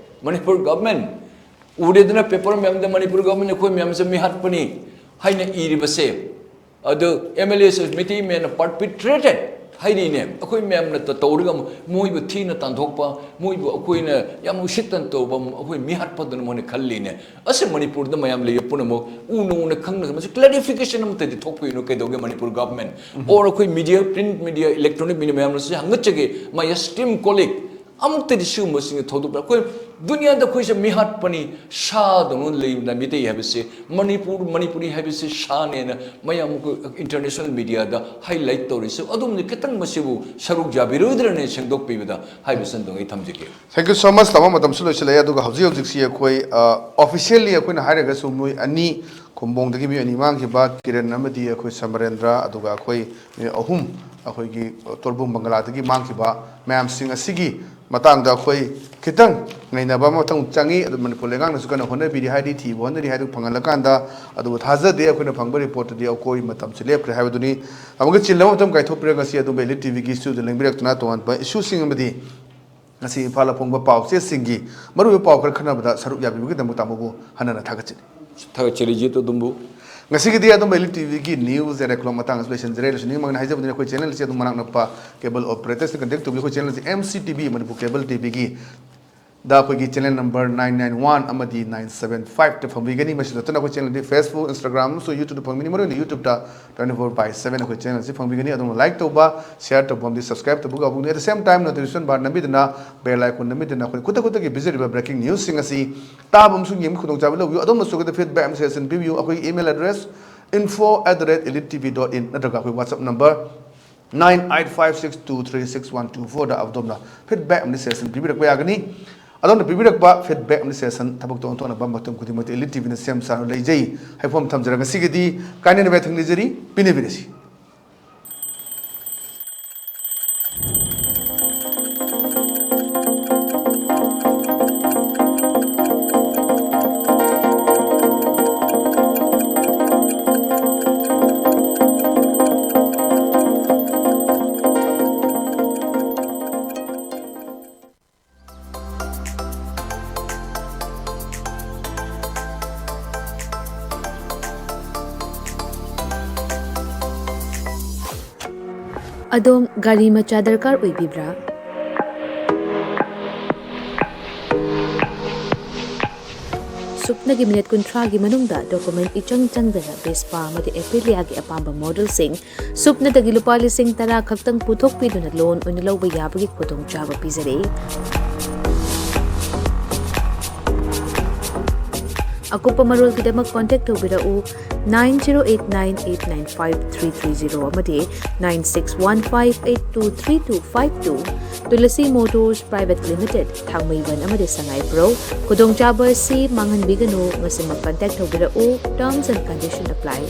ꯃꯅꯤꯄꯨꯔ ꯒꯚꯔꯟꯃꯦꯟ ꯎꯔꯦꯗꯅ ꯄꯦꯄꯔ ꯃꯌꯥꯝꯗ ꯃꯅꯤꯄꯨꯔ ꯒꯚꯔꯟꯃꯦꯟ ꯑꯩꯈꯣꯏ ꯃꯌꯥꯝꯁꯦ ꯃꯤꯍꯥꯠꯄꯅꯤ ꯍꯥꯏꯅ ꯏꯔꯤꯕꯁꯦ꯫ ꯑꯗꯨ ꯑꯦꯝ ꯑꯦꯜ ꯑꯦꯁ ꯃꯤꯇꯩ ꯃꯌꯥꯝꯅ ꯄꯥꯔꯄꯤꯇ꯭ꯔꯦꯇꯦꯠ ꯍꯥꯏꯔꯤꯅꯦ꯫ ꯑꯩꯈꯣꯏ ꯃꯌꯥꯝꯅ ꯇ- ꯇꯧꯔꯒ ꯃꯣꯏꯕꯨ ꯊꯤꯅ ꯇꯥꯟꯊꯣꯛꯄ, ꯃꯣꯏꯕꯨ ꯑꯩꯈꯣꯏꯅ ꯌꯥꯝ ꯎꯁꯤꯠꯇꯅ ꯇꯧꯕ, ꯑꯩꯈꯣꯏ ꯃꯤꯍꯥꯠꯄꯗꯨꯅ ꯃꯣꯏꯅ ꯈꯜꯂꯤꯅꯦ꯫ ꯑꯁꯤ ꯃꯅꯤꯄꯨꯔꯗ ꯃꯌꯥꯝ ꯂꯩꯕ ꯄꯨꯝꯅꯃꯛ ꯎꯅ ꯎꯅ ꯈꯪꯅ ꯃꯁꯤ ꯀ꯭ꯂꯦꯔꯤꯐꯤꯀꯦꯁꯟ ꯑꯃꯠꯇꯗꯤ ꯊꯣꯛꯄꯤꯅꯨ꯫ ꯀꯩꯗꯧꯒꯦ ꯃꯅꯤꯄꯨꯔ ꯒꯚꯔꯟꯃꯦꯟ ꯑꯣꯔ ꯑꯩꯈꯣꯏ media, print media, electronic media ꯃꯌꯥꯝꯅꯁꯨ ꯍꯪꯒꯠꯆꯒꯦ, ꯃꯥꯏ ꯁ꯭ꯇ꯭ꯔꯤꯝ ꯀꯣꯂꯤꯛ ꯑꯃꯨꯛꯇꯗꯤ ꯁꯤꯒꯨꯝꯕꯁꯤꯡꯁꯦ ꯊꯧꯗꯣꯛꯄ꯫ ꯑꯩꯈꯣꯏ ꯗꯨꯅꯤꯌꯥꯗ ꯑꯩꯈꯣꯏꯁꯦ ꯃꯤꯍꯥꯠꯄꯅꯤ, ꯁꯥꯗꯧꯅ ꯂꯩꯕꯅ ꯃꯤꯇꯩ ꯍꯥꯏꯕꯁꯦ, ꯃꯅꯤꯄꯨꯔ, ꯃꯅꯤꯄꯨꯔꯤ ꯍꯥꯏꯕꯁꯤ ꯁꯥꯅꯦꯅ ꯃꯌꯥꯝ ꯑꯩꯈꯣꯏ ꯏꯟꯇꯔꯅꯦꯁꯅꯦꯜ ꯃꯤꯗꯤꯌꯥꯗ ꯍꯥꯏꯂꯥꯏꯠ ꯇꯧꯔꯤꯁꯦ꯫ ꯑꯗꯣꯝꯅ ꯈꯤꯇꯪ ꯃꯁꯤꯕꯨ ꯁꯔꯨꯛ ꯌꯥꯕꯤꯔꯣꯏꯗ꯭ꯔꯅꯦ ꯁꯦꯡꯗꯣꯛꯄꯤꯕꯗ ꯍꯥꯏꯕꯁꯤꯗꯪ ꯑꯩ ꯊꯝꯖꯒꯦ꯫ Thank you so much꯫ ꯇꯥꯃꯣ, ꯃꯇꯝꯁꯨ ꯂꯣꯏꯁꯤꯜꯂꯛꯑꯦ꯫ ꯑꯗꯨꯒ ꯍꯧꯖꯤꯛ ꯍꯧꯖꯤꯛꯁꯤ ꯑꯩꯈꯣꯏ, ꯑ, officially ꯑꯩꯈꯣꯏꯅ ꯍꯥꯏꯔꯒꯁꯨ ꯃꯣꯏ ꯑꯅꯤ, ꯈꯨꯝꯕꯣꯡꯗꯒꯤ ꯃꯤꯑꯣꯏ ꯑꯅꯤ ꯃꯥꯡꯈꯤꯕ, ꯀꯤꯔꯟ ꯑꯃꯗꯤ ꯑꯩꯈꯣꯏ ꯁꯃꯔꯦꯟꯗ꯭ꯔ, ꯑꯗꯨꯒ ꯑꯩꯈꯣꯏ ꯃꯤꯑꯣꯏ ꯑꯍꯨꯝ ꯑꯩꯈꯣꯏꯒꯤ ꯇꯣꯔꯕꯨꯡ ꯕꯪꯒꯂꯥꯗꯒꯤ ꯃꯥꯡꯈꯤꯕ ꯃꯌꯥꯝꯁꯤꯡ ꯑꯁꯤꯒꯤ ꯃꯇꯥꯡꯗ ꯑꯩꯈꯣꯏ ꯈꯤꯇꯪ ꯅꯩꯅꯕ ꯑꯃ ꯃꯊꯧ ꯆꯪꯉꯤ꯫ ꯑꯗꯨ ꯃꯅꯤꯄꯨꯔ ꯂꯩꯉꯥꯛꯅꯁꯨ ꯀꯟꯅ ꯍꯣꯠꯅꯕꯤꯔꯤ ꯍꯥꯏꯔꯤ, ꯊꯤꯕ ꯍꯣꯠꯅꯔꯤ ꯍꯥꯏꯗꯨ ꯐꯪꯍꯜꯂꯀꯥꯟꯗ꯫ ꯑꯗꯨꯕꯨ ꯊꯥꯖꯗꯦ, ꯑꯩꯈꯣꯏꯅ ꯐꯪꯕ ꯔꯤꯄꯣꯔꯠꯇꯗꯤ ꯑꯩꯈꯣꯏ ꯃꯇꯝꯁꯤ ꯂꯦꯞꯈ꯭ꯔꯦ ꯍꯥꯏꯕꯗꯨꯅꯤ꯫ ꯑꯃꯨꯛꯀ ꯆꯤꯜꯂꯕ ꯃꯇꯝ ꯀꯥꯏꯊꯣꯛꯄꯤꯔꯒ ꯉꯁꯤ ꯑꯗꯨꯝꯕ Elite ꯇꯤ ꯚꯤꯒꯤ ꯁ꯭ꯇꯨꯗꯤꯑꯣꯗ ꯂꯦꯡꯕꯤꯔꯛꯇꯨꯅ ꯇꯣꯉꯥꯟꯕ ꯏꯁꯨꯁꯤꯡ ꯑꯃꯗꯤ ꯉꯁꯤ ꯏꯝꯐꯥꯜꯗ ꯐꯣꯡꯕ ꯄꯥꯎꯆꯦꯁꯤꯡꯒꯤ ꯃꯔꯨꯑꯣꯏꯕ ꯄꯥꯎ ꯈꯔ ꯈꯟꯅꯕꯗ ꯁꯔꯨꯛ ꯌꯥꯕꯤꯕꯒꯤꯗꯃꯛ ꯇꯥꯃꯣꯕꯨ ꯍꯟꯅ ꯍꯟꯅ ꯊꯥꯒꯠꯆꯔꯤ꯫ ꯊꯥꯒꯠꯆꯔꯤ ꯖꯤꯠ ꯑꯗꯨꯝꯕꯨ꯫ ꯉꯁꯤꯒꯤꯗꯤ ꯑꯗꯨꯝꯕ Elite ꯇꯤ ꯚꯤꯒꯤ news and ꯔꯦꯀ꯭ꯂꯣꯛ ꯃꯇꯥꯡ ꯑꯁꯤ ꯂꯣꯏꯁꯤꯟꯖꯔꯦ꯫ ꯂꯣꯏꯁꯤꯟꯅꯤꯡꯕ ꯍꯥꯏꯖꯕꯗꯨꯅ ꯑꯩꯈꯣꯏ ꯆꯦꯅꯦꯜ ꯑꯁꯤ ꯑꯗꯨꯝ ꯃꯅꯥꯛ ꯅꯛꯄ cable operators ꯅ contact ꯇꯧꯕꯤꯌꯨ꯫ ꯑꯩꯈꯣꯏ ꯆꯦꯅꯦꯜ ꯑꯁꯤ M C T V, Manipur cable T V ꯒꯤ ꯗ ꯑꯩꯈꯣꯏꯒꯤ channel number nine nine one ꯑꯃꯗꯤ nine seven five ꯇ ꯐꯪꯕꯤꯒꯅꯤ꯫ ꯃꯁꯤ ꯅꯠꯇꯅ ꯑꯩꯈꯣꯏ ꯆꯦꯅꯦꯜꯗꯤ Facebook, Instagram ꯑꯃꯁꯨꯡ YouTube ꯇ ꯐꯪꯒꯅꯤ꯫ ꯃꯔꯨꯑꯣꯏꯅ YouTube ꯇ twenty four by seven ꯑꯩꯈꯣꯏ ꯆꯦꯅꯦꯜ ꯑꯁꯤ ꯐꯪꯕꯤꯒꯅꯤ꯫ ꯑꯗꯨꯝꯅ like ꯇꯧꯕ, share ꯇꯧꯕ ꯑꯃꯗꯤ subscribe ꯇꯧꯕ ꯀꯥꯎꯕꯤꯒꯅꯨ꯫ At the same time notification bar ꯅꯝꯕꯤꯗꯨꯅ, bell icon ꯅꯝꯕꯤꯗꯨꯅ ꯑꯩꯈꯣꯏ ꯈꯨꯗꯛ ꯈꯨꯗꯛꯀꯤ ꯄꯤꯖꯔꯤꯕ breaking news ꯁꯤꯡ ꯑꯁꯤ ꯇꯥꯕ ꯑꯃꯁꯨꯡ ꯌꯦꯡꯕ ꯈꯨꯗꯣꯡꯆꯥꯕ ꯂꯧꯕꯤꯌꯨ꯫ ꯑꯗꯣꯝꯅ ꯁꯣꯏꯗꯅ feedback ꯑꯃ suggestion ꯄꯤꯕꯤꯌꯨ꯫ ꯑꯩꯈꯣꯏꯒꯤ email address info at the rate elite T V dot in ꯅꯠꯇ꯭ꯔꯒ ꯑꯩꯈꯣꯏ WhatsApp number nine eight five six two three six one two four ꯗ ꯑꯗꯣꯝꯅ feedback ꯑꯃꯗꯤ suggestion ꯄꯤꯕꯤꯔꯛꯄ ꯌꯥꯒꯅꯤ꯫ ꯑꯗꯣꯝꯅ ꯄꯤꯕꯤꯔꯛꯄ feedback ꯑꯃꯗꯤ suggestion ꯊꯕꯛꯇ ꯑꯣꯟꯊꯣꯛꯅꯕ ꯃꯇꯝ ꯈꯨꯗꯤꯡꯃꯛꯇ Elite ꯇꯤꯚꯤꯅ ꯁꯦꯝ ꯁꯥꯗꯨꯅ ꯂꯩꯖꯩ ꯍꯥꯏꯕ ꯋꯥꯐꯝ ꯊꯝꯖꯔꯒ ꯉꯁꯤꯒꯤꯗꯤ ꯀꯥꯏꯅꯅꯕ ꯌꯥꯊꯪ ꯅꯤꯖꯔꯤ꯫ ꯄꯤꯅꯕꯤꯔꯁꯤ꯫ ꯑꯗꯣꯝ ꯒꯥꯔꯤ ꯃꯆꯥ ꯗꯔꯀꯥꯔ ꯑꯣꯏꯕꯤꯕ꯭ꯔꯥ? ꯁꯨꯞꯅꯒꯤ ꯃꯤꯅꯤꯠ ꯀꯨꯟꯊ꯭ꯔꯥꯒꯤ ꯃꯅꯨꯡꯗ document ꯏꯆꯪ ꯆꯪꯗꯅ Vespa ꯑꯃꯗꯤ Aprilia ꯒꯤ ꯑꯄꯥꯝꯕ model ꯁꯤꯡ ꯁꯨꯞꯅꯗꯒꯤ ꯂꯨꯄꯥ ꯂꯤꯁꯤꯡ ꯇꯔꯥ ꯈꯛꯇꯪ ꯄꯨꯊꯣꯛꯄꯤꯗꯨꯅ loan ꯑꯣꯏꯅ ꯂꯧꯕ ꯌꯥꯕꯒꯤ ꯈꯨꯗꯣꯡꯆꯥꯕ ꯄꯤꯖꯔꯤ꯫ ꯑꯀꯨꯞꯄ ꯃꯔꯣꯜꯒꯤꯗꯃꯛ contact ꯇꯧꯕꯤꯔꯛꯎ nine zero eight nine eight nine five three three zero ꯑꯃꯗꯤ nine six one five eight two three two five two꯫ Tulasi Motors Private Limited, ꯊꯥꯡꯃꯩꯕꯟ ꯑꯃꯗꯤ ꯁꯉꯥꯏꯄ꯭ꯔꯧ꯫ ꯈꯨꯗꯣꯡꯆꯥꯕ ꯑꯁꯤ ꯃꯥꯡꯍꯟꯕꯤꯒꯅꯨ, ꯃꯁꯤꯃꯛ contact ꯇꯧꯕꯤꯔꯛꯎ꯫ Terms and condition apply꯫